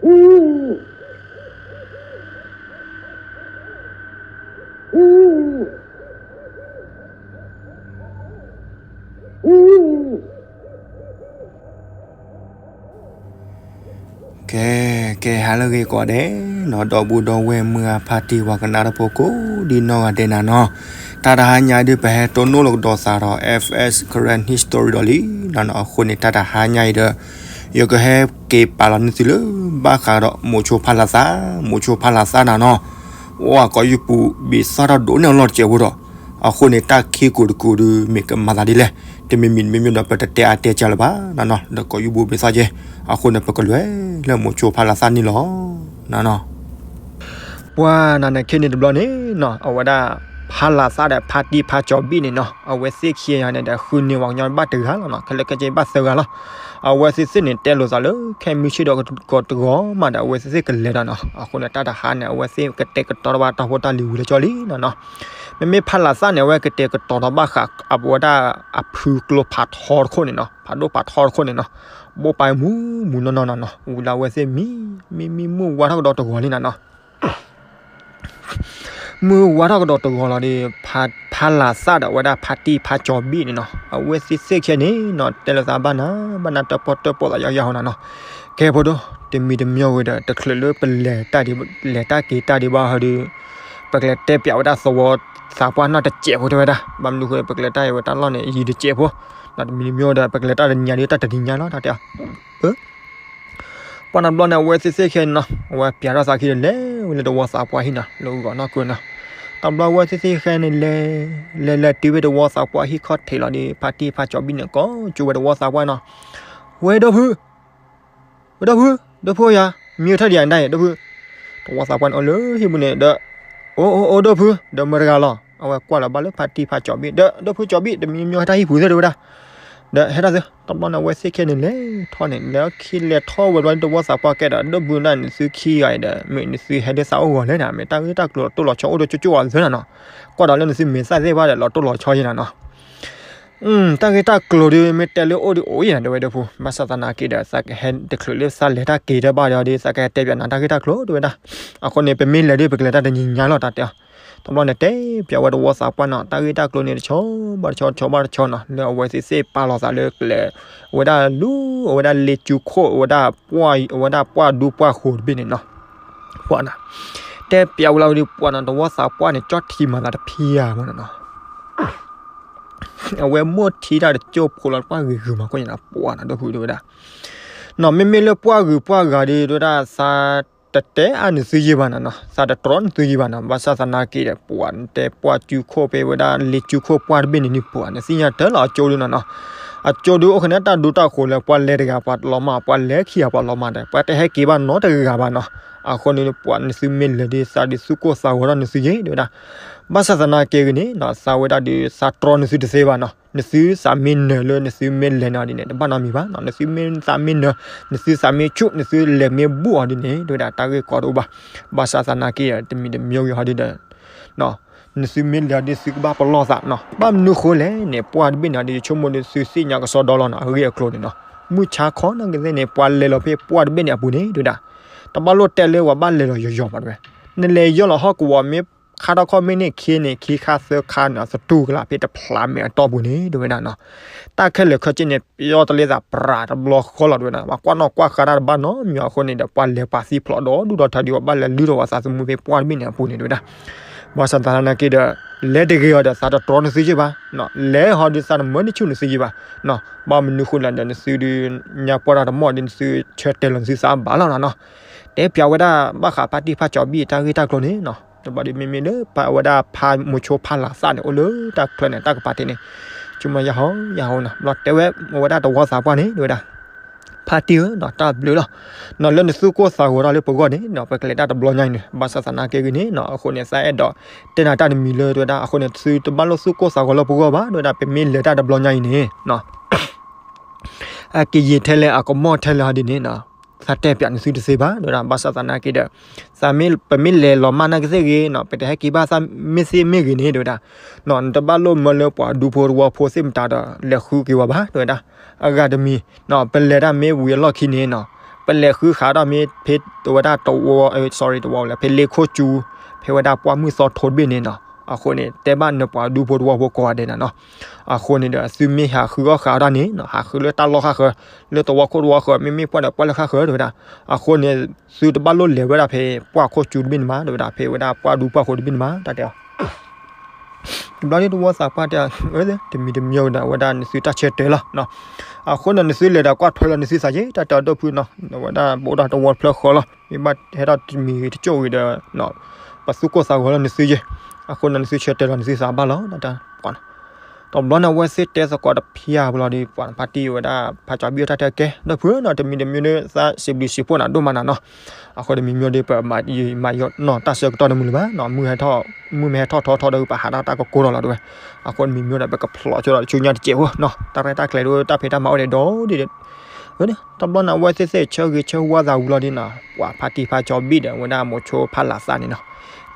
ကဲ ကဲ ဟါလၢအဂ့ၤကိးဂၤဒဲးနီၤ, ဒီပုၢ်ဒီဝဲၢ်မုၢ်ဂၤ ဖါတံၢ်ဝၤကနၣ်တၢ်ဖိကိးဒံနီၢ်ဂၤဒဲးနၤနီၤ, တၢ်တဟါညါအံၤဒုး ပဟဲတိၢ်နီၣ်လီၤကဒီးသးဒီး F S Karen History ဒီးလံနီၤနီၤ. အဃိန့ၣ် တၢ်တဟါညါအံၤဒီး ယကဟဲက့ၤပာ်လီၤန့ၢ်သုလၢ ဘၣ်ဃးဒီးမိၤဆိဖါလၤသၣ်, မိၤဆိဖါလၤသၣ်နၤနီၤ, အိၣ်အကိးယုၢ်ပူၤ ဘ့ၣ်သၣ်ထီၣ်ဒိၣ်န့ၢ်အလီၢ်တစဲးဖိဒီး အဃိန့ၣ် တၢ်ခံကိးတကိးဒုး မ့ၢ်ကမၤသးဒ်လဲၣ်, တမ့ၢ်မံၤတမ့ၢ်မ့ၢ်ဒီး ပတတဲအါတဲကၢလၢၤဘၣ်နီၤနီၤ, ဒီးကိးယုၢ်ပူၤဘ့ၣ်သၣ်ကဲ, အဃိန့ၣ် ပကလဲၤလၢမိၤဆိဖါလၤသၣ်န့ၣ်လီၤနီၤနီၤ. ပှၤနၤန့ၣ် ခဲန့ၣ်တဘျီန့ၣ်နီၤ, အဝဲဒၣ် ဖါလၤသၣ်ဒီး ဖါတံၢ်ဖါကၠီၤဘံၣ်န့ၣ်နီၤ, အဝဲသ့ၣ်ခံဂၤန့ၣ်ဒီး ဃုန့ၢ်ပှၤကညီဘၣ်တဂၤလီၤနီၤ, ခဲလၢာ်ခဲဆ့ဘၣ်သၢဂၤလီၤ. အဝဲသ့ၣ်သ့ၣ်န့ၣ် တဲလိာ်သးလၢခဲမုၢ်ဆ့ၣ်ဒီးကကိးတဂီၤမးဒီး အဝဲသ့ၣ်သ့ၣ်ကလဲၤဒီးနီၤ, အဃိန့ၣ် တၢ်တဟါန့ၣ် အဝဲသ့ၣ်ကတဲာ်ကတီၤတၢ်ဘၣ်တၢ်ဖိတၢ်လံၤဝံၤလၢကၠီလံနီၤနီၤ. မ့မ့ၢ်ဖါလၤသၣ်န့ၣ် အဝဲကတဲာ်ကတီၤထီၣ်ဘၣ်ဃး အဝဲဒၣ်အဖုကျိဖးထီတခိၣ်န့ၣ်နီၤ, ဖးဒိၣ်ဖးထီတခိၣ်န့ၣ်နီၤ, ဘိၣ်ပာ်မူမူနီၢ်နီၢ်နီၤနီၤ, ဝံၤလၢအဝဲသ့ၣ်မံ မံ မံမုၢ်ဝါထီၣ်ကဒီးတဂီၤလံနီၤနီၤ. မုၢ်ဝါထီၣ်ကဒီးတဂီၤလီၤဒီး ဖါလၤသၣ်ဒီးအဝဲဒၣ်ဖါတံၢ်ဖါကၠီၤဘံၣ်န့ၣ်နီၤ, အဝဲသ့ၣ်သ့ၣ်ခဲန့ၣ်နီၤ တဲလိာ်သးဘၣ်နၤ ဘၣ်နၤတၢၣ်ပီၣ်တၢၣ်ပီၣ်သးယီယီနီၤနီၤ. ကဲဖိဒိၣ် တမံၤတမံၤဝဲဒီး တချုးလၢပလဲၤတၢ်ဒံး လဲၤတၢ်က့ၤတၢ်ဒံးဘၣ်ဟီဒီး ပကလဲၤတဲပၠးဝဲဒၣ်သဝီသးပှၢ်နီၢ်တစဲးဖိတဲဝဲဒၣ်, ဘၣ်မနုၤဃိ ပကလဲၤတၢ်အံၤဝဲတၢ်လီၢ်န့ၣ် ယံၤတစဲးဖိ, ဒီးတမံၤတမံၤဝဲဒီး ပကလဲၤတၢ်တနံၤညါဒီး တၢ်တနံၤညါလီၤ တၢ်တဲအီၤ ပှၤတဘျီန့ၣ် အဝဲသ့ၣ်သ့ၣ်ခဲနီၤ အဝဲပၠးထီၣ်သးခံဒီး လဲၤဝဲလၢတဝီသးပှၢ်ဟံၣ်နီၤ လၢဂီၤနီၢ်ကွ့နီၤ. တဘျီအဝဲသ့ၣ်သ့ၣ်ခဲန့ၣ် လဲၤ လဲၤလဲၤတုၤဝဲတဝီသးပှၢ်ဟံၣ်ခီၣ်ထံးလီၤဒီး ဖါတံၢ်ဖါကၠီၤဘံၣ်န့ၣ် ကိးကၠိဝဲတဝီသးပှၢ်နီၤ. ဝဲဒီပုၢ် ဝဲဒီပုၢ် ဒီပုၢ်ယၤ မံထီၣ်ဒံးယၤဒၣ်အံၤ ဒီပုၢ်. တဝီသးပှၢ်န့ၣ် အိၣ်လၢဟံၣ်ပူၤန့ၣ်ဒီး အိၣ်အိၣ်အိၣ် ဒီပုၢ် ဒီးမတၤတဂၤလီၤ. အဝဲကွၢ်လီၤဘၣ်လၢဖါတံၢ်ဖါကၠီၤဘံၣ် ဒီး ဒီပုၢ်ကၠီၤဘံၣ် တမံၤမံၤဟဲတၢ်ဟံၣ်ပူၤသ့ၣ်တဲဝဲဒၣ်. ဒီးဟဲတၢ်သု တဘျီန့ၣ် အဝဲသ့ၣ်ခဲန့ၣ် လဲၤထီၣ်န့ၣ် လဲၤခံလဲၤထီၣ်ဝဲတဘျီ တဝီသးပှၢ်ကဲဒီး ဒီပုၢ်ဒၣ်နသုခံဂၤအံၤဒီး မ့ၢ်နသုဟဲဒၣ်သးအိၣ်ဂီၤလဲၣ်န့ၣ် မ့ၢ်တၢ်ဂ့ၢ်တၢ်ကျိၤလီၤတိၢ်လီၤဆီအိၣ်ဒီးကၠိကၠိအီၤသ့နီၤနီၤ. ကွၢ်ဒီးလၢနသုမဲာ်သၣ်သ့ၣ်တဖၣ်ဒီး လီၤတိၢ်လီၤဆီယဲနီၤနီၤ. တၢ်ဂ့ၢ်တၢ်ကျိၤဒုး မ့ၢ်တဲလၢအိၣ်ဒီးအိၣ်ယဲနီၤ တဲဝဲဒီပုၢ် ဘၣ်ဆၣ်သနာ်က့ဒီး သးကဟဲတချုးလၢသးလဲၤတၢ်က့ၤတၢ်ဘၣ်ဒီး သးကဟဲတဲပၠးနၤတၢ်ဂ့ၢ်တၢ်ကျိၤတဲဝဲဒၣ်. အဃိန့ၣ် ပမ့ၢ်လဲၤဒုး ပကလဲၤတၢ်တနံၤညါလီၤ တၢ်တဲအီၤ. တဘျီန့ၣ် တဲပၠးဝဲတဝီသးပှၢ်နီၤ တၢ်ဂ့ၢ်တၢ်ကျိၤန့ၣ် တဆီဘၣ်တဆီ တဆီဘၣ်တဆီနီၤ လၢအဝဲသ့ၣ်သ့ၣ်ပာ်လီၤသးလၢကျဲ အဝဲဒၣ်လူ အဝဲဒၣ်လ့ၣ်ကူခိၣ် အဝဲဒၣ် အဝဲဒၣ်ပှၢ်ဒူပှၢ်ဃိၤတဘ့ၣ်န့ၣ်နီၤ. ပှၢ်နီၤ တဲပၠးဝဲလီၤဒုး ပှၢ်နီၤ တဝီသးပှၢ်န့ၣ် ကၠီထံမၤသးတဖံးဧါမးနီၤနီၤ. အဝဲမိၢ်ထံတၢ်တကၠိၢ်ဖိလီၤ ပှၢ်ဂ့ၤဂ့ၤမး ခိၣ်ညါနီၤ ပှၢ်နီၤ ဒီပုၢ်တဲဝဲဒၣ်. နီၤ မ့မ့ၢ်လၢပှၢ်ဂုၤပှၢ်ဂၤဒုး တဲဝဲဒၣ် သးတတဲအါနသုယဲၢ်ဘၣ်နီၤနီၤ သးတတြီနသုယဲၢ်ဘၣ်နီၤ ဘၣ်ဆၣ်သနာ်က့ဒီး ပှၢ်တဲပှၢ်ကူခိၣ်ဖဲဝဲဒၣ်လ့ၣ်ကူခိၣ်ပှၢ်တဘ့ၣ်န့ၣ်န့ၣ် ပှၢ်နသ့ၣ်ညါတၢ်လီၤအကၠိဒုးနီၤနီၤ. အကၠိဒုးအိၣ်ခနဲတၢ်ဒူတၢ်ဃိၤလၢ ပှၢ်လဲၤတဂၤပှၤလီၤမၢ် ပှၢ်လဲၤခံဂၤပှၤလီၤမၢ်ဒီး ပှၢ်တဟဲက့ၤဘၣ်နီတဂၤဘၣ်နီၤ. အဃိန့ၣ် ပှၢ်နသုမ့ၢ်လဲၤဒုး သးဒုးသူၣ်ကိၢ်သးဂီၤထီၣ်နသုယဲၢ်တဲဝဲဒၣ်. ဘၣ်ဆၣ်သနာ်က့ဂ့ၤန့ၣ်နီၤ သးဝဲဒၣ်ဒုး သးတြီနသုတသ့ဘၣ်နီၤ နသုသးမ့ၢ်နၢၤလၢနသုမ့ၢ်လဲၤန့ၣ်အီၤဒ်န့ၣ် တဘၣ်နီတမံၤဘၣ်နီၤ နသုမ့ၢ်သးမ့ၢ်နၢၤ နသုသးမ့ၢ်ဆူၣ် နသုလဲၤမ့ၢ်ဘူၣ်အီၤဒ်န့ၣ် တဲဝဲဒၣ် တၢ်ဂ့ၢ်ကီတအိၣ်ဘၣ်. ဘၣ်ဆၣ်သနာ်က့ တမံၤတမံၤဂ့ၤဟီဒ်ဒီး နသုမ့ၢ်လဲၤအီၤဒ်သုကဘၣ်ပလီၢ်သးနီၤ ဘၣ်မနုၤဃိလဲၣ်န့ၣ် ပှၢ်တဘ့ၣ်န့ၣ်အီၤဒ် ယဆိကမိၣ်ဒ်သုသ့ၣ်ညါကစီဒီလီၤနီၤ အဂ့ၢ်အကျိၤန့ၣ်နီၤ မုၢ်ဆါခီနီၢ်ကသ့ၣ်န့ၣ် ပှၢ်လဲၤလီၤဖဲပှၢ်တဘ့ၣ်န့ၣ်အပူၤန့ၣ် တဲဝဲဒၣ် တဘၣ်လိၣ်တဲလၢပှၤဘၣ်လဲၤလီၤယီၤယီၤဘၣ်တဲဝဲ နလဲၤယီၢ်လီၤဟီၣ်ကဝီၤမ့ၢ် ခါထီၣ်ခီၣ်မ့ၢ်န့ၢ်ခံန့ၣ် ခံခါသၢခါန့ၣ် သတူၢ်ကလာ်ဖဲတဖျးမဲာ်အတီၢ်ပူၤန့ၣ် တဲဝဲဒၣ်နီၤ တၢ်ခဲလၢာ်ခဲဆ့န့ၣ် ပယီၤတလ့သးပြးတဘျီဃီလီၤတဲဝဲဒၣ် ပှၤကွၢ်နီၣ်ကွၢ်ဃါတၢ်တဘၣ်နီတမံၤအဃိန့ၣ်ဒီး ပှၢ်လဲၤပာ်သံဖျိးဒီဒူၣ်ဒီထၢဒ်ပှၤဘၣ်လဲၤလုၢ်ထီၣ်ပှၤသးသမူဖဲပှၢ်တဘ့ၣ်န့ၣ်အပူၤန့ၣ် တဲဝဲဒၣ်. ဘၣ်ဆၣ်သနာ်က့ဒီး လဲၤတဂ့ၤအီၤဒီးသးတတြီနသုယဲၢ်ဘၣ် လဲၤဟီဒုးသးတမၢန့ၢ်ဆူၣ်နသုယဲၢ်ဘၣ် ဘၣ်မနုၤဃိလဲၣ်ဒီးနသုဒုး ညါပှၢ်တၢ်တမီၢ်ဒ်နသုဆၢတဲာ်လီၤနသုသးဘၣ်လီၤနီၤနီၤ. တဲပၠးဝဲဒၣ်ဘၣ်ဃးဖါတံၢ်ဖါကၠီၤဘံၣ်တၢ်ဂ့ၢ်တၢ်ကျိၤန့ၣ်နီၤ တဘျီဒ်မ့မ့ၢ်လၢပှၢ်ဝဲဒၣ်ဖါမိၤဆိဖါလၤသၣ်န့ၣ် အိၣ်လၢတၢ်ချၢန့ၣ် တၢ်ကပၤထံးန့ၣ် ဆိကမိၣ်ယဟီယဟီနီၤ ဘျီတဲဝဲ ဝဲဒၣ်တဝီသးပှၢ်န့ၣ် တဲဝဲဒၣ် ဖါတံၢ်ဧၢနီၤ တၢ်ဘျုးလီၤ နီၤလၢနသူၣ်ကိၢ်သးဂီၤထီၣ်လၢပဂီၢ်န့ၣ်နီၤ ပကလဲၤတၢ်တဘျီညါအံၤန့ၣ် ဘၣ်ဆၣ်သနာ်က့ဂ့ၤန့ၣ်နီၤ အဃိန့ၣ် သးအဲၣ်ဒိးတဲနၤတၢ်တမံၤလၢ တဲဝဲဒၣ် အဃိန့ၣ် သုတဘၣ်လိၣ်သူၣ်ကိၢ်သးဂီၤလၢပဂီၢ်ဘၣ် တဲဝဲဒၣ် ပမ့ၢ်လဲၤတၢ်တဘျီညါအံၤန့ၣ် အကယံာ်ထဲလဲၣ် အကမီၣ်ထဲလဲၣ်ဟီဒ်န့ၣ်နီၤ သးတဲပၠးနသုတသ့ဘၣ် တဲဝဲဒၣ် ဘၣ်ဆၣ်သနာ်က့ဒီး သးမ့ၢ် ပမ့ၢ်လဲၤလီၤမၢ်နာ်ကသ့ၣ်ဂ့ၤနီၤ ပတဟဲက့ၤဘၣ်သးမ့ၢ်သ့မ့ၢ်ဂ့ၤန့ၣ် တဲဝဲဒၣ် နီၤ နတဘၣ်လိၣ်မၢလၢပှၤဒူဖိတဝီဖိသ့ၣ်မတၤဒီး လဲၤဃုက့ၤဝဲဘၣ် တဲဝဲဒၣ် အဂၤတမံၤ နီၤ ပလဲၤတၢ်မ့ၢ်ဝံၤအလီၢ်ခံန့ၣ်နီၤ ပလဲၤဃုဃးဒီးမ့ၢ်ဖဲဝဲဒၣ်တဝီ, sorry တဝီလၢ ဖဲလ့ခိၣ်ကၠူ, ဖဲဝဲဒၣ်ပှၢ်မုၢ်သီထိတဘ့ၣ်န့ၣ်နီၤ. အဃိန့ၣ် တဲဘၣ်နပှၤဒူဖိတဝီဖိကိးဂၤဒဲးနီၤနီၤ. အဃိန့ၣ်ဒီး သုမ့ၢ်ဟးဃုအီၣ်ဃးဒၣ်န့ၣ်နီၤ, ဟးဃုလၢတၢ်လီၢ်ဃၣ်ဃၢၤ, လၢတဝီခိၣ်တဝီဃၢၤ, မ့မ့ၢ်ပှၢ်ဒီးပှၢ်လၢဃၣ်ဃၢၤတဝဲဒၣ်. အဃိန့ၣ် သုတဘၣ်လိၣ်လဲၤဝဲဒၣ်ဖဲပှၢ်ခိၣ်ကၠူတဘ့ၣ်န့ၣ်မး တဝဲဒၣ်, ဖဲဝဲဒၣ်ပှၢ်ဒူပှၢ်ဃိတဘ့ၣ်န့ၣ်မး တၢ်တဲအီၤ. တဘျီဒ်တဝီသးပှၢ်တဲ, တမံၤတမံၤဒီး အဝဲဒၣ်နသုတၢ်ဆၢတဲာ်လီၤ. အဃိန့ၣ် နသုလဲၤဒီးကွၢ်ထွဲလီၤနသုသးက့ တၢ်တဲအီၤဒိၣ်ဖုနီၤ, အဝဲဒၣ်ဘိးဒီးတဝီတဖျၢၣ်ဃီလီၤ. မ့ၢ်ဘၣ်ဟဲထီၣ်တမံၤတကၠိၣ်ဝံၤဒီး ပသူၣ်ကိၢ်သးဂီၤလီၤနသုယဲ. အဃိန့ၣ် နသုဆၢတဲာ်လီၤနသုသးဘၣ်လီၤ. တၢ်တဲ တဘျီန့ၣ် အဝဲသ့ၣ်တဲသကိးတဖၠၣ်ဘၣ်လီၤဒီး ပှၤဖါတံၢ်ဝဲဒၣ် ဖါကၠီဘံၣ်တၢ်တဲကဲ ဒိၣ်ဖုနီၤ, တမံၤတမံၤဒီး သးစံးဘျုးစံးဖှိၣ်နၤဒိၣ်မးနၤနီၤ. အဃိတမံၤမံၤဒီး ပမၤယီၤနီၢ်တၢ်ဆၢကတီၢ်န့ၣ် မုာ်လၢၤဘၣ်နီၤ, မုၢ်ဟဲထီၣ်, မုၢ်မ့ၢ်ဟဲထီၣ်ထီထီဒီး ပဟးထီၣ်တၢ်ကကိၢ်ထီၣ်လီၤတဝဲ. အဃိတမံၤမံၤဒီး ပကဖျိးဆိဒီးဆူညါတစဲးဖိနီၤ, တၢ်ရဲၣ်တၢ်ကျဲၤဒီး တၢ်ဖံးတၢ်မၤအိၣ်ဒံးဒီး တဘျီန့ၣ် အဝဲသ့ၣ်သ့ၣ်ဆၢဂ့ၤဆၢဝါသးဝံၤလီၤဒီးနီၤ, ပှၤဖါတံၢ်ဖါကၠီဘံၣ်ဒီး အဝဲဒၣ်မိၤဆိဖါလၤသၣ်န့ၣ်နီၤ,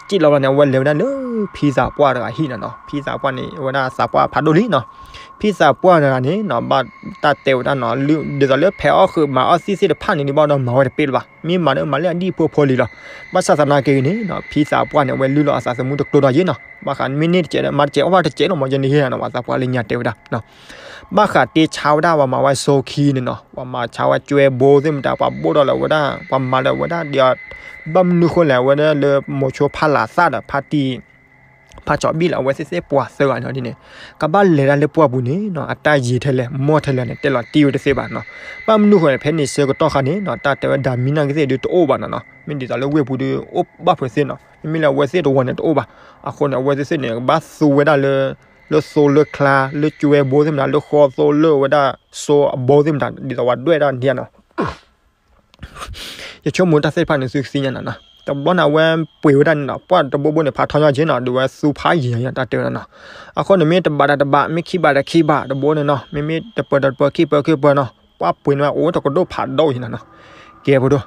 စံၣ်လီၤဘၣ်န့ၣ် အဝဲလဲၤဝဲဒၣ်လၢဖံသးပှၢ်တဂၤဟံၣ်နီၤနီၤ. ဖံသးပှၢ်န့ၣ် အဝဲဒၣ်သးပှၢ်ဖးဒိၣ်လံနီၤ. ဖံသးပှၢ်တဂၤန့ၣ်နီၤ ဘၣ်တၢ်တဲဝဲဒၣ်နီၤ, ဒ်သိးလၢဖဲးအီၣ်ဃုာ်မၤအီၣ်သံၣ်သ့ၣ်တဖၣ်န့ၣ် ဒ်ဘၣ်ဒီးမၤဝဲတပ့ၢ်လၢၤဘၣ်, မ့ၢ်မၤဒီးမၤလၢအဒံၣ်ဖိဖိလံလီၤ. ဘၣ်ဆၣ်သနာ်က့န့ၣ်နီၤ ဖံသးပှၢ်န့ၣ် အဝဲလုၢ်လီၤအသးသမူတကျိၤဒီးယဲနီၤ, ဘၣ်ဃးမ့ၢ်န့ၢ်တစဲးဒီး မၤတစဲးအီၣ်ဘၣ်တစဲးလီၤ မ့ၢ်ယဲန့ၣ်ယဲနီၤ, ပှၤသးပှၢ်လၢညါတဲဝဲဒၣ် ဘၣ်ဃးတ့ဆါဝဲဒၣ်ပှၤမၤဝဲစိခံန့ၣ်နီၤ, ပှၤမၤဆါဝဲကၠွဲဘိသ့ၣ်မတၤ ပှၤဘိၣ်ဒီးလၢအဝဲဒၣ် ပှၤမၤလၢအဝဲဒၣ်ဒီး ဘၣ်မနုၤဃိလဲၣ် အဝဲဒၣ်လၢမိၤဆိဖါလၤသၣ်ဒီးဖါတံၢ် ဖါကၠီဘံၣ်လၢအဝဲသ့ၣ်သ့ၣ်ပှၤသၢဂၤန့ၣ်ဒ်န့ၣ် ကဘၣ်လဲၤဒၣ်လၢပှၢ်ပူၤန့ၣ်နီၤ အတၢ်ယံၤထဲလဲၣ် မီၢ်ထဲလဲၣ်န့ၣ် တဲလီၤတံၢ်ဝဲတသ့ဘၣ်နီၤ. ဘၣ်မနုၤဃိလဲၣ် ဖဲန့ၣ်ဆၢကတီၢ်ခါန့ၣ်နီၤ တၢ်တဲဝဲဒၣ်မံနၢ်ကသ့ၣ်ဒုးတအိၣ်ဘၣ်နီၤနီၤ, မ့ၢ်ဒ်သိးလၢဝ့ၢ်ပူၤဒုးအိၣ်ဘၣ်ဖုးသ့နီၤ, မ့မ့ၢ်လၢအဝဲသ့ၣ်တဝီန့ၣ်တအိၣ်ဘၣ်. အဃိန့ၣ် အဝဲသ့ၣ်သ့ၣ်န့ၣ် ကဘၣ်သူဝဲဒၣ်လၢ လၢသိလၢချါ လၢကၠွဲဘိသ့ၣ်မတၤ လၢဃီသိလၢဝဲဒၣ်စိအဘိသ့ၣ်မတၤ ဒ်သိးပှၤဒွဲၣ်ဒၣ်ဒ်နီၤ ယဆိကမိၣ်တၢ်သ့ၣ်တဖၣ်န့ၣ် သုကသ့ၣ်ညါနၤနီၤ. တဘျီန့ၣ် အဝဲပှ့ၤဝဲဒၣ်န့ၣ်နီၤ ပှၢ်တဘိဘိန့ၣ် ဖးထီညါက့နီၤ ဒုးဝဲသူဖးယံၤညါတၢ်တဲဝဲဒၣ်နီၤ. အဃိန့ၣ်မ့ၢ်တဘးတၢ်တဘး မ့ၢ်ခံဘးတၢ်ခံဘးတဘိန့ၣ်နီၤ မ့မ့ၢ်တပၢၤတၢ်တပၢၤ ခံပၢၤခံပၢၤနီၤ ပှၢ်ပှ့ၤန့ၣ်ဝဲအိၣ်တကဒိၣ်ဖးဒိၣ်ယံၤနၤနီၤ. ကဲဖိဒိၣ်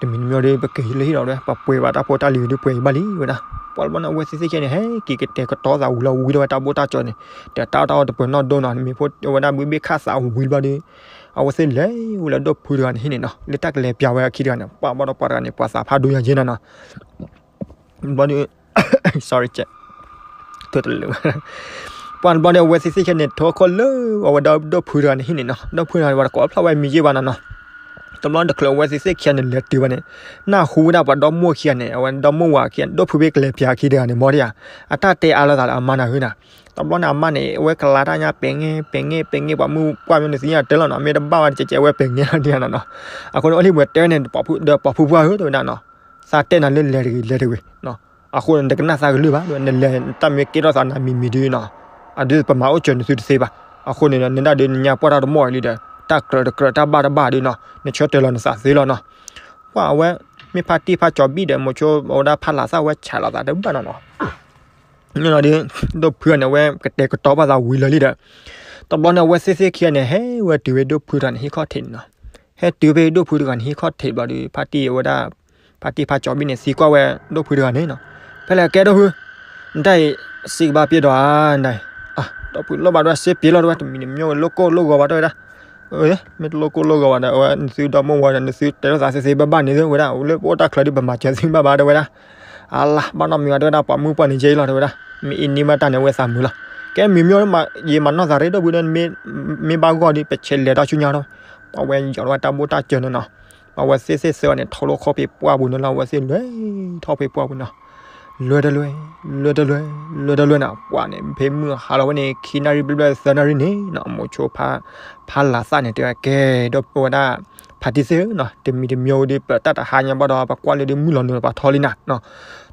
တမံၤတမံၤဒီး ပက့ၤလၢဟံၣ်လီၤဝဲ ပှၤပှ့ၤဘၣ်တၢ်ဖိတၢ်လံၤဒုး ပှ့ၤဘၣ်လံဝဲဒၣ်. ပှၢ်တဘျီန့ၣ် အဝဲသ့ၣ်သ့ၣ်ခဲန့ၣ် ဟဲက့ၤကတဲာ်ကတီၤသးဝံၤလီၤဝံၤလီၤဝဲတၢ်ဘိၣ်တၢ်ကၠီန့ၣ် တၢ်တၢ်အီၣ်တၢ်အီတပၢၤနီၢ်ဒိၣ်နီၤ မ့ၢ်ဖိဝဲဒၣ်ဘုဘ့ၣ်ခၣ်သးဝံၤဘျီဒီး အဝဲသ့ၣ်လဲၤဝဲလၢဒိၣ်ဖုတဂၤန့ၣ်ဟံၣ်န့ၣ်နီၤ လၢတၢ်ကလဲၤပျးဝဲအခံတဂၤန့ၣ် ပှၢ်ဘၣ်ဒီးပှၤတဂၤန့ၣ် ပှၤသးဖးဒိၣ်ယၤယဲနၤနီၤ. ဘျီဒီး sorry ကဲ တလၢ ပှၢ်တဘျီဒီး အဝဲသ့ၣ်သ့ၣ်ခဲန့ၣ် ထိၣ်ခိၣ်လၢအဝဲဒၣ်ဒိၣ်ဖုတဂၤန့ၣ်ဟံၣ်န့ၣ်နီၤ ဒိၣ်ဖုတဂၤန့ၣ် ပှၤတကိးဖျါဝဲမံၤယ့ၢ်ဘၣ်နၤနီၤ. တဘျီတချုးအဝဲသ့ၣ်သ့ၣ်ခံဂၤန့ၣ် လဲၤတုၤဘၣ်န့ၣ် နၢ်ဟူဝဲဒၣ်ပှၤဒီမိၢ်ခံဂၤန့ၣ် အဝဲဒီမိၢ်ဝၤခံဂၤ ဒိၣ်ဖုဘ့ၣ်ကလဲၤပျးခံတဂၤန့ၣ် မ်တယၤ အတၢ်တဲအါလိာ်သးလၢအမါနၢ်ဟူနၤ. တဘျီန့ၣ်အမါန့ၣ် အဝဲကလၤတၢ်ညါပဲာ်ငဲ ပဲာ်ငဲ ပဲာ်ငဲ ပှၤမုၢ်ပှၢ်မ့ၢ်နသ့ၣ်ညါတၢ်လီၤနီၤ မ့ၢ်တဘၣ်ဝဲတကဲးကဲး အဝဲပဲာ်ငဲလီၤဒ်နၤနီၤ. အဃိန့ၣ် အိၣ်လံဝဲတဲဝဲန့ၣ် ဒီးပှၤဖုပှၢ်ဧၢ တဲဝဲဒၣ်နီၤ သးတဲနၤလၢလဲၤတဂ့ၤ လဲၤတဂ့ၤ အဃိန့ၣ် နတကနၣ်သးကလုၢ်ဘၣ် နလဲၤတၢ်မ့ၢ်ကဲထီၣ်သးနၤမံၤမံၤဒုးနီၤ အဒုးပမၤအိၣ်စၢၤနသုတသ့ဘၣ်. အဃိန့ၣ်ဒီး နဒၣ်ဒုးနညါပှၢ်တၢ်တမီၢ်အံၤလံဒီး တၢ်ကြၢးတကြၢးတၢ်ဘၣ်တဘၣ်ဒုးနီၤ နဆၢတဲာ်လီၤနသးသ့လီၤနီၤ. ပှၢ်အဝဲ မ့ၢ်ဖါတံၢ်ဖါကၠီဘံၣ်ဒီး မိၤဆိ အဝဲဒၣ်ဖးလၤသၣ်ဝဲဆဲးလီၤသးတဘၣ်နီၤနီၤ န့ၣ်လီၤဒီး ဒိၣ်ဖုဂၤန့ၣ် အဝဲကတဲာ်ကတီၤဘၣ်သးဝံၤလၢာ်လံဒီး တဘျီန့ၣ် အဝဲသ့ၣ်သ့ၣ်ခံဂၤန့ၣ် ဟဲဝဲတုၤဝဲဒိၣ်ဖုတဂၤန့ၣ် ဟံၣ်ခီၣ်ထံးန့ၣ်နီၤ. ဟဲတုၤဖဲဒိၣ်ဖုတဂၤန့ၣ် ဟံၣ်ခီၣ်ထံးဘျီဒီး ဖါတံၢ်ဝဲဒၣ် ဖါတံၢ်ဖါကၠီဘံၣ်န့ၣ် သံကွၢ်ဝဲဒိၣ်ဖုတဂၤန့ၣ်နီၤ. ဖဲလဲၣ်ကဲဒိၣ်ဖု နတၢ်အံၤ စံးကဘၣ်ပျဲဒီးဧါ နတၢ်အံၤ ဒိၣ်ဖု လိၣ်ဘၣ်ဒွဲၣ် စ့ပျဲလီၤတဝဲ တမံၤတမံၤဝဲ လိၣ်ကိၢ်လိၣ်ဂီၤဘၣ်တဝဲဒၣ် မ့ၢ်တလိၣ်ကိၢ်လိၣ်ဂီၤဘၣ်ဒီး အဝဲနသုဒီမိၢ်ဝၤဒီး နသုတဲလိာ်သးသ့သ့ဘၣ်ဘၣ်န့ၣ်ဝဲဒၣ် လၢပအိၣ်တၢ်ချၢဒုး ပမၤစၢၤသုဘၣ်ဘၣ်တဝဲဒၣ်. အလါ ဘၣ်နီတမံၤဘၣ်တဝဲဒၣ် ပှၤမုၢ်ပှၢ်န့ၣ်ကဲအံၤလီၤတဝဲဒၣ်. မ့ၢ်အံၤန့ၢ်ဘၣ်တၢ်န့ၣ် အဝဲသးမုာ်လီၤ. ကဲမံၤမံၤ ယမၤနီၢ်သးရ့ဒိၣ်ဖုဒီး မ့ၢ်ဘၣ်ဂီၢ်ဒီး ပဆဲးလဲၤဒီးဆူညါထီၣ် ပှၤဝဲယီၤထီၣ်ဝဲတၢ်ဘိၣ်တၢ်စၢၤန့ၣ်နီၤ. ပှၤဝဲသ့ၣ်သ့ၣ်သၢဂၤန့ၣ် ထီၣ်လိာ်ခီၣ်ဖံးပှၢ်ပူၤန့ၣ်လီၤ. အဝဲသ့ၣ်လဲၤထီၣ်ဖံးပှၢ်ပူၤနီၤ. လဲၤတလဲၤ လဲၤတလဲၤ လဲၤတလဲၤနီၤ. ပှၤန့ၣ် ဖဲမုၢ်ဟါလီၤဝဲန့ၣ် ခံနၣ်ရံၣ်ဘျဲၣ်ဘျဲၣ် သၢနၣ်ရံၣ်န့ၣ်နီၤ မိၤဆိ ဖါလၤသၣ်န့ၣ် တဲဝဲကဲ ဒီးဝဲဒၣ် ဖါတံၢ်သ့ၣ်ဧၢနီၤ တမံၤတမံၤဝဲဒီး ပတၢ်တဟါညါဘၣ်ဒီး ပကွၢ်လၢဒုးမုၢ်လီၤနုာ်ပှၤထီလံနၤ.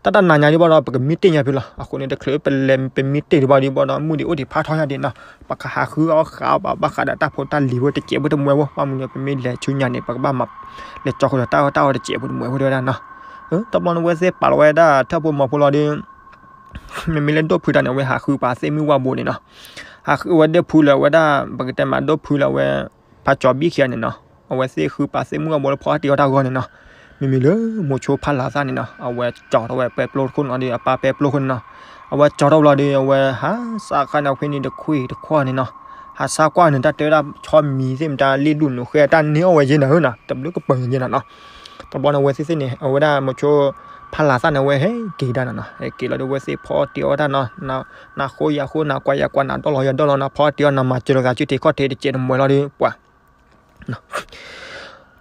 တၢ်တနၤညါဒံးဘၣ်ဒီး ပကမံတ့ၢ်ညါဖဲလီၤ. အဃိန့ၣ် တချုးပလဲၤပမံတ့ၢ်ဒံးဘၣ်ဒံးဘၣ်ဒီး မုၢ်ဒံးအိၣ်ဒံးဖးထီညါဒံးနီၤ ပကဟးဃုအီၣ်ဃးအီၣ်ဘၣ် ဘၣ်ဃးဒီးတၢ်ဖိတၢ်လံၤဖိတစဲးဖိတမှဲဖိ ဘၣ်မနုၤပမ့ၢ်လဲၤဆူညါန့ၣ် ပကဘၣ်မၤလဲၤကၠီဃုာ်ဒီးတၢ်အီၣ်တၢ်အီတစဲးဖိတမှဲဖိတဝဲဒၣ်နီၤ. တဘျီန့ၣ် အဝဲသ့ၣ်ပာ်လီၤဝဲဒၣ်ထၢၣ်ဖိမီၤဖိလီၤဒီး မ့မ့ၢ်လၢဒိၣ်ဖုတၢ်န့ၣ် အဝဲဟးဃုပာ်သ့ၣ်မုၢ်ဝၣ်ဘိန့ၣ်နီၤ. ဟးဃုဝဲဒၣ်ဖုလၢအဝဲဒၣ် ပကတဲမးဒိၣ်ဖုလၢအဝဲ ဖါကၠီဘံၣ်ခံဂၤန့ၣ်နီၤ အဝဲသ့ၣ်ဃုပာ်သ့ၣ်မုၢ်ဝၣ်ဘိလၢဖီတံၢ်အီၣ်တၢ်ဂီၢ်န့ၣ်နီၤ. မ့မ့ၢ်လၢမိၤဆိဖါလၤသၣ်န့ၣ်နီၤ အဝဲကၠီထီၣ်ဝဲပဲပျိတခိၣ်နီၤဒီး အပၢ်ပဲပျိခိၣ်န့ၣ်နီၤ. အဝဲကၠီထီၣ်ဘျီဒီး အဝဲဟးစးဃါန့ၣ် ဖဲန့ၣ်တခွံတခွါန့ၣ်နီၤ. ဟးဆါကွၢ်န့ၣ် တၢ်တဲဝဲဒၣ်ဆီမံၤသ့ၣ်မတၤ လ့ၣ်ဒူၣ်နုာ်ဃဲ တၢ်န့ၢ်အီၣ်ဝဲယဲနၤဧၢနီၤ, တဘျုးကပၤယဲနၤနီၤ. တဘျီန့ၣ် အဝဲသ့ၣ်သ့ၣ်န့ၣ် အဝဲဒၣ်မိၤဆိဖးလးသၣ်န့ၣ် အဝဲဟဲက့ၤဒၣ်နီၤ, ဟဲက့ၤလီၤဒီး အဝဲသ့ၣ်ဖီအီၣ်တ့ၤအီၣ်တၢ်နီၤ, နးဃိယၤဃိ နးကွၢ်ယၤကွၢ် နးဒီၣ်လီၤယၤဒီၣ်လီၤနီၤ, ဖီအီၣ်တ့ၤအီၣ် နးမၤစၢၤလိာ်သးစုတ့ၤခီၣ်ထံးတစဲးတမှဲၤလီၤဒီး ပှၤ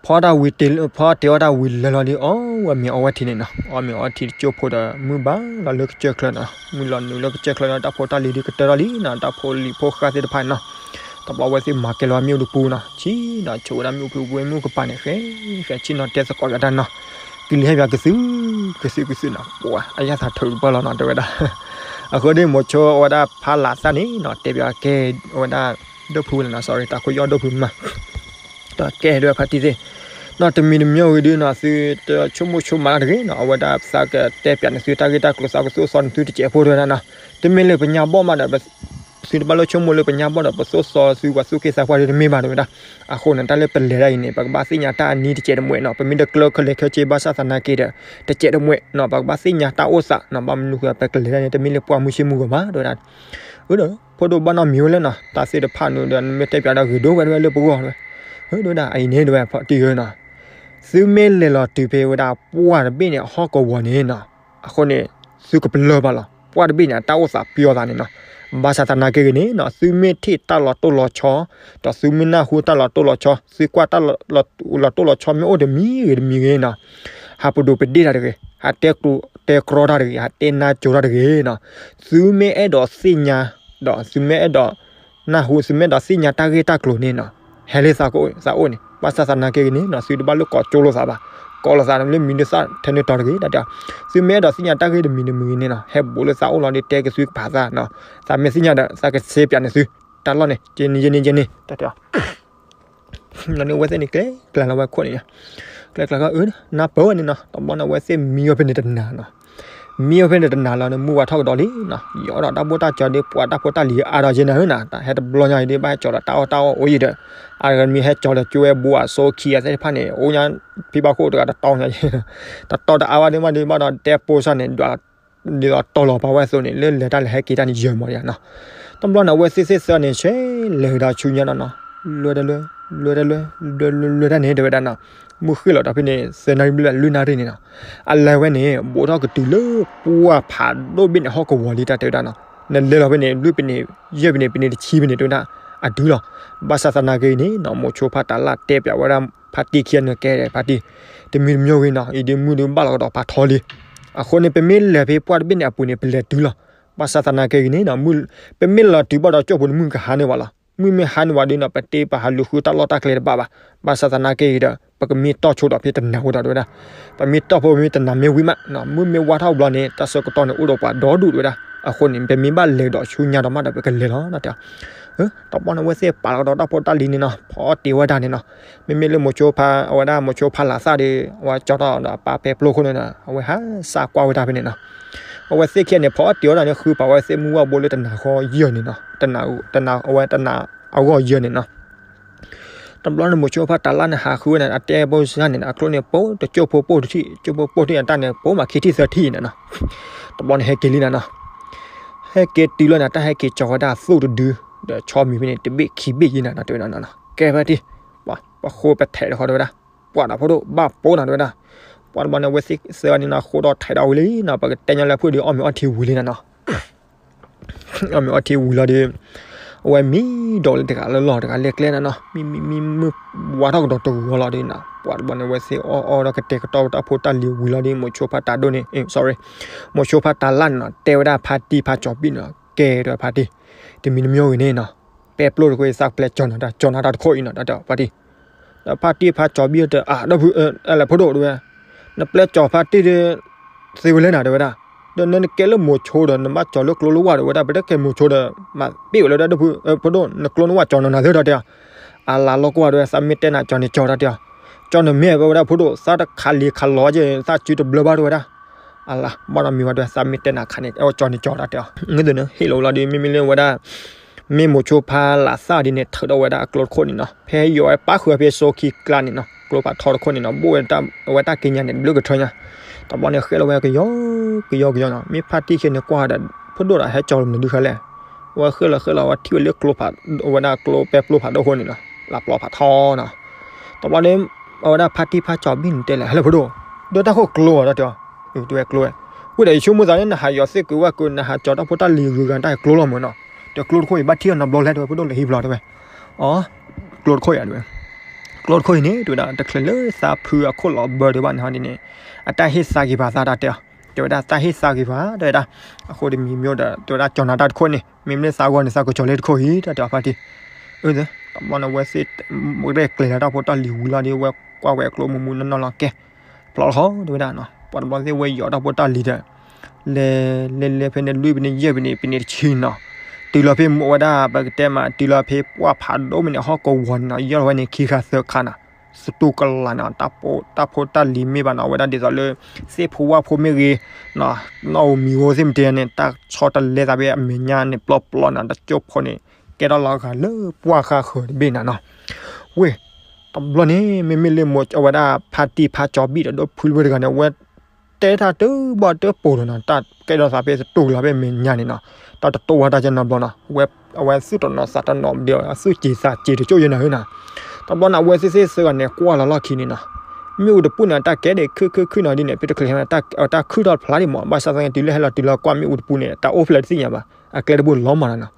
ဖီတၢ်ဝံၤတ့ၢ် ဖီတ့ၢ်အီၣ်တၢ်ဝံၤလၢာ်လီၤဒီး အီၣ်ဝဲမ့ၤအီဝဲထံန့ၣ်နီၤ, အီၣ်မ့ၤအီဝဲထံတကၠိၢ်ဖိဒီး မုၢ်ဘၣ်လီၤလၢကစၢၢ်ချၢနီၤ, မုၢ်လီၤနုာ်လၢကစၢၢ်ချၢနီၤ, တၢ်ဖိတၢ်လံၤဒုးကတၢၢ်ထီၣ်လံနီၤ, တၢ်ဖိလံၤဖိဃၢ်သ့ၣ်တဖၣ်နီၤ, တဘျီအဝဲသ့ၣ်မၤကဲလီၤမ့ၣ်အူတပူၤနီၤ, ဆံးနီၤ ဆိဝဲဒၣ်မ့ၣ်အူဖုဝဲမ့ၣ်အူကပၤန့ၣ် ဃဲ ဃဲဆံးနီၤ တဲသကိးယၤတၢ်နီၤ, ကလံၤဟဲပၠးကသု ကသုကသုနီၤ, ပှၤ အယၣ်သးထုးတပှၢ်လီၤနီၤ တဲဝဲဒၣ်, အဃိန့ၣ် မိၤဆိအဝဲဒၣ်ဖးလးသၣ်န့ၣ်နီၤ တဲပၠးကဲ အဝဲဒၣ် ဒိၣ်ဖုဝဲလီၤနီၤ, sorry တၢ်ခိၣ်ယီၣ်ဒိၣ်ဖုမး ဒီးကဲဒွဲဖါတံၢ်သ့ၣ်, နီၤတမံၤတမံၤဝံၤဒုနီၤ သုတဆိကမိၣ်ဆိကမးတၢ်တဂ့ၤနီၤ, အဝဲဒၣ်သးကတဲပၠးန့ၢ်သုတၢ်ဂ့ၢ်တၢ်ကျိၤ သးကသိၣ်သီန့ၢ်သုတစဲးဖိတဝဲဒၣ်နီၤ, တမ့ၢ်လၢပညါဘီၣ်မးဒီး သုတဘၣ်လိၣ်ဆိကမိၣ်လၢပညါဘီၣ်ဒီး ပသိၣ်သီသုပှၤသူၣ်က့သးပှၢ်ဒုတမ့ၢ်ဘၣ်တဝဲဒၣ်, အဃိန့ၣ် တၢ်လၢပလဲၤဒၣ်အံၤန့ၣ် ပကဘၣ်သ့ၣ်ညါတၢ်အနံၤတစဲးတမှဲၤနီၤ, ပမ့ၢ်တကျၢခဲလၢာ်ခဲဆ့ဘၣ်ဆၣ်သနာ်က့ဒီး တစဲးတမှဲၤနီၤ, ပကဘၣ်သ့ၣ်ညါတၢ်အိၣ်သးနီၤ, ဘၣ်မနုၤဃိပကလဲၤဒၣ်န့ၣ် တမ့ၢ်လၢပှၢ်မုၢ်ဆ့ၣ်မုၢ်ဂီၤဘၣ်တဝဲဒၣ်, အၢဒီး ဖိဒိၣ်ဘၣ်နီတမံၤဝဲလဲၣ်နီၤ, တၢ်သ့ၣ်တဖၣ်န့ၣ်ဒီး နမ့ၢ်တဲပၠးဒီးဂ့ၤဒိၣ်ဝဲတဝဲလၢပဂီၢ်တဝဲ, အၢဒီးဝဲဒၣ် အံၤန့ၣ်တဝဲဖါတံၢ်ဧၢနီၤ, သုမ့ၢ်လဲၤလီၤတုၤဖဲဝဲဒၣ်ပှၢ်တဘ့ၣ်န့ၣ် ဟီၣ်ကဝီၤန့ၣ်နီၤ, အဃိန့ၣ် သုကပလၢၢ်ဘၣ်လီၤ, ပှၢ်တဘ့ၣ်န့ၣ် အတၢ်အိၣ်သးပျီသးန့ၣ်နီၤ, ဘၣ်ဆၣ်သနာ်က့ဂ့ၤန့ၣ်နီၤ သုမ့ၢ်ထံၣ်တၢ်လီၤတိၢ်လီၤဆီ, ဒီးသုမ့ၢ်နၢ်ဟူတၢ်လီၤတိၢ်လီၤဆီ, သုကွၢ်တၢ်လီၤတိၢ်လီၤဆီမ့ၢ်အိၣ်တမံၤဂ့ၤတမံၤဂ့ၤနီၤ, ဟးပဒိးပဒ့ၣ်တၢ်တဂ့ၤ, ဟးတဲကျိတဲကြီတၢ်တဂ့ၤ, ဟးတဲနါကၠိတၢ်တဂ့ၤနီၤ, သုမ့ၢ်အဲၣ်ဒိးသ့ၣ်ညါ, ဒီးသုမ့ၢ်အဲၣ်ဒိး နၢ်ဟူ သုမ့ၢ်အဲၣ်ဒိးသ့ၣ်ညါတၢ်ဂ့ၢ်တၢ်ကျိၤန့ၣ်နီၤ, ဟဲလၢသးကအိၣ် သးအိၣ်န့ၣ် ဘၣ်ဆၣ်သနာ်က့ဂ့ၤန့ၣ်နီၤ သုတဘၣ်လိၣ်ကိးကၠိလိာ်သးဘၣ်, ကိးလိာ်သးလၢမံၤဒုးသၣ်ထဲန့ၣ်တီၤတဂ့ၤ တၢ်တဲအီၤ, သုမ့ၢ်အဲၣ်ဒိးသ့ၣ်ညါတၢ်ဂ့ၢ်တမံၤတမံၤဂ့ၤန့ၣ်နီၤ ဟဲဘူးလၢသးအိၣ်လီၤဒီးတဲက့ၤသုကဖးသးနီၤ, သးမ့ၢ်သ့ၣ်ညါဒီး သးကစ့ပၠးန့ၢ်သု, တၢ်လီၢ်န့ၣ် ကဲန့ၣ်ယဲန့ၣ်ယဲန့ၣ် တၢ်တဲအီၤ လီၤန့ၣ် အဝဲသ့ၣ်န့ၣ် ကျဲကျါလီၤဝဲခိၣ်န့ၣ်, ကျဲကျါကီ အၢ နၢ်ပၢၢ်ဝဲန့ၣ်နီၤ တဘျီန့ၣ် အဝဲသ့ၣ်မံဝဲဖဲန့ၣ်တနၤနီၤ, မံဝဲဖဲန့ၣ်တနၤလီၤန့ၣ် မုၢ်ဝါထီၣ်ကဒီးလံနီၤ, ယီၤဒီးတၢ်ဘိၣ်တၢ်ကၠီၤဒီး ပှၤတၢ်ဖိတၢ်လံၤအါဒီးယဲန့ၣ်နီၤ, တၢ်ဟဲတဘျီညါအံၤဒီး ဘၣ်ဟဲကၠီၤဒီးတၢ်အီၣ်တၢ်အီအိၣ်ယံၤဒီး, အါတကမံၤဟဲကၠီၤဒီးကၠိဝဲဘိအစိခံအသ့ၣ်တဖၣ်န့ၣ် အိၣ်ညါဖံဘၣ်ခိၣ်တဂၤတတီညါ, တတီတအါဝဲဒ်မးဒ်ဘၣ်ဒီး တဲပိစၢ်န့ၣ် ဒွး ဒ်သိးတီလီၤပာ်ဝဲအသိးန့ၣ် လၢလဲၤတၢ်လဲၤဟဲက့ၤတၢ်န့ၣ် ယၢၤမးဒံးနီၤ. တဘျီန့ၣ် အဝဲသ့ၣ်သ့ၣ်သၢန့ၣ် ဆဲးလဲၤကဒီးဆူညါနီၤနီၤ, လွဲတလွဲ, လွဲတလွဲ, လွဲလွဲလွဲတၢ်န့ၣ် တဲဝဲဒၣ်နီၤ, မုၢ်ဃ့ၢ်လီၤဒီးဖဲန့ၣ် သၢနၣ်ရံၣ်ဘျဲၣ်လွံၢ်နၣ်ရံၣ်န့ၣ်နီၤ, အလဲၤဝဲန့ၣ် ဘူးထီၣ်ကတုၤလၢပှၢ်ဖးဒိၣ်ဘ့ၣ်န့ၣ် ဟီၣ်ကဝီၤလံတၢ်တဲဝဲဒၣ်နီၤ, နလဲၤလီၤဖဲန့ၣ် လွံၢ်ပနံး, ယဲၢ်ပနံး, ပနံးတဆံဖဲန့ၣ် တဲဝဲဒၣ် အတုၤလီၤ. ဘၣ်ဆၣ်သနာ်က့န့ၣ်နီၤ မိၤဆိဖးတၢ်လၢ်တဲပၠးဝဲဒၣ် ဖါတံၢ်ခံဂၤန့ၣ်ကဲဖါတံၢ်, တမံၤတမံၤဂ့ၤနီၤ အံၤဒ်မုၢ်ဒုးဘၣ်လီၤကဒီးဖးထီလံ. အဃိန့ၣ် ပမ့ၢ်လဲၤဖဲပှၢ်တဘ့ၣ်န့ၣ်အပူၤန့ၣ် ပလဲၤတုၤလီၤ. ဘၣ်ဆၣ်သနာ်က့ဂ့ၤန့ၣ်နီၤ ပမ့ၢ်လီၤတုၤဘၣ်ဒီးကၠိၣ်ပူၤန့ၣ် မုၢ်ကဟါန့ၢ်ဝဲလီၤ. မုၢ်မ့ၢ်ဟါန့ၢ်ဝဲဒ်နီၤ ပတဲပဟးလူၤဃုတၢ်လီၢ်တၢ်ကျဲတဘၣ်ဘၣ်. ဘၣ်ဆၣ်သနာ်က့ဂ့ၤဒီး ပကမ့ၢ်တီၢ်ဆိဒီးဖဲတနၤဝဲဒီးတဲဝဲဒၣ်, ပမ့ၢ်တီၢ်ဖိမ့ၢ်တနၤမ့ၢ်ဝံၤမးနီၤ မုၢ်မ့ၢ်ဝါထီၣ်ဘျီန့ၣ် တၢ်ဆၢကတီၢ်န့ၣ်အိၣ်ဒီးပှၤဒီဒူၣ်တဲဝဲဒၣ်. အဃိန့ၣ် ပမ့ၢ်ဘၣ်လဲၤဒီးဆူညါဒီးမးဒီးပကလဲၤလီၤနီၤတဲအီၤ. တဘျီန့ၣ် အဝဲသ့ၣ်ပာ်လီၤကဒီးတၢ်ဖိတၢ်လံၤန့ၣ်နီၤ ဖီအီၣ်တ့ၤဝဲဒၣ်န့ၣ်နီၤ. မ့မ့ၢ်လၢမိၤဆိဖါ အဝဲဒၣ်မိၤဆိဖါလးသၣ်ဒီး အဝဲကၠီထီၣ်ဒီးအပၢ်ပဲပျိခိၣ်န့ၣ်နီၤ အဝဲဟးစၢ်ကွၢ်ဝဲဒၣ်ဖဲန့ၣ်နီၤ. အဝဲသ့ၣ်ခံဂၤန့ၣ် ဖီအီၣ်တ့ၤဝဲဒၣ်န့ၣ် ဃုပာ်ဝဲသ့ၣ်မုၢ်ဝၣ်ဘိလၢတနၤဃီယဲၢ်န့ၣ်နီၤ, တနၤ, တနၤအဝဲတနၤအဂီၢ်ယဲၢ်န့ၣ်နီၤ. တဘျီန့ၣ် မိၤဆိဖါတၢ်လၢ်န့ၣ် ဟးဃုဝဲန့ၣ် အတဲဘိစၢ်န့ၣ် အကျိန့ၣ် ပိာ်တကၠိၢ်ဖိပိာ်တထံၣ် ကၠိၢ်ဖိပိာ်ထံၣ်အတၢ်န့ၣ် ပိာ်မးခံထံၣ်သၢထံၣ်န့ၣ်နီၤ. တဘျီန့ၣ် ဟဲက့ၤလံနၤနီၤ. ဟဲက့ၤတုၤလီၤန့ၣ် တၢ်ဟဲက့ၤကၠီၤဝဲဒၣ်သိၣ်တဒု ဒီးဆီမံၤဖဲန့ၣ် တဘ့ၣ်ခံဘ့ၣ်ယံၤနၤနီၤ တဲဝဲဒၣ်နီၤ. ကဲဖါတံၢ်, ပှၤဃိပထဲးတခီတဲဝဲဒၣ်, ပှၤဒီးဖိဒိၣ်ဘၣ်ပိာ်နၤတဲဝဲဒၣ်. ပှၤတဘျီန့ၣ် အဝဲသ့ၣ်သၢဂၤန့ၣ်နီၤ ဃိဒီးထဲးဒီးဝံၤလံနီၤ ပကတဲညီလၢဖုၣ်ဒီးအီၣ်မ့ၤအီထံဝံၤလံနၤနီၤ. အီၣ်မ့ၤအီထံဝံၤလီၤဒီး အဝဲမံဒီးလၢတဂၤလၢလီၢ်တဂၤလၢကျဲနၤနီၤ မံမံမံမုၢ်ဝါထီၣ်ကဒီးတဂီၤလီၤဒီးနီၤ ပှၤတဘျီန့ၣ် အဝဲသ့ၣ်အီၣ်အီၣ်ဒီးကတဲာ်ကတီၤဝဲတၢ်ဖိတၢ်လံၤဝံၤလီၤဒီး မိၤဆိဖါတၢ်ဒိၣ်န့ၣ် sorry မိၤဆိဖါတၢ်လၢ်န့ၣ်နီၤ တဲဝဲဒၣ်ဖါတံၢ်ဖါကၠီၤဘံၣ်နီၤ ကဲဒီးဖါတံၢ် တမံၤတမံၤဂ့ၤန့ၣ်နီၤ ပဲပျိၢ်တခိၣ်အသးပျဲကၠီၤနၤတၢ် ကၠီၤနၤတၢ်တခိၣ်အံၤနီၤ တၢ်တဲအီၤဖါတံၢ် ဒီးဖါတံၢ်ဖါကၠီၤဘံၣ်တဲ အၢ ဒီးဖု အဲလဲၣ်ဖိဒိၣ်တဲဝဲ နပျဲကၠီၤဖါတံၢ်ဒီး သ့ဝဲလဲၣ်နၤတဲဝဲဒၣ်, ဒီးနကဲလၢမိၤဆိဒီး နဘၣ်ကၠီၤလၢကျိလၢဝၢ်တဲဝဲဒၣ် ပတကဲမိၤဆိဒီး မၤပ့ၢ်ဝဲလၢဒၣ် ဒီးဖု ဖိဒိၣ် နကျိနဝၢ်ကၠီၤနီၤနၤသ့တၢ်တဲအီၤ, အလၤလီၤကွၢ်တဲဝဲ သးမ့ၢ်တဲနၤကၠီၤန့ၣ်ကၠီၤတၢ်တဲအီၤ, ကၠီၤန့ၣ်မ့ၢ်ဝဲဒၣ်ဖိဒိၣ် သးတခးလံၤခးလီၤက့ၤ သးစုတဘျၢဘၣ်တဲဝဲဒၣ်, အလၤ ဘၣ်နီတမံၤဝဲတဲ သးမ့ၢ်တဲနၤခးန့ၣ် ကၠီၤန့ၣ်ကၠီၤတၢ်တဲအီၤ, န့ၣ်ဟ့ၣ်လီၤဝဲလီၤဒီး မ့မ့ၢ်လၢဝဲဒၣ် မ့ၢ်မိၤဆိဖါလးသၣ်ဒ်န့ၣ် ထုးထီၣ်ဝဲဒၣ်အကျိတခိၣ်န့ၣ်နီၤ ဖဲယိၤဝဲပၣ်ဃုာ်ဖဲစိခံကျါန့ၣ်နီၤ ကျိဖးထီတခိၣ်န့ၣ်နီၤ ဘိၣ်ဝဲတၢ် အဝဲတၢ်က့ညါန့ၣ် ဘျုးကထၢညါ, တဘျီန့ၣ်ဃဲလီၤဝဲကယီကယီကယီနီၤ မ့ၢ်ဖါတံၢ်ခဲန့ၣ်ကွၢ်ဒီး ဖိဒိၣ်ဒီးဟဲကၠီၤလီၤမနုၤဒုးဃဲလဲၣ်, ဝဲဃ့ၢ်လီၤဃ့ၢ်လီၤ ဝဲထံၣ်ဝဲလၢကျိဖး, အဝဲဒၣ်ကျိပဲပျိဖးဒိၣ်အဃိန့ၣ်နီၤ, လၢပျီဖးထီနီၤ. တဘျီန့ၣ် အဝဲဒၣ်ဖါတံၢ်ဖါကၠီၤဘံၣ်န့ၣ်တဲလဲၣ် ဟဲလၢဖိဒိၣ်, ဒိတၢ်ခိၣ်ကျိအီၤတၢ်တဲအီၤ, တဲဝဲကျိဝဲ, ဝံၤဒီးယဆိကမိၣ်သးန့ၣ် နဟးယီၤသ့ၣ်ကုၤဝၣ်ကုၤ နဟးကၠီၤတၢ်ဖိတၢ်လံၤဂုၤဂၤတၢ်ကျိလီၤမၢ်နီၤ, တဲကျိတခိၣ်အံၤဘၣ်ထံၣ်အီၤနီတဘျီလဲၣ် တဲဝဲဖိဒိၣ်လဲၤဟံးဘျီတဲဝဲ, အီ ကျိတခိၣ်အံၤတဲဝဲ ကျိတခိၣ်အံၤန့ၣ် တဲဝဲဒၣ် တချုးလၢသးဖုအခိၣ်လီၤဘၢဒံးဘၣ်န့ၣ်ဟီဒ်န့ၣ်, အတၢ်ဟ့ၣ်သါက့ၤပာ်သးတၢ်တဲအီၤ, တဲဝဲဒၣ်သးဟ့ၣ်သါက့ၤပာ် တဲဝဲဒၣ်, အဃိတမံၤမ့ၢ်ဒီး တဲဝဲဒၣ်ကၠီၤနၤတၢ်တခိၣ်န့ၣ် မ့မ့ၢ်သးဂီၢ်န့ၣ် သးကကၠီၤလၢတခိၣ်အံၤ တၢ်တဲအီၤဖါတံၢ်, အၢ တဘျီန့ၣ်ဝဲသ့ၣ်, ရဲၣ်ကျဲၤလၢတၢ်ဖိတၢ်လံၤဝံၤလီၤဒီး ဝဲကွၢ်ဝဲအကျိမူမူနီၢ်နီၢ်လီၤကဲ, ဖျီလီၤဟီ တဲဝဲဒၣ်နီၤ, ပှၤတဘျီသ့ၣ်ဝဲယီၤတၢ်ဖိတၢ်လံၤဒီး လဲၤလဲၤလဲၤဖဲန့ၣ်လွံၢ်ပနံးယဲၢ်ပနံး ပနံးတဆံနီၤ, တုၤလီၤဖဲမ့ၢ်ဝဲဒၣ် ပကတဲမး တုၤလီၤဖဲပှၢ်ဖးဒိၣ်မ့ၢ်န့ၣ် ဟီၣ်ကဝီၤန့ၣ်နီၤ ယီၢ်လီၤဝဲန့ၣ်ခံခါသၢခါနီၤ, စတူးကလာ်န့ၣ် တၢ်ဖိတၢ်လံၤမ့ၢ်ဘၣ်နီၤ အဝဲဒၣ်ဒ်သိးလၢ သ့ၣ်ဖိဝၣ်ဖိမ့ၢ်ဂ့ၤ, နီၢ်ဧိၤမံၤဧိၤသ့ၣ်မတၤန့ၣ် တၢ်ဆီတလဲသးဖဲအမဲာ်ညါန့ၣ် ပျီပျီနီၤ တကၠိဖိန့ၣ် ကဲထီၣ်လီၤဂာ်လၢပှၢ်ဃါဃၢၤတဘ့ၣ်န့ၣ်နီၤ, ဝ့ၢ် တဘျီန့ၣ် မ့မ့ၢ်လၢမိၤအဝဲဒၣ်ဖါတံၢ်ဖါကၠီၤဘံၣ်ဒီး ဒိၣ်ဖုလၢဝဲတဂၤန့ၣ် အဝဲတဲတၢ်တဘၣ်တပိာ်လၢၤနီၤ, တၢ်ကဲထီၣ်သးဖဲစတူးကလာ်ဖဲမဲာ်ညါန့ၣ်နီၤ, တၢ်တတိၢ်ဝဲတၢ်ကဲနီတဘျီနီၤ, အဝဲသူၣ်တနီၤသးတနီၤဒီး သူၣ်က့ၤသးက့ၤတကၠိၢ်ယဲနီၤဧၢနီၤ, တဘျီန့ၣ် အဝဲသ့ၣ်သ့ၣ်သၢဂၤန့ၣ် ကွၢ်လီၤလီၢ်ခံန့ၣ်နီၤ, မ့ၣ်အူတပူၤန့ၣ် အတၢ်ကဲဒံးခုၣ်ခုၣ်ခုၣ်နီၤဒ်န့ၣ် ဖဲတချုးဟဲ တၢ်ခုၣ်ထီၣ်ဖျါဒံးမး ဘၣ်ဆၣ်သနာ်က့ တုၤလၢဟဲလီၤတုၤလီၤကွၢ်မ့ၣ်အူတပူၤန့ၣ် တၢ်အိၣ်ဖျဲၣ်တသ့ၣ်ညါဘၣ်, အကျဲတဘိလီၤမးနီၤ,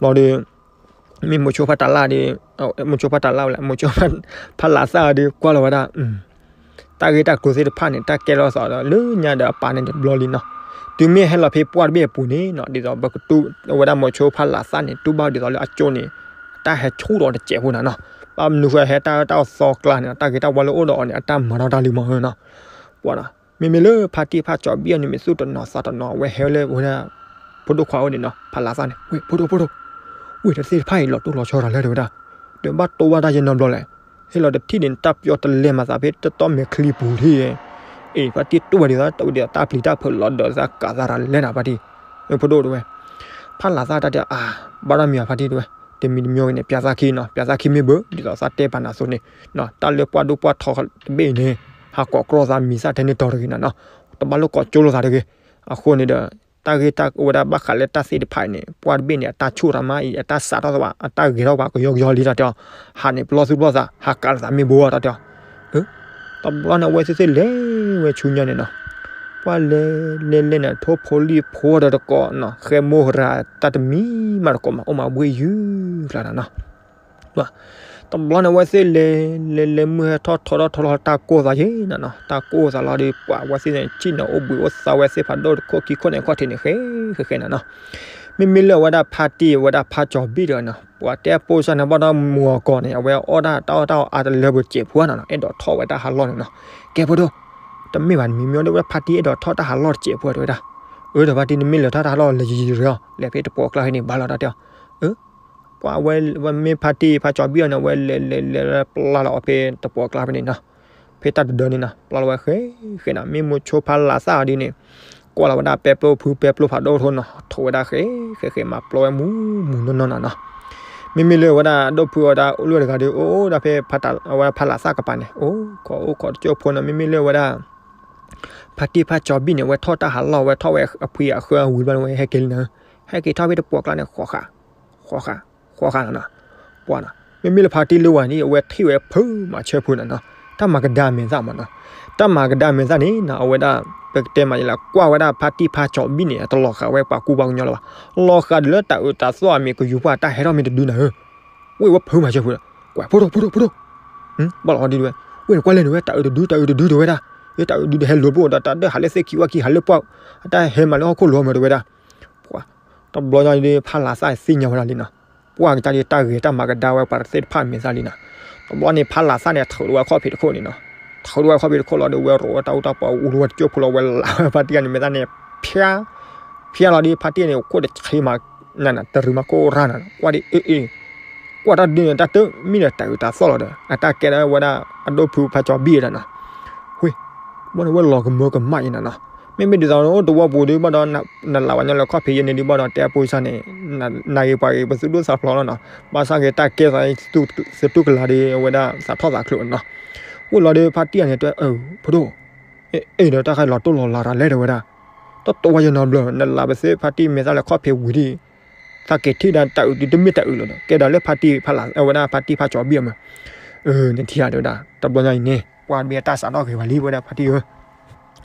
လီၤဒီး မ့ၢ်မိၤဆိဖါတၤလၣ်ဒီး, မိၤဆိဖါတၤလၣ်ဝဲလဲၣ်, မိၤဆိဖါလးသၣ်ဒီး ကွၢ်လီၤဝဲဒၣ်, တၢ်ဂ့ၢ်တၢ်ကျိၤသ့ၣ်တဖၣ်န့ၣ် တၢ်ကဲထီၣ်သးဒီးလၢညါဒီးအပာ်န့ၣ်တဘျီလံနီၤ, တုၤမ့ၢ်ဟဲလီၤဖဲပှၢ်တဘ့ၣ်အပူၤန့ၣ်နီၤ ဒ်သိးပကတူၢ်ဝဲဒၣ်မိၤဆိဖါလးသၣ်န့ၣ် တူၢ်ဘၣ်ဒ်သိးလၢအကၠိန့ၣ် တၢ်ဟဲဆူၣ်ထီၣ်တစဲးဖိနီၤနီၤ, ဘၣ်မနုၤဃိဟဲတၢ်အၢတၢ်သီကျါန့ၣ် တၢ်ဂ့ၤတၢ်ဝါလၢအိၣ်ဒီးအီၤန့ၣ် အတၢ်မၤထီၣ်တၢ်လံမးနီၤ, ပှၤနီၤ မ့မ့ၢ်လၢဖါတံၢ်ဖါကၠီၤဘံၣ်အီၤန့ၣ် မ့ၢ်သူၣ်တနီၤသးတနီၤ အဝဲဟဲလၢဝဲဒၣ် ဖိဒိၣ်ခွါအိၣ်န့ၣ်နီၤ ဖါလးသၣ်န့ၣ် ဝ့ၢ်ဖိဒိၣ်ဖိဒိၣ်, ဝ့ၢ်တသ့ၣ်တဖၣ်အံၤလီၤတိၢ်လီၤဆီတၢ်လၢတဲဝဲဒၣ်, ဒီးဘၣ်တိၢ်ဘၣ်တၢ်ယဲနီတဘျီလဲၣ်, ဟ့ၣ်လီၤတထံၣ်န့ၣ် တၢ်ပျီတလဲၤမၤသးဖဲတတီၢ်မဲာ်ချံပူၤထံၣ်, အ့ၣ် ဖါတံၢ်တိၢ်ဘၣ်ဒ်သိး တဝဲဒ်သိးတၢ်ပျံၤတၢ်ဖုးလီၤဒီးသးကးသးတၢ်လဲၣ်နၤဖါတံၢ်, ဝ့ၢ်ဖိဒိၣ်တဲဝဲ, ဖါလးသၣ်တၢ်တဲအါ, ဘၣ်တၢ်မံၤအီၤဖါတံၢ်တဲဝဲ, တမံၤတမံၤဂ့ၤန့ၣ် ပျၤသၣ်ခံနီၤ ပျၤသၣ်ခံမ့ၢ်ဘၣ် ဒ်သိးသးတဲပာ်နၤအသိးန့ၣ်, တၢ်လၢပှၢ်ဒိၣ်ပှၢ်ထီတဘ့ၣ်အံၤန့ၣ်, ဟးကိးကြီသးမံၤသၣ်ထဲန့ၣ်တီၤတဂ့ၤနၤနီၤ, တဘၣ်လိၣ်ကိးကၠိလိာ်သးတဂ့ၤ, အဃိန့ၣ်ဒီး တၢ်ဂ့ၢ်တၢ်အိၣ်ဝဲဒၣ်ဘၣ်ဃးလၢတၢ်သ့ၣ်တဖၣ်အံၤန့ၣ် ပှၢ်တဘ့ၣ်န့ၣ် အတၢ်ဆူၣ်တၢ်မးအံၤ အတၢ်စးထီၣ်သးဘၣ် အတၢ်ဂဲၤထီၣ်ဘၣ်ကယီကယီလံတၢ်တဲအီၤ, ဟးန့ၣ်ပလီၢ်သူၣ်ပလီၢ်သး ဟးကးလၢသးမ့ၢ်ဘိတၢ်တဲအီၤ, တဘျီန့ၣ် အဝဲသ့ၣ်သ့ၣ်လဲၤဝဲဆူညါန့ၣ်နီၤ, ပှၢ်လဲၤလဲၤလဲၤန့ၣ် ထိၣ်ဖိလံၣ်ဖိဒီးတကိးနီၤ ဃဲမိၢ်ရၤတၢ်တမံၤမးတကိးမး အိၣ်မးဘှ့ၣ်ယုၢ်ကျါနၤနီၤ တဘျီန့ၣ်အဝဲသ့ၣ်လဲၤလဲၤလဲၤ မုၢ်ဟဲထီၣ်ထီထီၣ်ထီထီၣ် တၢ်ကိၢ်သးယဲနၤနီၤ, တၢ်ကိၢ်သးလီၤဒီး ပှၤအဝဲသ့ၣ်န့ၣ် ထံၣ်န့ၣ်အိၣ်ဘှံးအိၣ်သါဝဲသ့ၣ်ဖးဒိၣ်တခိၣ်ခံခိၣ်န့ၣ် အခီၣ်ထံးန့ၣ် ဃဲဃဲဃဲနၤနီၤ, မ့မ့ၢ်လၢအဝဲဒၣ်ဖါတံၢ်အဝဲဒၣ်ဖါကၠီၤဘံၣ်ဒီးနီၤ ပှၤတဲပိစၢ်န့ၣ် ဘၣ်ဒီးမုၢ်ဂီၤကီၢ်န့ၣ် အဝဲအီၣ်ဒၣ်တၢ်အီၣ်တၢ်အီအါတလၢပူၤတစဲးဖိနၤနီၤ အဲၣ်ဒိးထီၣ်ဝဲတၢ်ဟးလီၢ်န့ၣ်နီၤ, ကဲဖိဒိၣ်, တမ့ၢ်ဘၣ် မ့မ့ၢ်အီၤဒီးဝဲဒၣ်ဖါတံၢ်အဲၣ်ဒိးထီၣ်တၢ်ဟးလီၢ်တစဲးဖိတဲဝဲဒၣ်, အၢ ဒီးဖါတံၢ်နမ့ၢ်လဲၤထီၣ်တၢ်ဟးလီၢ်လဲၤယံၤယံၤတဂ့ၤအီၤ လဲၤဖဲတပှီၤကျါဖဲန့ၣ်ဘၣ်လီၤတၢ်တဲအီၤ, အၢ ပှၤဝဲ ဝဲမ့ၢ်ဖါတံၢ်ဖါကၠီၤဘံၣ်အီၤန့ၣ် အဝဲလဲၤလဲၤလဲၤပျၢ်လီၤအီၤဖဲတပှီၤကျါဖဲန့ၣ်နီၤ, ဖဲတၢ်တဒၢန့ၣ်နီၤ ပျၢ်လီၤဝဲဃဲဃဲနီၤ မ့ၢ်မိၤဆိဖါလးသၣ်အီၤဒ်န့ၣ် ကွၢ်လီၤဝဲဒၣ်ပဲပျိဖုပဲပျိဖးဒိၣ်ထိနီၤ ထိးဝဲဒၣ်ဃဲဃဲဃဲမးပျီဝဲမူမူနီၢ်နီၢ်နီၤနီၤ, မ့မ့ၢ်လၢဝဲဒၣ်ဒိၣ်ဖုအီၤဒၣ်အိၣ်လၢတဂၤဒီး အိၣ်ဒၣ်ဖဲဖါတံၢ် အဝဲဖါလးသၣ်ကပၤန့ၣ် အိၣ်ခိးအိၣ်ခိးတကၠိဖိနီၤ မ့မ့ၢ်လၢဝဲဒၣ် ဖါတံၢ်ဖါကၠီၤဘံၣ်န့ၣ် အဝဲထီၣ်တၢ်ဟးလီၢ် အဝဲထီၣ်ဝဲအဖှံအဃၢဝံၤဘျီန့ၣ် ဝဲဟဲက့ၤလံနီၤ, ဟဲက့ၤထီၣ်ဖဲတပှီၤကျါန့ၣ် ဃီဃာ် ဃီဃာ် ဃီဃာ်နီၤနီၤ, ပှၤနီၤ မ့မ့ၢ်လၢဖါတံၢ်လၢဝဲန့ၣ် အဝဲထံၣ်ဝဲဖုမၤဆၢဖုနီၤနီၤ, တၢ်မၤကဒါမဲာ်သၣ်မးနီၤ, တၢ်မၤကဒါမဲာ်သၣ်န့ၣ်နီၤ အဝဲဒၣ် ပကတဲမးယဲလၢ ကွၢ်ဝဲဒၣ်ဖါတံၢ်ဖါကၠီၤဘံၣ်န့ၣ် အတလီၤဃာ်ဝဲပှၤကူပှၤကညီလၢၤဘၣ်, လီၤဃာ်ဒီးလၢတၢ်အၢတၢ်သီအမံၤကယူၤပှၢ်တၢ်ဟဲထီၣ်မ့ၢ်တဒုနီၤဧၢ, ဝ့ၢ်ဝဲဖုမၤဆၢဖုဒီး ကွၢ်ဖိဒိၣ်ဖိဒိၣ်ဖိဒိၣ် ဘၣ်လီၤဒ်ဝဲ, ဝ့ၢ်န့ၣ်ကွၢ်လဲၣ်န့ၣ်ဝဲ တၢ်အၢတဒု တၢ်အၢတဒုတဲဝဲဒၣ်, တၢ်အၢတဒုဒီးဟဲလိာ်ဘိၣ်ဒီးတၢ်ဒၢၣ်ဟးလၢသ့ၣ်ခံဝဲခံဟးလၢပှၢ်, အတၢ်ဟဲမၤလၢဟီၣ်ခိၣ်လိၤမးတဲဝဲဒၣ်, ပှၤ, တဘျီညါဒီးဖါလးသၣ်သ့ၣ်ညါဝဲဒၣ်လံနီၤ, ပှၢ်ကစၢ်ဒီးတၢ်ဂဲၤတၢ်မၤကဒါဝဲပှၤတသ့ၣ်တဖၣ်မဲာ်သၣ်လံနီၤ, တဘျီန့ၣ်ဖါလးသၣ်န့ၣ် ထုးထီၣ်ဝဲခီၣ်ဖံးတခိၣ်န့ၣ်နီၤ, ထုးထီၣ်ဝဲခီၣ်ဖံးတခိၣ်လီၤဒီး ဝဲရိးဝဲတၢ်အူတၢ်ပီးအူလီၤဝဲတကၠိဖိလီၤ ဝဲလးဝဲဖါတံၢ်န့ၣ် မဲာ်သၣ်န့ၣ် ဖျါ ဖျါလီၤဒီး ဖါတံၢ်န့ၣ် ခိၣ်တဆ့မး နၤနၤ တရံးမၤကိၢ်ရၢ်နၤ ကွၢ်ဒ်အ့ၣ်အ့ၣ်, ကွၢ်တၢ်ဒုန့ၣ် တၢ်တမ့ၢ်ဒီးတၢ်အၢတၢ်သီလီၤဒီး အတၢ်ကဲဒၣ်ဝဲဒၣ်အဒိၣ်ဖုဖါကၠီၤဘံၣ်ဒၣ်နီၤ, ဝ့ၢ်, ဘၣ်ဒီးဝဲလီၤကမၢကမၣ်အံၤနၤနီၤ, မ့မ့ၢ်ဒ်သိးတဝီပူၤဒုးဘၣ်ဒီး နလးဝဲညီလၢခီၣ်ဖံးယဲန့ၣ်ဒုးဘၣ်ဒီး တဲအပူၤစၢ်န့ၣ် နဂ့ၤပှၤဂ့ၤ ပသူၣ်ဒိၣ်သးဖျိးလီၤနီၤ, ဘၣ်ဆၣ်ဂ့ၤတၢ်ကဲသး သတူၢ်ကလာ်ဒီး အဝဲဒၣ်သးထီၣ်သးချုးနီၤ, ဝ့ၢ်လီၤဒီးဖါတံၢ်န့ၣ်တဲ အၢ ဖိဒိၣ် အ့ၣ်ဒီးတၢ်ခါလီၤတိၢ်လီၤလးတၢ်လဲၣ်တဲဝဲဒၣ်, တတီဝဲယနီဘျီ နလးပသ့ဖါတံၢ်မဲာ်သၣ်လၢခီၣ်ဖံးဝံၤဒီး တၢ်ကဲထံၣ်ဒၣ်တၢ်အုးဒုးတမ့ၢ်တၢ်အုးလီၤဒီး ကဲဒီးလၢဖါတံၢ်ဖါလၢ် အဝဲဒၣ်ဖါတံၢ်ဖါကၠီၤဘံၣ်အမုၢ်, နထံၣ်ဧါ တဲဝဲဒၣ် တဘျီညါအံၤန့ၣ် ပှၢ်တဘ့ၣ်အတၢ်စးထီၣ်ဂ့ၤဝဲလံ ဝဲဒၣ်ဖါတံၢ်ဧ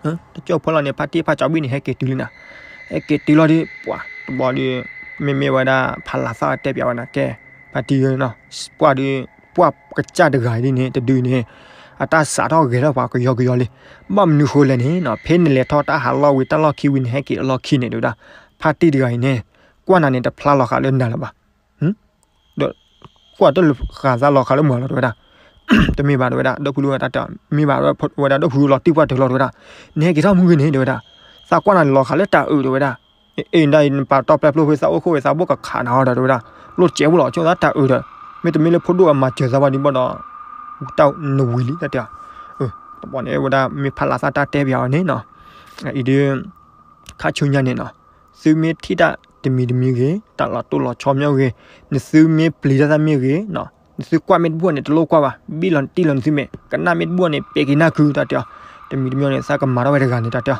ၢ, တကၠိဖိလီၤန့ၣ် ဖါတံၢ်ဖါကၠီၤဘံၣ်န့ၣ် ဟဲက့ၤတုၤလံနၤ, ဟဲက့ၤတုၤလီၤဒီး ပှၢ်တဘျီဒီး မ့မ့ၢ်ဝဲဒၣ်ဖါလၢ်သၣ်တဲပၠးဝဲနၤ ကဲ ဖါတံၢ်ဧၢနီၤ, ပှၢ်ဒီး ပှၢ်ကစၢ်တဂၤအံၤဒ်န့ၣ် တဒုအံၤန့ၣ် အတၢ်စးထီၣ်ဂဲၤထီၣ်ပှၤကယီကယီလံ, ဘၣ်မနုၤဃိလဲၣ်န့ၣ်နီၤ ဖဲနလဲၤထီၣ်တၢ်ဟးလီၢ်ဝံၤ တၢ်လီၢ်ခံဝံၤန့ၣ် ဟဲက့ၤအလီၢ်ခံန့ၣ် တဲဝဲဒၣ် ဖါတံၢ်တဂၤအံၤန့ၣ် ကွၢ်နၤန့ၣ် တဖျါလီၤဃာ်လၢနၤလၢၤဘၣ် ဒီးကွၢ်တလၢဃာ်သးလီၤဃာ်လၢမုၢ်လီၤ တဲဝဲဒၣ်, တမ့ၢ်ဘၣ် တဲဝဲဒၣ် ဒီပုၢ်ဝဲၢ်တၢ်တဲအီၤ မ့ၢ်ဘၣ် ဝဲဒၣ်ဒီပုၢ်လီၤတံၢ်ပှၢ်တၢၢ်လီၤ တဲဝဲဒၣ်, နဟဲက့ၤထီၣ်မုၢ်ဂ့ၤန့ၣ် တဲဝဲဒၣ်, သးကွၢ်နၤန့ၣ်လီၤဃာ်လၢတၢ်အုး တဲဝဲဒၣ်, အ့ၣ် ဒ်အံၤ နပာ်တီပျဲဖျိဖဲသးအိၣ်ခိၣ်ဝဲသးဘိၣ်ကခးနၤအီၤဒီး တဲဝဲဒၣ်, လိၣ်စဲးဖိလီၤ ဆိသးတၢ်အုးဒီး, မ့တမ့ၢ်လၢဖိဒိၣ်အမၤစၢၤသးဘၣ်ဒံးဘၣ်ဒီး တၢ်နဝံၤလံ တၢ်တဲအီၤ, တဘျီန့ၣ် ဝဲဒၣ်မ့ၢ်ဖါလၢ်သၣ်တၢ်တဲပၠးအီၤန့ၣ်နီၤ, အံၤဒုး ခါဆူညါန့ၣ်နီၤ, သုမ့ၢ်ထံၣ်တၢ်တမံၤတမံၤဂ့ၤ တၢ်လီၤတိၢ်လီၤဆီမ့ၢ်ဂ့ၤ, နသုမ့ၢ်ပျံၤတၢ်သၣ်မ့ၢ်ဂ့ၤ, နသုကွၢ်မ့ၢ်တဘူၣ်န့ၣ် တလိၣ်ကွၢ်ဘၣ်, ဘံၣ်လီၤတံၢ်လီၤနသုမဲာ်, ကနၣ်မ့ၢ်တဘူၣ်န့ၣ် ပဲာ်က့ၤနၢ်ခု တၢ်တဲအီၤ, တမံၤတမံၤန့ၣ် သးကမၤထီၣ်ဝဲတဂၤန့ၣ် တၢ်တဲအီၤ,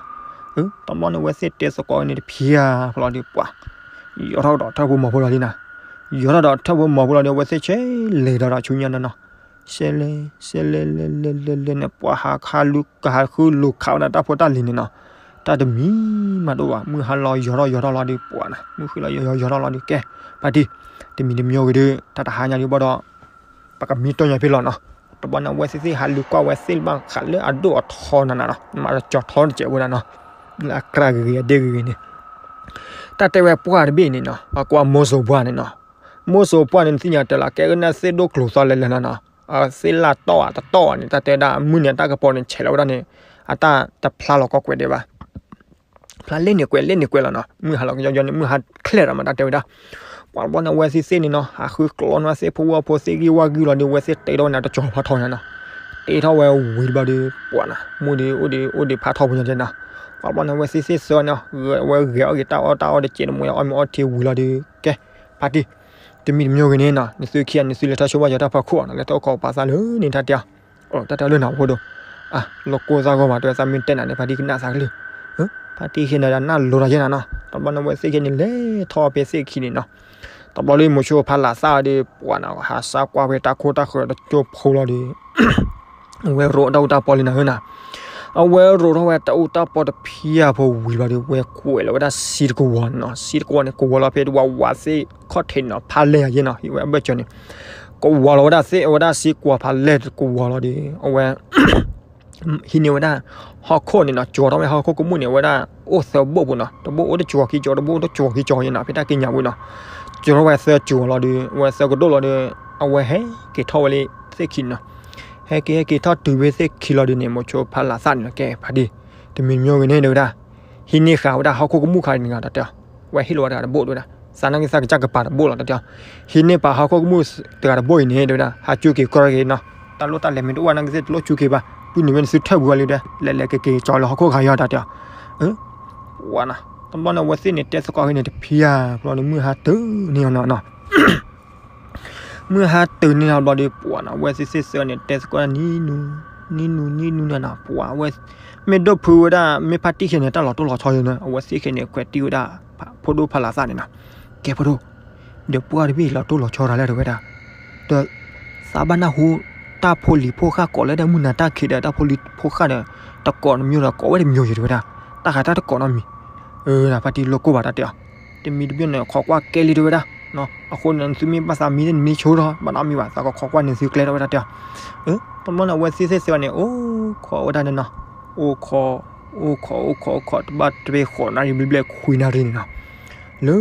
တဘျီန့ၣ် အဝဲသ့ၣ်တဲသကိးန့ၣ်တဖျါဖျိလီၤဒီး ပှၤ ယီၤထီၣ်ဒီးထၢၣ်ဖိမီၤဖိလီၤလံနၤ, ယီၤထီၣ်ဒီးထၢၣ်ဖိမီၤဖိလီၤဒီး အဝဲသ့ၣ်ဆဲးလဲၤဒီးဒီးဆူညါနီၤနီၤ, ဆဲးလဲၤ ဆဲးလဲၤ လဲၤလဲၤလဲၤလဲၤန့ၣ် ပှၤဟးခါလူၤကဟးဃုလိၤခးဝဲဒၣ်တၢ်ဖိတၢ်လံၤန့ၣ်နီၤ, တၢ်တမံၤမးတအိၣ်ဘၣ်, မုၢ်ဟါလီၤယီၤထီၣ်ယီၤထီၣ်လီၤဒီး ပှၤနၤ မုၢ်ဃ့လီၤယီၤယီၤထီၣ်လီၤဒီး ကဲ ဖါတံၢ်, တမံၤတမံၤဂ့ၤဒီး တၢ်တဟါညါဒီးဘၣ်ဒီး ပကမံတီၢ်ညါဖဲလီၤနီၤ, တဘျီန့ၣ် အဝဲသ့ၣ်သ့ၣ်ဟးလူၤကွၢ်ဝဲသ့ၣ်လၢဘၣ်ဃးလၢအဒိၣ်အထီနၤနၤနီၤ, မၤတကၠီၤထီတစဲးဝဲဒၣ်နီၤ, လၢအကြၢးဂ့ၤဂ့ၤအဒ့ၣ်ဂ့ၤဂ့ၤန့ၣ် တၢ်တဲဝဲပှၢ်တဘ့ၣ်န့ၣ်နီၤ, ပှၤကိးမိၢ်စိၤပှၢ်န့ၣ်နီၤ, မိၢ်စိၤပှၢ်န့ၣ် နသ့ၣ်ညါတၢ်လီၤ ကဲကနၣ်သ့ၣ်ဒိၣ်ကျိၤသီလဲၤလဲၤနီၤနီၤ, အသ့ၣ်လၢတီၢ်ဧါတတီၢ်ဧါန့ၣ် တၢ်တဲဝဲဒၣ် မုၢ်န့ၣ် အတၢ်ကပီၤန့ၣ် ဆဲးလီၤဝဲဒၣ်န့ၣ် အတၢ်တဖျါလီၤကီကွဲးဒဲးဘၣ် ဖျါလဲၣ်န့ၣ်ကွဲး လဲၣ်န့ၣ်ကွဲးလီၤနီၤ, မုၢ်ဟါလီၤကယီကယီန့ၣ် မုၢ်ဟါချဲၣ်ဒီးမး တၢ်တဲဝဲဒၣ်, ပှၤဘျီန့ၣ် အဝဲသ့ၣ်သ့ၣ်န့ၣ်နီၤ ဟးဃုကျီနီၤ သ့ၣ်ဖိဝၣ်ဖိသ့ၣ်ဂံၢ်ဝၣ်ဂံၢ်လီၤဒီး အဝဲသ့ၣ်တဲထီၣ်ဝဲန့ၣ် တကၠီၤဖးထီညါနီၤ, တဲထီၣ်ဝဲဝံၤတဘျီဒီး ပှၤနၤ မုၢ်ဒီးအိၣ်ဒီးအိၣ်ဒီးဖးထီပူၤညါတဲနီၤ, ပှၤဘျီန့ၣ် အဝဲသ့ၣ်သ့ၣ်သၢန့ၣ် ဝဲဂဲၤအီၣ်က့ၤတၢ်အီၣ်တၢ်အီဒီး ကဲနမူအီၣ်မ့ၤအီထံဝံၤလီၤဒီး ကဲ ဖါတံၢ်, တမံၤတမံၤဂ့ၤန့ၣ်နီၤ နသုခံဂၤန့ၣ် သုလဲၤထီၣ်ဆိဘၣ်ယီၤတၢ်ဖီခိၣ်နီၤ လဲၤထီၣ်ခီပာ်သးလၢန့ၣ် တၢ်တဲအီၤ တၢ်တဲလၢနၤဖိဒိၣ်, လီၤကိၢ်သးဂီၢ်မး တဲဝဲသးမ့ၢ်တဲနၤန့ၣ် ဖါတံၢ်ကနၣ်သးကလုၢ်, ဖါတံၢ်ဟ့ၣ်န့ၣ်ဒီးနၢ်လိၤဒီးယဲနၤနီၤ, တဘျီန့ၣ် အဝဲသ့ၣ်ခံဂၤန့ၣ်လဲၤထီၣ်ဖဲသ့ၣ်ခံန့ၣ်နီၤ, တဘျီလၢမိၤဆိဖါလၢ်သၣ်ဒီး ပှၤနၤ ဟးစါကွၢ်ဖဲတၢ်ခိၣ်တၢ်ဃၢၤတကၠိဖိလီၤဒီး အဝဲရိးတၢ်အူတၢ်ပီလံနၤဧၢနၤ, အဝဲရိးထီၣ်ဝဲတၢ်အူတၢ်ပီတဖၣ်ဖိဝံၤလီၤဒီး ဝဲကွဲးလီၤဝဲဒၣ်စံတကဝီၤန့ၣ်နီၤ, စံတကဝီၤန့ၣ် ကဝီၤလီၤဖဲဝးဝးသ့ၣ်ခီၣ်ထံးန့ၣ်နီၤ ဖးလဲၢ်ယဲနီၤ ဟံးဝဲအဘၢၣ်စၢၤန့ၣ်, ကဝီၤလီၤဝဲဒၣ်သ့ၣ်အဝဲဒၣ်စံကွီၤဖးလဲၢ်တကဝီၤလီၤဒီး အဝဲ ဟံးန့ၢ်ဝဲဒၣ် ဟီၣ်ခိၣ်န့ၣ်နီၤ ကၠီၤထီၣ်ဝဲဟီၣ်ခိၣ်ကမူၣ်န့ၣ် အဝဲဒၣ်အိၣ်သၢဘိၣ်ပူၤနီၤ, တဘိၣ်အိၣ်တကၠီၤခံကၠီၤ တဘိၣ်အိၣ်တကၠီၤခံကၠီၤယဲနီၤ ဖဲတၢ်က့ညါဝံၤနီၤ, ကၠီၤထီၣ်ဝဲသၢကၠီၤလီၤဒီး အဝဲသၢကဒိၣ်လီၤဒီး အဝဲဟဲက့ၤထီၣ်ဝဲလၢသ့ၣ်ခံန့ၣ်နီၤ, ဟဲက့ၤဟဲက့ၤထီၣ်တုၤဖဲသ့ၣ်ခံလီၤဒီးန့ၣ် မိၤဆိဖါလၢ်သၣ်န့ၣ်နီၤ ကဲဖါတံၢ်, တမံၤမံၤဂ့ၤန့ၣ် တဲဝဲဒၣ် ဟံးန့ၢ်ဃာ်ဝဲဒၣ်ဟီၣ်ခိၣ်ကမူၣ်ခါန့ၣ်နီၤ တၢ်တဲအီၤ, ဝဲဟ့ၣ်လီၤဝဲတဂၤတဘိၣ်တဲဝဲဒၣ်, သးနာ်က့သးကစၢ်ကပၤတဘိၣ်လီၤ တၢ်တဲအီၤ, ဟံးန့ၢ်ပာ်ဟီၣ်ခိၣ်ကမူၣ်တဂၤတဘိၣ်အံၤန့ၣ် တဲဝဲဒၣ် ဟးစူၢ်က့ၤကီၢ်က့ၤနီၤ, တၢ်လိၣ်တၢ်လဲၤမ့ၢ်တအိၣ်နာ်က့သ့ၣ်တလိၣ်စူၢ်က့ၤဘၣ်, ပုၢ်နုာ်ဝဲန့ၣ်သုထၢၣ်ပူၤဝဲလံဒီး လဲၤလဲၤက့ၤက့ၤကၠီၤလၢဟီၣ်ခိၣ်ခါယီၤ တၢ်တဲအီၤ, ဝါနၤ, တဘျီန့ၣ် အဝဲသ့ၣ်န့ၣ်တဲသကိးဖဲန့ၣ်တဖျါဖျိန့ၣ် မုၢ်ဟါတုၤန့ၢ်အီၤနီၤနီၤ မုၢ်ဟါတုၤန့ၢ်အီၤဘျီဒီး ပှၤနီၤ အဝဲသ့ၣ်သ့ၣ်သၢန့ၣ် တဲသကိးနံၤနူၤ နံၤနူၤ နံၤနူၤန့ၣ်နီၤ ပှၤအဝဲ မ့ၢ်ဒိၣ်ဖုဝဲဒၣ် မ့ၢ်ဖါတံၢ်ခဲန့ၣ် တၢ်လီၤတိၢ်လီၤဆီယဲနီၤ အဝဲသ့ၣ်ခဲန့ၣ် ခွဲးတံၢ်ဝဲဒၣ် ဖိဒိၣ်ဖါလၢ်သၣ်န့ၣ်နီၤ ကဲဖိဒိၣ် ဒီးပှၢ်တဘ့ၣ်လီၤတိၢ်လီၤဆီတၢ်လဲၣ်တဲဝဲဒၣ် ဒီး သးဘၣ်နၢ်ဟူ တၢ်ဖိလံၤဖိဃၢ်ကိးလၢဒၣ်မုၢ်နၤတၢ်ခံးဒီး တၢ်ဖိလံၤဖိဃၢ်ဒီး တကိးတမံၤဒီး ကိးဝဲတမံၤယဲတဲဝဲဒၣ် တၢ်ဃးတၢ်တကိးနီတမံၤ အၢ ဖါတံၢ်လိၣ်ကိၢ်ဘၣ်တၢ်တဲအီၤ တမံၤတမံၤန့ၣ် ခိးကွၢ်ကဲလံတဲဝဲဒၣ် အဃိန့ၣ် သုမ့ၢ်ဘၣ်သးမံန့ၣ် မံဆိထီၣ် ဘၣ်နီတမံၤဘၣ် သးကခိးကွၢ်န့ၣ်သုကျဲတဲဝဲဒၣ်တဲအီၤ တဘျီန့ၣ် အဝဲသ့ၣ်သ့ၣ်သၢန့ၣ် အိၣ်ခိးဝဲဒၣ်န့ၣ်နီၤ အိၣ်ခိး အိၣ်ခိး အိၣ်ခိး အိၣ်ခိး တဘၣ်တဘ့ၣ်ဃိးနၣ်ရံၣ်ဘျဲၣ်ဘျဲၣ်ခွံနၣ်ရံၣ်န့ၣ်နီၤ လၢ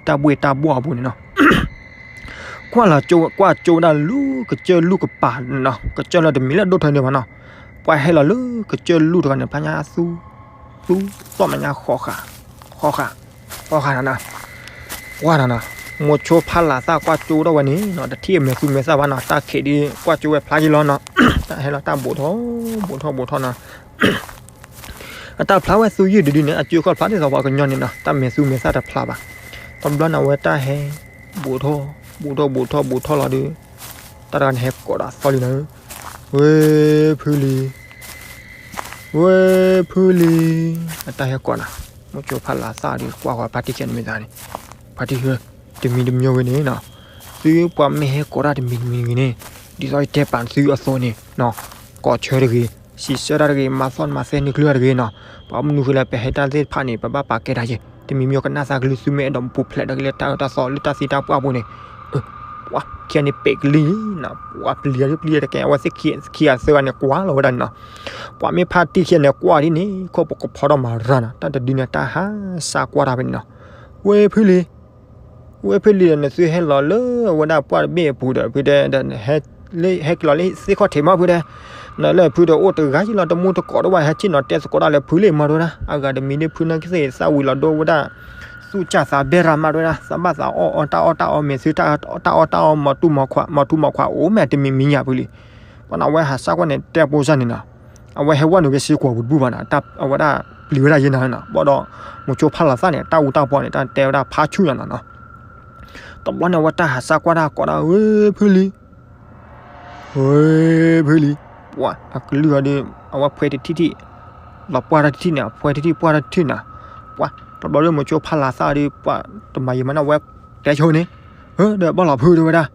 တၢ်ဘှ့ၣ်တၢ်ဘှီၣ်အပူၤန့ၣ်နီၤ ကွၢ်လီၤ ကွၢ်ကၠိဝဲဒၣ်လူၤ ကစၢၢ်လူၤကပၤန့ၣ်နီၤ ကစၢၢ်လၢတမံၤလၢဒိၣ်ထီၣ်န့ၣ်ဘၣ်နီၤ ပှၤဟဲလီၤလၢကစၢၢ်လူၤတဂၤန့ၣ် ဖျါညါသူ သူ သီၣ်မဲာ်ညါဃီဃာ် ဃီဃာ် ဃီဃာ်နၤနီၤ ကွၢ်နၤနီၤ မိၤဆိဖးလၢ်သၣ်ကွၢ်ကၠိဒီးဝဲန့ၣ်နီၤ တထံၣ်အမဲာ်သူမဲာ်သၣ်ဘၣ်နီၤ တၢ်ခံးဒုး ကွၢ်ကၠိဝဲဖျါယံလီၤနီၤ တၢ်ဟဲလီၤတၢ်ဘိးထီၣ် ဘိးထီၣ် ဘိးထီၣ်နီၤ အတၢ်ဖျါဝဲသူယုၢ်ဒုဒုန့ၣ် အကၠိခီၣ်ဖျါဒ်သိးပှၤကညီန့ၣ်နီၤ တၢ်မဲာ်သူမဲာ်သၣ်တဖျါဘၣ် တဘျီန့ၣ်ဝဲတၢ်ဟဲ ဘူးထီၣ် ဘူးထီၣ် ဘူးထီၣ် ဘူးထီၣ်လီၤဒီး တၢ်တဂၤန့ၣ်ဟဲကိးဒီးသီလံနၤဧၢ ဝဲဖုလံၤ ဝဲဖုလံၤ အတၢ်ဟဲကိးနၤ မိၤဆိဖးလၢ်သၣ်ဒီး ကွၢ်ဃီၤဖါတံၢ်ခဲန့ၣ်မ့ၢ်သးန့ၣ် ဖါတံၢ်ဧၢ တမံၤတမံၤဂ့ၤန့ၣ်နီၤ, သုပှၤမ့ၢ်ဟဲကိးတၢ်တမံၤတမံၤဂ့ၤန့ၣ်, ဒ်သိးယတဲပာ်သုအသိးန့ၣ်နီၤ, ကိးဆၢတဂ့ၤ, စံးဆၢတၢ်တဂ့ၤ, မၤသီၣ်မၤသဲနုာ်ကျၢၢ်တဂ့ၤနီၤ, ပှၤမနုၤဃိလဲၣ် ပဟဲတၢ်သ့ၣ်တဖၣ်န့ၣ် ပဘၣ်ပာ်ကဲတၢ်ယဲၢ်, တမံၤမံၤကနၣ်သးကလုၢ် သုမ့ၢ်အဲၣ်ဒိးပူၤဖျဲးဒီးက့ၤလၢတၢ်အၢတၢ်သီလၢတၢ်သံတၢ်ပှၢ်ပူၤန့ၣ်, ပှၤခံဂၤန့ၣ်ပဲာ်ကလံၤနီၤ, ပှၤပျံၤတၢ်ပျံၤတကဲ အဝဲသ့ၣ်ခံဂၤသၢဂၤန့ၣ် ကွၢ်လီၤဝဲဒၣ်န့ၣ်နီၤ, ပှၤမ့ၢ်ဖါတံၢ်ခံဂၤန့ၣ် ကွၢ်ဒ်န့ၣ် ခိၣ်ပကဖီထီၣ်မၤရၤနီၤ, တၢ်တဒုန့ၣ် တၢ်ဟးစၢ်ကွၢ်တၢ်ဖဲန့ၣ်နီၤ, ဝဲဖုလံၤ ဝဲဖုလံၤဒီး နသုဟဲလီၤလၢအဝဲဒၣ်ပှၢ်တဘ့ၣ်အပူၤဒီး ဖုတဲဒီး ဟဲက့ၤလီၤလၢသ့ၣ်ခီၣ်ထံးမးဖုတဲ, နလၢဖုဒီးအိၣ်တဂၤယလီၤ တမူတကိးတဝဲ ဟဲထံၣ်နီၤတဲသကိးတၢ်လၢဖုလံၤမးတဝဲဒၣ်, အဂၤတမံၤဒ်ဖုနၢ်ကသ့ၣ်သၣ်ဝံၤလီၤဒိဝဲဒၣ်, သူၣ်စၢ်သးဘဲရၤမးတဝဲဒၣ်, သးဘၣ်သးအီၣ်အီတၢ်အီၣ်တၢ်အီ မ့ၢ်သုတၢ်အီၣ်တၢ်အီ မီၤတူၢ်မီၤခွး မီၤထူမီၤခွးအိၣ်မးတမံၤမံၤညါဖုလံၤ, ပှၤန့ၣ်အဝဲဟးစၢ်ကွၢ်န့ၣ် တဲပိစၢ်န့ၣ်နီၤ, အဝဲဟဲဝဲနုာ်က့ၤစ့ၢ်ကီးပူၤတဘူၣ်ဘၣ်နီၤ, အဝဲဒၣ်ပျံၤဝဲဒၣ်ယဲၢ်နၤနီၤ, ဘၣ်ဒီး မိၤဆိဖးလၤသၣ်န့ၣ် တၢ်အူတၢ်ပီန့ၣ် တၢ်တဲဝဲဒၣ်ဖးဆူၣ်ယၤနီၤနီၤ, တဘျီန့ၣ် အဝဲတၢ်ဟးစၢ်ကွၢ်တၢ်ကိးဒၣ် ဝဲဖုလံၤ ဝဲဖုလံၤ, ပှၤအကလုၢ်အီၤဒီး အဝဲဖှဲတထံၣ်ထံၣ်, လီၤပှၢ်တၢ်တထံၣ်န့ၣ် အဖှဲတထံၣ်ပှၢ်တၢ်တထံၣ်နီၤ, ပှၤတဘျီဒီးမိၤဆိဖးလၤသၣ်ဒီး ပှၤတမၤယံာ်မးန့ၣ် အဝဲတဲဆိန့ၣ်, ဒီးဘၣ်လီၤဖုတဲဝဲဒၣ်,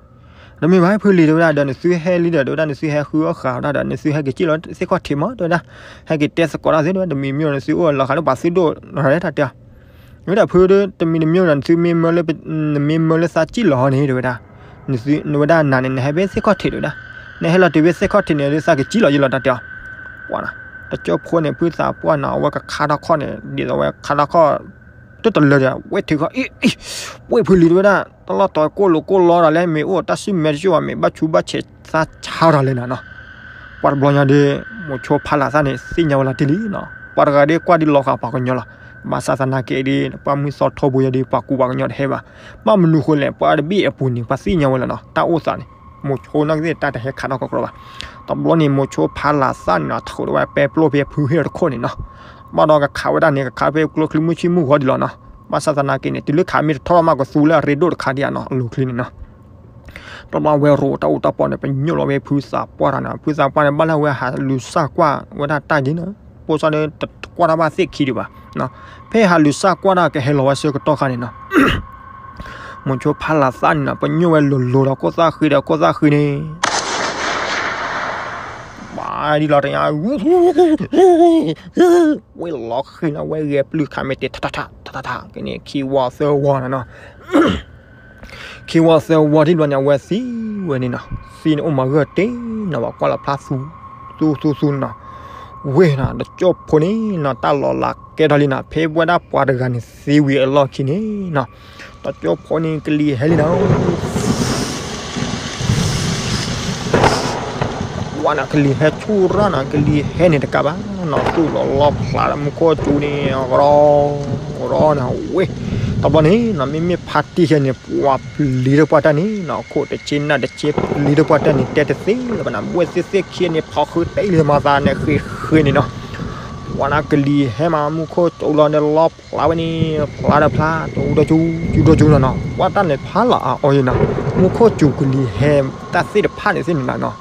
တမ့ၢ်ဘၣ်ဖုလံၤတဲဝဲဒၣ် ဒီးနသုဟဲလံဒီး တဲဝဲဒၣ် နသုဟဲဃုအီၣ်ဃာ်ဝဲဒၣ်ဒီး နသုဟဲက့ၤစံၣ်လီၤသ့ၣ်ခီၣ်ထံးမး တဲဝဲဒၣ်, ဟဲက့ၤတဲသကိးတၢ်သ့ၣ်တဲဝဲ တမံၤမံၤနသုအိၣ်လီၤဃာ်လၢပှၤသုဒိၣ်နီၤတၢ်တဲအီၤ, ဝဲဒၣ်ဖုဒီး တမံၤတမံၤဒီး နသုမ့ၢ်မၢလၢ နမ့ၢ်မၢလၢသးစံၣ်လီၤန့ၣ် တဲဝဲဒၣ်, နသု နဝဲဒၣ်နၤန့ၣ် နဟဲဖဲသ့ၣ်ခီၣ်ထံးတဲဝဲဒၣ်, နဟဲလီၤတုၤဖဲသ့ၣ်ခီၣ်ထံးန့ၣ် လၢသးကစံၣ်လီၤယံလီၤတၢ်တဲအီၤ, ပှၤနီၤ, တကၠိဖိန့ၣ် ဖုသးပှၢ်နီၤ အဝဲကခါထီၣ်ခီၣ်န့ၣ် ဒ်သိးဝဲခါထီၣ်ခီၣ် တတလၢဒီး ဝဲထုးခီၣ်အံၤ, ဝဲဖုလံၤတဲဝဲဒၣ် တလီၢ်တီၤကိၢ်လိာ်ကိၢ်လီတၢ်လဲၣ် မ့ၢ်အိၣ်တၢ်စုမဲတစိၢ်ဘၣ် မ့ၢ်ဘၣ်ဆူးဘၣ်ဆဲးသးဆါတၢ်လဲၣ်နၤနီၤ, ပှၤတဘျီညါဒီး မိၤဆိဖးလၤသၣ်န့ၣ် သ့ၣ်ညါဝဲလီၤတံၢ်လံနီၤ, ပှၤတဂၤဒီးကွၢ်ဒ်လီၤဃာ်ပှၤကညီလီၤ, ဘၣ်ဆၣ်သနာ်က့ဒီး ပှၤမုၢ်သီထီဘိယၤဒီး ပှၤကူပှၤကညီတဟဲဘၣ်, ဘၣ်မနုၤဃိလဲၣ် ပှၤတဘ့ၣ်အပူၤန့ၣ် ပှၤသ့ၣ်ညါဝဲလီၤနီၤ, တၢ်အိၣ်သးန့ၣ် မိၤဆိနာ်က့သ့ၣ်တၢ်တဟဲခးထီၣ်ကီကီဘၣ်, တဘျီန့ၣ် မိၤဆိဖးလၤသၣ်န့ၣ်နီၤ ထိးဒီးဝဲပဲပျိၢ်ဖဲဖုဟ့ၣ်တခိၣ်န့ၣ်နီၤ, ဘၣ်ဒီးကခးဝဲဒၣ်န့ၣ် ကခးဖဲကျိချံမုၢ်ဆံၣ်မုၢ်ဂီၤဒံးလီၤနီၤ, ဘၣ်ဆၣ်သနာ်က့န့ၣ် တုၤလၢခးမ့ၢ်တထီၣ်ဘၣ်မး ကသူလၢအရ့ဒိၣ်တခါဒံးဧါနီၤ အလိၤချံန့ၣ်နီၤ တဘျီဝဲရိးတၢ်အူတၢ်ပီန့ၣ် ပညိၣ်လီၤဝဲဖုသးပှၢ်တၢ်နီၤ, ဖုသးပှၢ်န့ၣ် ဘၣ်လၢအဝဲဟးလူၤစၢ်ကွၢ်ဝဲဒၣ်တၢ်က့ၤနီၤ, ပိစၢ်ဒီးတကွၢ်တၢ်ဘၣ်သ့ၣ်ခံဒံးဘၣ်, ဖဲဟးလူၤစၢ်ကွၢ်တၢ်ကဟဲလီၤဝဲဆၢကတီၢ်ခါန့ၣ်နီၤ, မိၤဆိဖးလၤသၣ်န့ၣ်နီၤ ပညိၣ်ဝဲလိၤလိၤဒီးကိၣ်သၣ်ဃံဒီးကိၣ်သၣ်ဃံန့ၣ် ဘၣ်ဒ်လီၤတညါ ဝဲလီၤဃံလီၤဝဲဂဲၤပျုၢ်ခးမ့ၢ်တ့ၢ်ထးထးထးထးထးထးက့ၤန့ၣ် ခံဝီသၢဝီနီၤနီၤ ခံဝီသၢဝီဒ်ဘျီန့ၣ် အဝဲသံဝဲန့ၣ်နီၤ, သံန့ၣ်အိၣ်မးဂၢၢ်တ့ၢ်နီၤ ပှၤကွၢ်လီၤဖျါသူ သူသူသူနီၤ, ဝဲနီၤ တကၠိဖိန့ၣ်နီၤ တၢ်လီၤလးကဲထီၣ်လံနီၤ, ဖဲဝဲဒၣ်ပှၤတဂၤန့ၣ်သံဝံၤအလီၢ်ခံန့ၣ်နီၤ, တကၠိဖိန့ၣ်ကလံၤဟဲလံနီၤ ဝဲနီၤ ကလံၤဟဲဆူၣ်ရၣ်နီၤ ကလံၤဟဲန့ၣ်တကးဘၣ်နီၤ သူၣ်လီၤလီဖျါလၢမူခိၣ်စူၤန့ၣ် ရီ ရီနီၤ ဝဲ တဘျီန့ၣ်နီၤ မ့မ့ၢ်ဖါတံၢ်ခဲန့ၣ် ပှၤပျံၤဒီးပှၤတၢ်န့ၣ်နီၤ ခိၣ်တဆ့နၢ်တဆ့ပျံၤဒီးပှၤတၢ်န့ၣ် တဲတသ့လၢၤဘၣ်နီၤ ဘှဲၣ်သ့ၣ်သ့ၣ်ခံန့ၣ် ဖီဃုတ့ၢ်လၢမၤသးန့ၣ်ဃ့ဃ့န့ၣ်နီၤ ဝဲနီၤ ကလံၤဟဲမး မူခိၣ်စူၤလီၤန့ၣ် လီဖျါဝဲန့ၣ် ဖျါဒီးဖျါ စူၤဒီးစူၤ စူၤဒီးစူၤနီၤနီၤ ပှၤတၢ်န့ၣ်ဖးလီၤအါအီၤယဲနီၤ မူခိၣ်စူၤကလံၤဟဲ တၢ်သ့ၣ်တဖၣ်န့ၣ်သ့ၣ်န့ၣ်နီၤ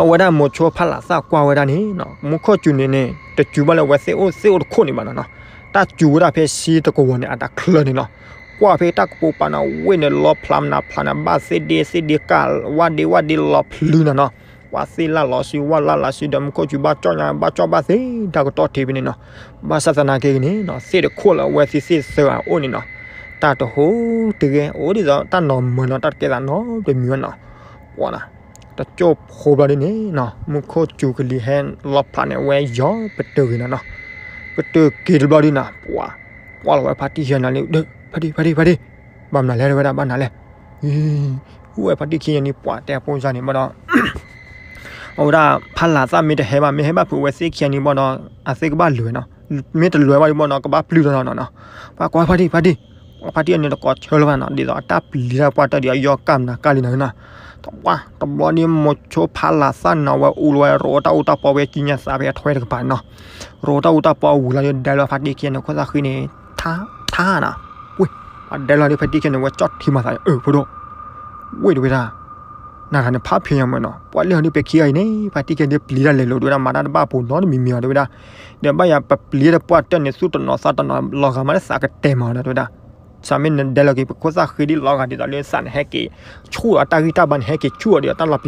အဝဲဒၣ်မိၤဆိဖးလၤသၣ်ကွၢ်ဝဲဒၣ်န့ၣ်နီၤ မူခိၣ်စူၤန့ၣ်န့ၣ် တစူၤဘၣ်လၢအဝဲသ့ၣ်အိၣ်သ့ၣ်အိၣ်တခိၣ်န့ၣ်ဘၣ်နီၤနီၤ တၢ်စူၤဝဲဒၣ်ဖဲဆံတကဝီၤန့ၣ် အတၢ်ချၢန့ၣ်နီၤ ကွၢ်ဖဲတၢ်ကပိာ်ပာ်နီၤ ဝ့ၢ်န့ၣ်လီဖျါမနုၤဖျါန့ၣ် ဘၣ်သ့ၣ်ဒ့သ့ၣ်ဒ့ကၢ် ဝၣ်ဒ့ဝၣ်ဒ့လီၤဖျုနီၤနီၤ ပှၤသ့ၣ်လၢ်လီၤစု ဝၣ်လၢ်လီၤစုဒီး မူခိၣ်စူၤဘၣ်ကၠီၣ်ညါ ဘၣ်ကၠီၣ်ဘၣ်သ့ တၢ်ကတီၢ်ထံးဖဲန့ၣ်နီၤ ဘၣ်ဆၣ်သနာ်က့န့ၣ်နီၤ သ့ၣ်တခိၣ်လၢအဝဲသ့ၣ်သ့ၣ်သၢဂၤအိၣ်န့ၣ်နီၤ တၢ်တဟူးတဂဲၤ အိၣ်ဒ်သိးတၢ်နီၤမၢၤနီၤ တၢ်တကဲသးနီတမံၤဝဲနီၤ ပှၤနီၤ တကၠိဖိဘျီဒ်န့ၣ်နီၤ မူခိၣ်စူၤကလံၤဟဲလီဖျးန့ၣ် အဝဲယီၤပတၢၢ်ဂ့ၤနီၤနီၤ ပတၢၢ်က့ၤတဘျီဒ်နီၤ ပှၤ ကွၢ်လီၤဝဲဖါတံၢ်ခံဂၤန့ၣ်လံ ဖါတံၢ် ဖါတံၢ် ဖါတံၢ် ဘၣ်မနုၤလဲၣ် တဲဝဲဒၣ် ဘၣ်နၤလဲၣ် အူဝဲဖါတံၢ်ခံဂၤန့ၣ် ပှၤတဲအဖိစၢ်န့ၣ် ဘၣ်ဒီး အဝဲဒၣ်ဖးလၤသၣ်မ့ၢ်တဟဲဘၣ် မ့ၢ်ဟဲဘၣ်ဖုးဝဲသ့ၣ်ခံဂၤန့ၣ်ဘၣ်ဒီး အသ့ၣ်ကဘၣ်လဲၤဝဲနီၤ မ့ၢ်တလဲၤဘၣ်ဒ်ဘၣ်ဒီး ကဘၣ်ပျုၢ်ဒီးနီၤနီၤ ပှၤကွၢ်ဖါတံၢ် ဖါတံၢ် ပှၤဖါတံၢ်အန့ၣ်တကိးဆၢလၢၤဘၣ်နီၤ ဒ်သိးအတၢ်ပျံၤတၢ်ပှၢ်တၢၢ်ဒီးအယီၣ်ကၢ်မနုၤကၢ်လံနီၤနီၤ တဘျီ တဘျီဒ်မိၤဆိဖးလၤသၣ်နီၤ အဝဲအူလီၤဝဲရိးတၢ်အူတၢ်ပီဝဲကံညါသးဖဲအထွဲတကပၤနီၤ ရိးတၢ်အူတၢ်ပီဝံၤလီၤဒီး ဒဲလီၤဖါတံၢ်ခံဂၤန့ၣ် ခိၣ်သၣ်ဃံန့ၣ် ထါ ထါနီၤ ဝ့ၢ် ပှၤဒဲလီၤဒီးဖါတံၢ်ခံဂၤန့ၣ် ဝဲကၠီၣ်ထံမၤသး အၢ ဖိဒိၣ် ဝ့ၢ်တဝဲဒၣ် နၤတဂၤန့ၣ်ဖးဖျဲးညါမးနီၤ ပှၤလၢဟီဒ်ပဲာ်ခံဂၤအံၤန့ၣ် ဖါတံၢ်ခံဂၤဒ်ပျံၤတၢ်လဲၤလိာ်တဝဲဒၣ် မၤတၢ်တဘၣ်ပူၤနီတမံၤမံၤအီၤတဝဲဒၣ် ဒီးဘၣ်ယၤပပျံၤတၢ်ပှၢ်တၢၢ်န့ၣ် သူၣ်တနီၤသးတနီၤ လီၤဂာ်မးလၢသးကတဲာ်မးအီၤဒီးတဝဲဒၣ် စးမ့ၢ်နဒဲလီၤက့ၤ ပခိၣ်သၣ်ဃ့ဒ်လီၤဂာ်ဒ်သိးလၢသးန့ၣ် ဟဲက့ၤဆူၣ်ဒီးတၢ်ဂံၢ်တၢ်ဘါန့ၣ် ဟဲက့ၤဆူၣ်အီၤဒီး တၢ်လီၤ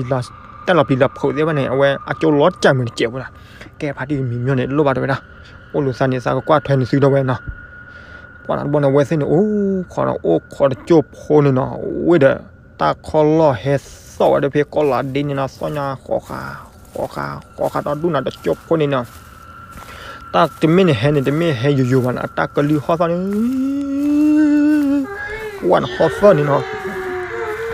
ပျံၤလီၤဖုးသ့ၣ်တဖၣ်န့ၣ် အဝဲအကၠိလီၤစၢ်မုာ်တစဲးဖိလီၤ. ကဲဖါတံၢ်မံၤမၠိန့ၣ် တလိၣ်ဘၣ်တဲဝဲဒၣ်, အိၣ်လူၤသးန့ၣ် သးကကွၢ်ထွဲနသုဒီးဝဲနီၤ. ပှၤန့ၣ်တဘျီန့ၣ် အဝဲသ့ၣ်န့ၣ် အိၣ်ခိးဒီး အိၣ်ခိးတကၠိဖိန့ၣ်နီၤ, ဝ့ၢ်ဒီးတၢ်ခီၣ်လီၢ်ဟဲသီၣ်ဝဲဒီးဖဲကီၢ်လီၤဒ့န့ၣ်နီၤ, သီၣ်ညါဃီဃာ် ဃီဃာ်ဃီဃာ်ဒီးဒူၣ်နၤတကၠိဖိန့ၣ်နီၤ. တၢ်တမ့ၢ်န့ၣ်ဟဲန့ၣ် တမ့ၢ်ဟဲယိာ်ယိာ်ဘၣ်နီၤ, တၢ်ကလုၢ်ဟီၣ်သီၣ်န့ၣ် ပှၤန့ၣ်ဟီၣ်သီၣ်န့ၣ်နီၤ,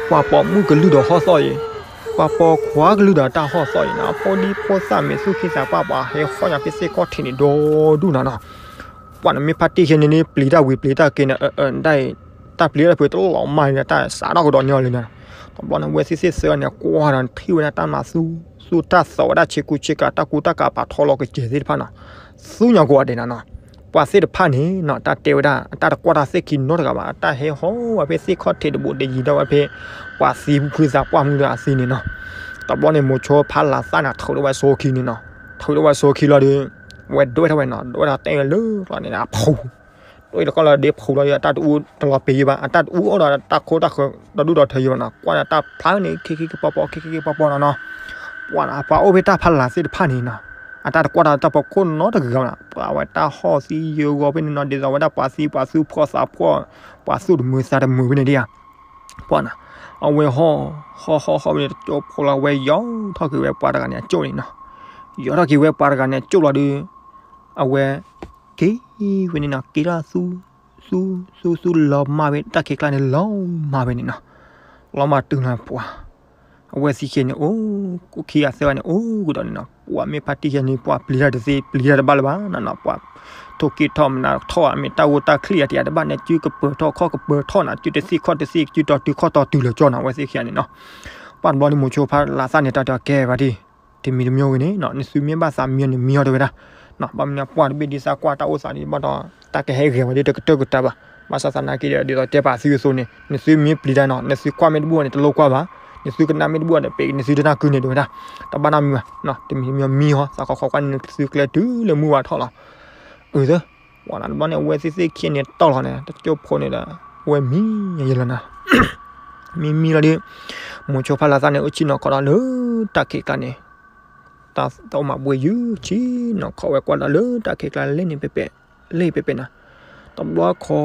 ပှၤပိာ်မုၣ်ကလုၢ်ဒီးဟီၣ်သီၣ်အံၤ, ပှၤပိာ်ခွါကလုၢ်ဒီးတၢ်ဟီၣ်သီၣ်အံၤနီၤ, အဖိဒံဖိသၣ်မ့ၢ်သူၣ်က့သးပှၢ် ပှၤဟဲဟီၣ်ညါဖဲသ့ၣ်ခီၣ်ထံးန့ၣ် ဒီဒူၣ်နၤနီၤ. ပှၤန့ၣ်မ့ၢ်ဖါတံၢ်ခဲန့ၣ်န့ၣ် ပျံၤတၢ်ဝံၤပျံၤတၢ်က့ၤန့ၣ် တၢ်အံၤ တၢ်ပျံၤတၢ်ဖုးတလီၤမၢ်န့ၣ် တၢ်စးထီၣ်ကဒီးန့ၢ်အီၤလံနီၤ. တဘျီန့ၣ် ဝဲသ့ၣ်သ့ၣ်သၢဂၤန့ၣ် ကွၢ်ဒီးထံၣ်ဝဲဒၣ်တၢ်မၤသူ သူၣ်တၢ်သီၣ်ဝဲဒၣ် ဆ့ကူဆ့ကၤ တၢ်ကူတၢ်ကၤပာ်ထီၣ်လီၤကစဲၤသ့ၣ်တဖၣ်နီၤ, သူၣ်ညါကိးဂၤဒဲးနီၤနီၤ. ပှၤသ့ၣ်တဖၣ်န့ၣ်နီၤ တၢ်တဲဝဲဒၣ် အတၢ်တကွၢ်တၢ်သ့ၣ်ခံနီတဂၤဘၣ်, အတၢ်ဟဲဟီၣ်ဝဲဖဲသ့ၣ်ခီၣ်ထံးတဘိးတယံၤဒီးဝဲဖဲ ပှၤသံဖုဖုသးပှၢ်မုၢ်ဒီးအသံန့ၣ်နီၤ. တဘျီန့ၣ် မိၤဆိဖါလၤသၣ်န့ၣ် ထုးထီၣ်ဝဲဆိခံန့ၣ်နီၤ, ထုးထီၣ်ဝဲဆိခံလီၤဒီး ဝဲဒွဲၣ်ထီၣ်ဝဲနီၤ, ဒွဲၣ်ထီၣ်တဲလၢကျီန့ၣ် အဖူ ဒွဲၣ်တကီၢ်လီၤဒီးဖူလီၤဒီး အတၢ်တအူတလီၤပ့ၤယံၤဘၣ်, အတၢ်တအူအီၣ်ဒီးတၢ်ခိတၢ်ဃၢၤဒီဒူၣ်ဒီထၢယံၤဘၣ်နီၤ, ကွၢ်ဒီးတၢ်ဖျါန့ၣ် ခ့ခ့ကပီၤပီၤ ခ့ခ့ကပီၤပီၤနီၤနီၤ. ပှၤန့ၣ် ပှၤအိၣ်ဖဲတၢ်ဖါလၤသ့ၣ်တဖၣ်န့ၣ်နီၤ, အတၢ်တကွၢ်တၢ်တၢ်ဖီခိၣ်နီတဂၤဘၣ်နီၤ, ပှၤဝဲတၢ်ဟီၣ်သံယၢဂီၤဖဲန့ၣ်နီၤ, ဒ်သိးဝဲဒၣ်ပှၤသံပှၤသူဖှီၣ်သးဖှီၣ်, ပှၤသူၣ်တမုာ်သးတမုာ်ဖဲန့ၣ်ဒ်ဧါ. ပှၤန့ၣ် အဝဲဟီၣ် ဟီၣ်ဟီၣ်ဟီၣ်ဝဲတကၠိဖိလီၤ, ဝဲယီၤထီၣ်က့ၤဝဲပှၤတဂၤန့ၣ်အကၠိန့ၣ်နီၤ, ယီၤထီၣ်က့ၤဝဲပှၤတဂၤန့ၣ်အကၠိလီၤဒီး အဝဲ က့ၤဝဲန့ၣ်နီၤ, က့ၤထီၣ်သူ သူ သူ သူလီၤမၢ်ဝဲ တၢ်ခံးကျါန့ၣ် လီၤမၢ်ဝဲန့ၣ်နီၤ, လီၤမၢ်တုၤလီၤပှၤ အဝဲသ့ၣ်ခံဂၤန့ၣ် အိၣ် အိၣ်ခံဂၤသၢဂၤန့ၣ် အိၣ်ကဒီးန့ၣ်နီၤ, ပှၤမ့ၢ်ဖါတံၢ်ယဲန့ၣ် ပှၤပျံၤတၢ်တသ့ ပျံၤတၢ်တဘၣ်လၢၤဘၣ်နီၤနီၤ, ပှၤထိၣ်က့ၤထီၣ်မနၤထီၣ် မ့ၢ်တၢ်ဂိၢ်တၢ်ချံၣ်အတယၤတဘၣ်န့ၣ် စုကပၢၤထီၣ်ခီၣ်ကပၢၤထီၣ်နီၤ, စုတသ့ၣ်ခီၣ်တသ့ၣ် စုတီၤတုၤခီၣ်တီၤတုၤလၢာ်ကၠီနီၤ, အဝဲသ့ၣ်ခံဂၤန့ၣ်နီၤ. ပှၤတဘျီန့ၣ် မိၤဆိဖါလၤသၣ်န့ၣ် တၢ်တဲအီၤ ကဲဝဲဒၣ် တမံၤတမံၤဂ့ၤန့ၣ်နီၤ, နသုမ့ၢ်ဘၣ်သးမံန့ၣ် မံအီၤတဲဝဲဒၣ်, ဘၣ်မနုၤပှၢ်တဘ့ၣ်ဒ်သးကွၢ်တၢ်အိၣ်သးဒ်ဘၣ်ဒီး တၢ်ကဟဲဂဲၤဝဲဒၣ်တကတၢၢ်ကတၢၢ်ဘၣ်, ဘၣ်ဆၣ်သနာ်က့ဒီး ဒ်သိးတဲပာ်သုအသိးန့ၣ် နသုမ့ၢ်ပျံၤတၢ်နီၤ, နသုကွၢ်မ့ၢ်တဘူၣ်န့ၣ် တလိၣ်ကွၢ်ဘၣ်, နသုကနၣ်မ့ၢ်တဘူၣ်န့ၣ် ပ့ၤနသုတနၢ်ကုန့ၣ်တဲဝဲဒၣ်, တဘၣ်နီတမံၤဘၣ်, တမံၤတမံၤမံအီၤ သးခီခီကွၢ်န့ၣ် နသုကျဲတုၤလၢမုၢ်ဝါထီၣ်လီၤ. အၢ သၢ ပှၤန့ၣ်တဘျီန့ၣ် အဝဲသ့ၣ်သ့ၣ်ခံဂၤန့ၣ်တီၢ်လီၤန့ၣ် တကၠိဖိန့ၣ်ဒီး အဝဲမံယလီၤနီၤ, မံမံလီၤဒီး မိၤဆိဖါလၤသၣ်န့ၣ် အိၣ်ဆ့ၣ်နီၤခီဒီးလၢတၢ်ခံးကျါန့ၣ် တၢ်အိၣ်မၤဘှံးယုၢ် ဆ့ၣ်နီၤခီဝဲကွၢ်ဒီးလၢတၢ်ခံးကျါလဲၣ်န့ၣ် ပဲပဲ လဲၣ်ပဲပဲနီၤ, တဘျီခီ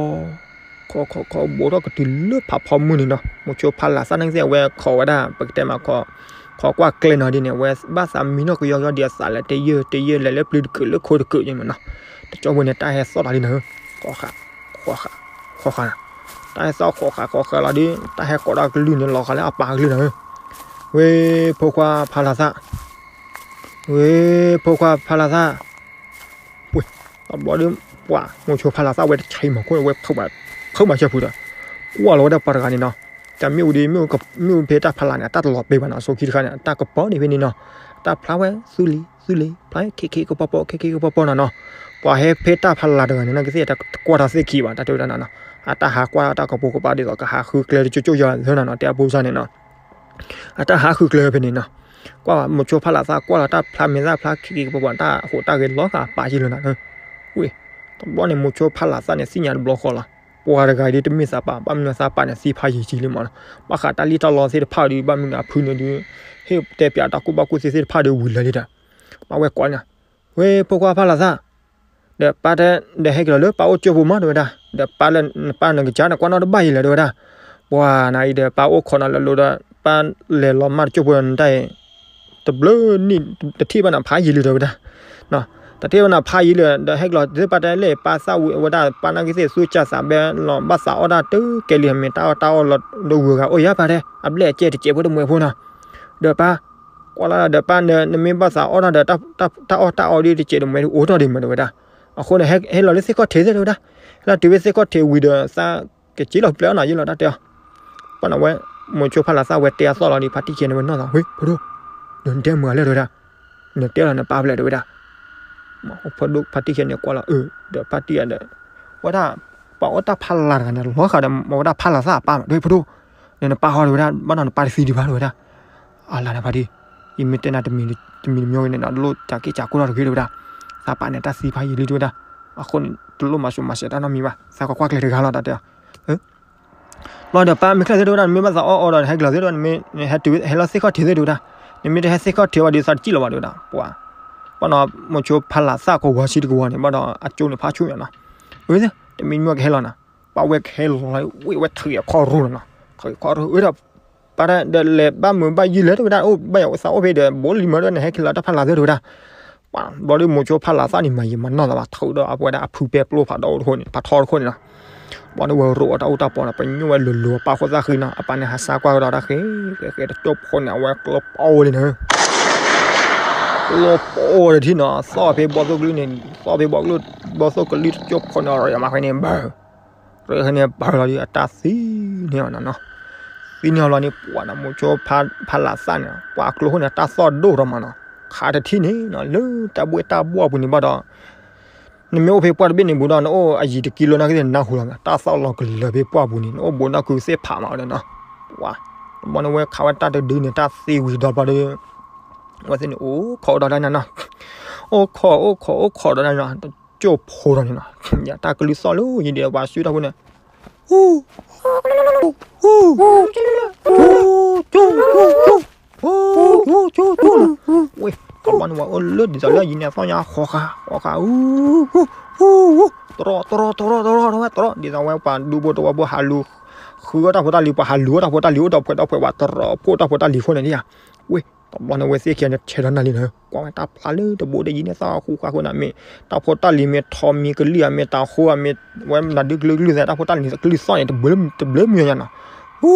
ခီခီခီ ဘူးထီၣ်ကတုၤလၢဖးဖီမုၢ်န့ၣ်နီၤ, မိၤဆိဖါလၤသၣ်န့ၣ်ကသ့ၣ် အဝဲခိးဝဲဒၣ် ပကတဲမး ခိးကွၢ်ကျဲနီၤဒ်န့ၣ် အဝဲဘၣ်သးမံနီၣ်ကယီကယီဒ်အသးလၢတယၢၢ်တယၢၢ်လဲၤလၢပျုၤတကုာ်လၢခိတကုာ်ယဲၢ်မးနီၤ, တကၠိဖိန့ၣ် တၢ်ဟဲသီၣ်လီၤဒ်န့ၣ် ဃီဃာ် ဃီဃာ် ဃီဃာ်နီၤ, တၢ်ဟဲသီၣ်ဃီဃာ်ဃီဃာ်လီၤဒီး တၢ်ဟဲကိးဒီးကလုၢ်န့ၣ် လီၤဃာ်လၢအပၢ်ကလုၢ်နီၤ, ဝ့ၢ်ဖိခွါဖါလၤသၣ် ဝ့ၢ်ဖိခွါဖါလၤသၣ်, ဝ့ၢ် တဘျီဒီး ပှၤမိၤဆိဖါလၤသၣ်ဝဲတဆံးမၤခိၣ်န့ၣ် ဝဲဖုးဘၣ်ဆၢဖုးဒီး ကွၢ်လီၤဝဲဒၣ်ပှၤတဂၤန့ၣ်နီၤ, တၢ်မ့ၣ်အူဒ် မ့ၣ်အူဖဲတၢ်ဖးလၤန့ၣ် အတၢ်တလီၤပ့ၤဘၣ်နီၤ, အဆိခံတခါန့ၣ် အတၢ်ကပီၤန့ၣ်ဖဲန့ၣ်နီၤ, တၢ်ဖျါဝဲ သူလ့ၤ သူလ့ၤ ဖျါခ့ခ့ကပီၤပီၤ ခ့ခ့ကပီၤပီၤနီၤနီၤ, ပှၤဟဲဖဲတၢ်ဖးလၤတဂၤန့ၣ် နီၢ်ကသ့ၣ်တကွၢ်တၢ်သ့ၣ်ခံဘၣ် တၢ်တဲဝဲဒၣ်နီၤနီၤ, အတၢ်ဟးကွၢ်တၢ်ကပိာ်ကပၤဒ်သိး ကဟးဃုကျဲတကၠိကၠိယၤလၢနီၤနီၤ တဲအဖိစၢ်န့ၣ်နီၤ အတၢ်ဟးဃုကျဲဖဲန့ၣ်နီၤ, ကွၢ်မိၤဆိဖါလၤသၣ်ကွၢ်လီၤတၢ်ဖျါမဲာ်သၣ်ဖျါခ့ခ့ကပီၤပီၤ တၢ်ဟူးတၢ်ဂဲၤလီၤဃာ်အပၢ်ယံာ်လီၤနီၤ, ဝ့ၢ် တဘျီန့ၣ် မိၤဆိဖါလၤသၣ်န့ၣ် သ့ၣ်ညါတဘျီဃီလီၤ, ပှၤတဂၤဒ်တမ့ၢ်သးပၢ် ဘၣ်မနုၤသးပၢ်န့ၣ် သံဖးယံာ်ကံလံမးနီၤ, ဘၣ်ဃးတၢ်လံၣ်တၢ်လီသ့ၣ်တဖၣ်ဒီး ဘၣ်မနုၤအဖုန့ၣ်ဒီး ဟ့ၣ်တဲပၠးတၢ်ကူၣ်ဘၣ်ကူၣ်သ့သ့ၣ်တဖၣ်ဒီးဝံၤလၢာ်လံဒီး ဘၣ်ဝဲကိးန့ၣ်, ဝ့ၢ်ဖိခွါဖါလၤသၣ် ဒီးပၢ်တဲ ဒီးဟဲက့ၤလီၤလၢပၢ်အိၣ်ကၠိပူၤမး တဲဝဲဒၣ်, ဒီးပၢ်လၢနပၢ်နကစၢ်န့ၣ် ကွၢ်နီၣ်တဘၣ်ယံာ်လၢၤ တဲဝဲဒၣ်, ပှၤနၤအံၤဒီး ပၢ်အိၣ်ခိးနၤလၢလိၤဒီး ပၢ်လဲၤလီၤမၢ်တကၠိပူၤနတၢ်အံၤ တဘျုးနံၣ် တထံၣ်ဘၣ်နၤဖးယံာ်လံ တဲဝဲဒၣ်, တထံၣ်ဘၣ်နၤဖးယံာ်လံ ဒီးဟဲက့ၤလီၤ သ့ၣ်ပၢ်တဲလဲၣ် ပၢ်သၣ်ဝံၤဝဲဒၣ် ပၢ်နၢ်က့ၤသ့ၣ်သူစၢ်သးဘဲလီၤ ဘၣ်သးအီၣ်တၢ်တကဲလံ မ့ၢ်တၢ်အီၣ်တၢ်အီလီၤ ဒီးဝံၤဂၤအိၣ်ယါပၢ်တဲ အဘျဲၣ်အကဲတစဲးဖိတမှဲးဖိနီၤ, ဒီးပၢ် ကွၢ်လီၤဒီးပၢ် နမ့ၢ်ဘၣ်သးအီၣ်တၢ်ဒီး တၢ်အီၣ်တၢ်အီဒ်တစဲးတမှဲးဒ်အိၣ်ထီၣ်ဒံးမး တဲဝဲဒၣ်, အဃိန့ၣ် ဟဲလီၤလၢသ့ၣ်ခီၣ်ထံးသ့ၣ် တဲဝဲဒၣ်, ဟဲလီၤတုၤဝဲသ့ၣ်ခီၣ်ထံးဝံၤဒီး သးကက့ၤလီၤပျဲအီၣ်နီၤ ယံာ်လီၤတၢ်တဲအီၤ, ပှၤန့ၣ်ဝဲ မိၤဆိဖါလၤသၣ်ဝဲတဲအသီၣ်လီၤဒီး ဖါတံၢ်ခံဂၤန့ၣ်ဝဲနီၢ်သး ဝ့ၢ် ဖိဒိၣ်, နတဲမုာ်အလဲၣ် တဲဝဲဒၣ်, နတဲလီၤနပၢ်ဖဲလဲၣ် တဲဝဲဒၣ်, ဖိဒိၣ်ဖါတံၢ်ခံဂၤန့ၣ်ကွၢ်လီၤ အၢ ဒီးဖါတံၢ်ဧါဒီး ဝဲဒၣ် ပှၤအိၣ်တၢ်ဖးလၤတဂၤန့ၣ် လီၤဃာ်ဒီးမ့ၢ်ဝဲဒၣ်ဖါလၤသၣ်အပၢ်မး တဲဝဲ ဖိဒိၣ်, ဒီးနပၢ်ဟီ တဲဝဲဒၣ် ဘၣ်ဒီးနပၢ်တသံဒံးဘၣ် တဲဝဲဒၣ်, အလၤန့ၣ်ဖါတံၢ်, ယမ့ၢ်တဲနၤတမံၤတမံၤတမံၤဂ့ၤန့ၣ် နလိၣ်ကးက့ၤကးကိၢ်ထီၣ်တဂ့ၤ တဲဝဲဒၣ်, သးပၢ်န့ၣ်တၢ်သံဖးယံာ်လံ တဲဝဲဒၣ်, အဃိန့ၣ် တလိၣ်မၤစိၤမၤစဲးတၢ်နီတမံၤဘၣ် သးကကွၢ်ကျဲတဂၤလီၤ တၢ်တဲအီၤ ဘျီဒီးပၢ်မ့ၢ်ချၢၣ်သ့ၣ်တဲဝဲဒၣ် နမ့ၢ်ဘၣ်သးအီၣ်အီဒီး နဟဲကလီၤသ့ၣ်ဒီး နမ့ၢ်ဟဲတုၤဟဲလီၤသ့ၣ်ခီၣ်ထံးသ့ၣ်တဲဝဲဒၣ်, နမ့ၢ်တဟဲသ့ၣ်ခီၣ်ထံးဝဲဒီး သးတစံၣ်လီၤဘၣ်တဲဝဲဒၣ်, ပှၤ, ဘၣ်နီၢ်မိၤဆိဖးလးသၣ်ကဝီၤဆံတကဝီၤန့ၣ် ဘၣ်ဒီးအကၠိန့ၣ်ဖးဆူၣ်ညါနီၤ, ဝဲ, တမံၤမ့ၢ်ကဟဲလီၤနီၤ, ပၢ်ဝဲကဟဲလီၤလီၤ ဝဲဝဲထုးအခီၣ်ရိလီၤနီၤ, ထုးအခီၣ်ရိ ဝဲဒီး ပၢ်ဒီးလဲၤဘၣ်မုာ်ဘၣ်ယုၢ်လဲၣ်တဲဝဲဒၣ်, အိၣ်ဘၣ်ယၤသးအိၣ်ဖဲဒီး ဘိလံမၢဒီး နဟဲကလီၤတၢ်ဖးလးသ့ၣ်တဲဝဲဒၣ် ပှၤဘျီဒီးမိၤဆိဖးလးသၣ်န့ၣ် မၤယံာ်မၤနီၢ်သးဘၣ် ထုးဒီးအဝဲဒၣ်အဖုပဲပျိဖးဒီးအိၣ်တခိၣ်န့ၣ် ဖးထီတခိၣ်န့ၣ်နီၤ, ဘျီဒီးဝဲရိးအတၢ်အိၣ်တၢ်ပီၤဒီး ပညိၣ်ဝဲလိၤလိၤအပၢ်ခိၣ်သၣ်ဃံနီၤ, အပၢ်န့ၣ်ဟးဆါကွၢ်ကဒီးတၢ်ဃဲ, ဃဲဃဲတကၠိဖိန့ၣ် အဝဲကျိပိၢ်လံနီၤ, ကျိပိၢ်တထံၣ်နီၤ, သီၣ်ဖဲဘီသိၣ်ကလုၢ်န့ၣ်, သီၣ်ဖဲဘီသိၣ်ကလုၢ်တကၠိဖိန့ၣ် ရမၤဃဲန့ၣ်ဘၣ် ရၢန့ၣ်ပၢၢ်လီၤဒီး အတၢ်သံန့ၢ်အီၤနီၤနီၤ, သံန့ၢ်အီၤလီၤန့ၣ် ပှၤနီၢ်မိၤဆိဖးလးသၣ်န့ၣ် ပှၤကျိဖိန့ၣ် တၢ်သီၣ်ဒိၣ်ထီၣ်မးနီၤ, ခးတထံၣ်န့ၣ်နီၤ လၢတၢ်ဘှ့ၣ်တၢ်ဘှီၣ်ပူၤန့ၣ်ဘၣ်ဒီး နမ့ၢ်အိၣ်ဖဲပှၢ်တဘ့ၣ်န့ၣ်ဘူးဒီး နအိၣ်အယံၤတကံလိနာ်က့သ့ၣ်နနၢ်ဟူလီၤ, တၢ်သီၣ်လီၤကလၢာ်ဖဲပှၢ်ပူၤန့ၣ် နအိၣ်ဘူးနီၢ်ကုသ့ၣ်ဖးမးဝဲဒၣ်နီၤ, ပှၤ, တဘျီန့ၣ်ဝဲခးဝဲတၢ်တဒုန့ၣ် တၢ်သံဝံၤဒီးဘျီဒီး ဝဲသ့ၣ်န့ၣ် အိၣ်ခိးအိၣ်ဒီးတၢ်န့ၣ်နီၤ, အိၣ်ခိးအိၣ်ခိးအိၣ်ခိးဒီးတၢ်န့ၣ်နီၤ, တကၠိဖိဒီးန့ၣ်နီၤ, ယတၢ်ကလုၢ်သီၣ်လၢယံၤဒီးပှၤဆူၣ်တၢ်ဖိန့ၣ် ဝဲ, တဘျီန့ၣ်ဝဲအိၣ်လၢဒ်သိးလၢယံၤန့ၣ်အသီၣ်ညါ ဃီဃာ် ဃီဃာ်, တရီတရီတရီတရီတဝဲတရီ ဒ်သိးဝဲပှၤဒူဖိတဝီဖိဟးလူၤ ဃုအီၣ်တၢ်ဖိတၢ်လံၤ ပှၤဟးလူၤအီၣ်တၢ်ဖိတၢ်လံၤ အိၣ်ဒီးဖှဲးဒီးဖှဲး ပှၤတရီဖိတၢ်ဖိတၢ်လံၤအဃိန့ၣ်ဒ်ယၤ, ဝဲ, တဘျီန့ၣ်ဝဲသ့ၣ်ခံဂၤန့ၣ် ဆဲးထီၣ်နၢ်လံနီၤ, ကွၢ်ဝဲတၢ်ဖျါလၢတဘိဒီးယံၤန့ၣ် သီၣ်ဃူဃာ်ဃိန့ၣ် မ့ၢ်တၢ်ဖိတၢ်လံၤ မ့ၢ်ထီမ့ၢ်ကလံၢ်ဧါ မ့ၢ်တၢ်ဃိဧါ မ့ၢ်ဝဲနဒုကလုာ်ကလုာ်သဲး တၢ်ဖိတၢ်လံၤကလုၢ်သီၣ်န့ၣ် တဘျုးမံၤညါနီၤ, ဟူ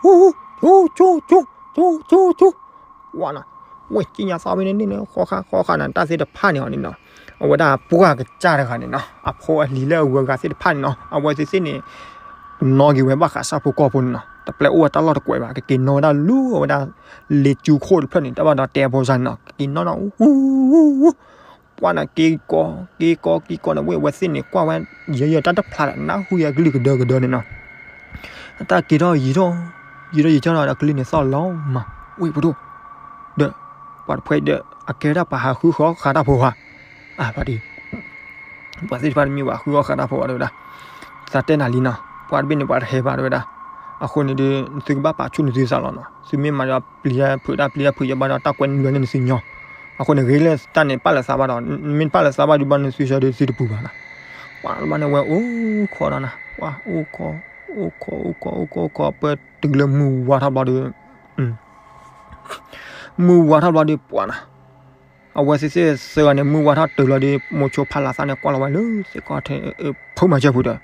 ဟူ ဟူ ကၠိ ကၠိ ကၠိ ကၠိ ကၠိ ဝဲနီၤ, ဝဲက့ညါသီၣ်ဖဲန့ၣ်န့ၣ် ဃီဃာ်ဃီဃာ်န့ၣ် တၢ်သ့ၣ်တဖၣ်န့ၣ်အီၤန့ၣ်နီၤ, အဝဲဒၣ်ပှၢ်ကစၢ်တဂၤန့ၣ်နီၤ အဖိအလံၤလၢအဂုၤအဂၤသ့ၣ်တဖၣ်န့ၣ်နီၤ အဝဲသ့ၣ်သ့ၣ်န့ၣ် ကနီၣ်က့ၤဝဲဘၣ်ဃးဆၣ်ဖိကီၢ်ဖိန့ၣ်နီၤ တပျဲအိၣ်ဝဲတၢ်လီၢ်တကွဲးဘၣ် ကက့ၤနီၣ်ဝဲဒၣ်လူၤဝဲဒၣ် လ့ၤကၠူခိၣ်တဖျၢၣ်န့ၣ် တဘၣ်ဒီးတဲဖိစၢ်န့ၣ်နီၤ ကက့ၤနီၣ်နီၤ ဟူ ဟူ ဟူ ပှၢ်န့ၣ် က့ၤကီ က့ၤကီ က့ၤကီန့ၣ် ဝဲအဝဲသ့ၣ်န့ၣ် ကွၢ်ဝဲ ယဲယဲတၢ်တဖျါဒီး နၢ်ဟူယဲကလုၢ်ကဒၢကဒၢန့ၣ်နီၤ, အတၢ်က့ၤထီၣ်ယံၤထီၣ် ယံၤထီၣ်ယံၤထီၣ်ဒီး ကလုၢ်န့ၣ်သီၣ်လီၤမး ဝဲပဒိၣ်, ဒီး ပှၤတဖှဲးဒီး အကဲဒၣ်ပှၤဟးဃုဃီဃာ်တၢ်ဖိဧါ, အါ ဖါတံၢ် ပှၤသ့ၣ်တဖၣ်တမ့ၢ်ပှၤဃုဃီဃာ်တၢ်ဖိဘၣ်တဲဝဲဒၣ်, သးတဲနၤလံနီၤ ပှၤတဘ့ၣ်န့ၣ် ပှၤတဟဲဘၣ်တဲဝဲဒၣ်, အဃိန့ၣ်ဒီး သုကဘၣ်ပာ်ဆူၣ်နသုသးလီၤနီၤ သုမ့ၢ်မၤဒီးပျံၤတၢ်ဖုးတၢ်ပျံၤတၢ်ဖုးယဘၣ်ဒီးတၢ်ကွဲနုာ်လီၤန့ၣ်နသုညီ, အဃိန့ၣ် ဂ့ၤလၢတၢ်န့ၣ် ပာ်လၢသးဘၣ်ဒီး မ့ၢ်ပာ်လၢသးဘၣ်ဒုးဘၣ်န့ၣ်သုဆၢဒီးသုတပူၤဘၣ်နီၤ, ပှၤတဘၣ်န့ၣ်ဝဲအိၣ်ခိးဒီးနီၤ ပှၤအိၣ်ခိး အိၣ်ခိး အိၣ်ခိး အိၣ်ခိး အိၣ်ခိး ပတုၤလၢမုၢ်ဝါထီၣ်ဘျီဒီး မုၢ်ဝါထီၣ်ဘျီဒီးပှၤနီၤ, အဝဲသ့ၣ်သ့ၣ်သၢဂၤန့ၣ် မုၢ်ဝါထီၣ်တုၤလီၤဒီး မိၤဆိဖးလးသၣ်န့ၣ် ကွၢ်လီၤဝဲလၢသ့ၣ်ခီၣ်ထံး ဖုမၤစၢၤဖုဒီး,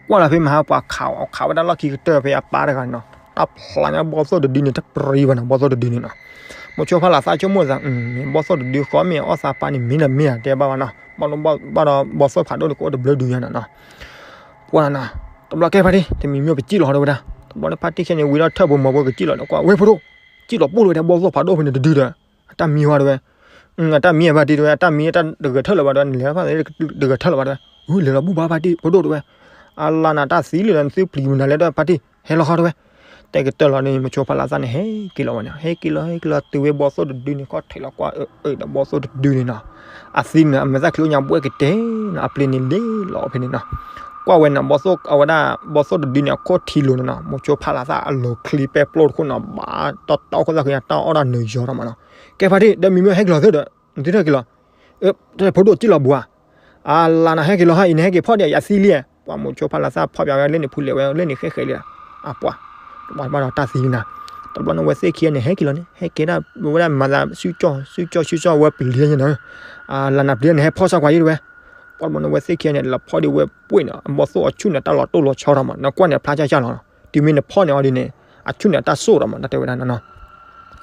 ကွၢ်လီၤဖဲမဟါပှၤခးအီၤ ခးဝဲဒၣ်လီၢ်ခံကတၢၢ်ဖဲအပၢ်တဂၤန့ၣ်နီၤ, တၢ်ဖျါညါဘီသိၣ်တဒုန့ၣ် တပြံဘၣ်နီၤ ဘီသိၣ်တဒုန့ၣ်နီၤ, မိၤဆိဖးလးသၣ်ဆိကမိၣ်သး မ့ၢ်ဘီသိၣ်တဒုဃီ မ့ၢ်အီၣ်သးပၢ်န့ၣ် မ့ၢ်ဒီးမ့ၢ်ဧါ တဲဘၣ်ဘၣ်နီၤ, ဘၣ်ဒီးဘီသိၣ်ဖးဒိၣ်န့ၣ် ကအိၣ်တဘျုးဒုညါနီၤနီၤ ပှၤနီၤ, တဘျီကဲဖါတံၢ် တမံၤမ့ၢ်ပစံၣ်လီၤတဲဝဲဒၣ်, တဘျီန့ၣ်ဖါတံၢ်ခဲန့ၣ် ဝံၤဒီးထၢၣ်ဖိမီၤဖိကစံၣ်လီၤန့ၣ် ကွၢ်ဝဲဖိဒိၣ်, စံၣ်လီၤပိၢ်လီၤတဲဘီသိၣ်ဖးဒိၣ်ဖဲန့ၣ်တဒုဒီး, အတၢ်မံဝဲတဲဝဲ, အတၢ်မံအဖါတံၢ်တဲဝဲ အတၢ်မံတၢ်တဂဲၤထၢၣ်လၢၤဘၣ်တဲဝဲ နလဲၤဖါတံၢ်တဂဲၤထၢၣ်လၢၤဘၣ်တဲဝဲ, အု လဲၤလီၤဘူၣ်ဘၣ်ဖါတံၢ်ဖိဒိၣ်တဲဝဲ, အလါနၤတၢ်သံလၢာ်ဒီး နသုပျံၤမနုၤလဲၣ်ဒီးဖါတံၢ် ဟဲလီၤဃီတဲဝဲ, တဲကတၢၢ်လီၤန့ၣ် မိၤဆိဖးလးသၣ်န့ၣ် ဟဲက့ၤလီၤဝဲန့ၣ် ဟဲက့ၤလီၤ ဟဲက့ၤလီၤ တုၤဝဲဘီသိၣ်တဒုန့ၣ် ခီၣ်ထံးလီၤကွၢ်အၢအၢဒီးဘီသိၣ်တဒုန့ၣ်နီၤ, အသံန့ၣ် အမဲာ်သၣ်ချံညါဘှဲကတဲနီၤ အပျ့ၤန့ၣ်လ့လီၤဖဲန့ၣ်နီၤ, ကွၢ်ဝဲန့ၣ် ဘီသိၣ်အဝဲဒၣ် ဘီသိၣ်တဒုန့ၣ် အခိၣ်ထံလိၤန့ၣ်နီၤ မိၤဆိဖးလးသၣ်အလီၤချံပဲပျိတခိၣ်နီၤ ဘၣ်တီတီခိၣ်သၣ်ဃံ တၢ်အီၣ်တၢ်နုာ်ယီၤထီၣ်မးနီၤ, ကဲဖါတံၢ် ဒီးမံၤမ့ၢ်ဟဲက့ၤလီၤသ့ဒီး နသုထၢၣ်က့ၤလီၤ ဖိဒိၣ်စံၣ်လီၤဘူးဧါ, အလါနၤဟဲက့ၤလီၤဟါအံၤ နဟဲက့ၤဖီၣ်ဒံး ယသံလံ, ပှၤမိၤဆိဖးလးသၣ်ဖီၣ်ပၠးဝဲလၢန့ၣ်ဖုလဲၤဝဲလၢန့ၣ်ဃဲဃဲလံ, အပှၤ, တဘၣ်တဘၣ်ဒီးတၢ်သံနၤ, တဘျီန့ၣ်ဝဲသ့ၣ်ခံဂၤန့ၣ် ဟဲက့ၤလီၤန့ၣ် ဟဲက့ၤဒၣ်ဝဲဒၣ်မၤသးစုကၠီၣ် စုကၠီၣ် စုကၠီၣ်ဝဲပျံၤလံန့ၣ်, လါနၤပျံၤန့ၣ် ဟဲဖီၣ်စၢ်ကွၢ်ယံၤတဝဲ, ပှၤတဘျီန့ၣ်ဝဲသ့ၣ်ခံဂၤန့ၣ် လီၤဖီၣ်ဒံးဝဲပှ့ၢ်န့ၣ် အဘီသိၣ်အဆူၣ်န့ၣ် တၢ်လီၤတိၢ်လီၤဆီထီၣ်မး နကွၢ်န့ၣ်ဖျါကၢ်ကၢ်လီၤ, တုၤမ့ၢ်နဖီၣ်န့ၢ်အီၤဒ်န့ၣ် အဆူၣ်န့ၣ်တၢ်စိၣ်ထီၣ်မး တၢ်တဲဝဲဒၣ်နီၤ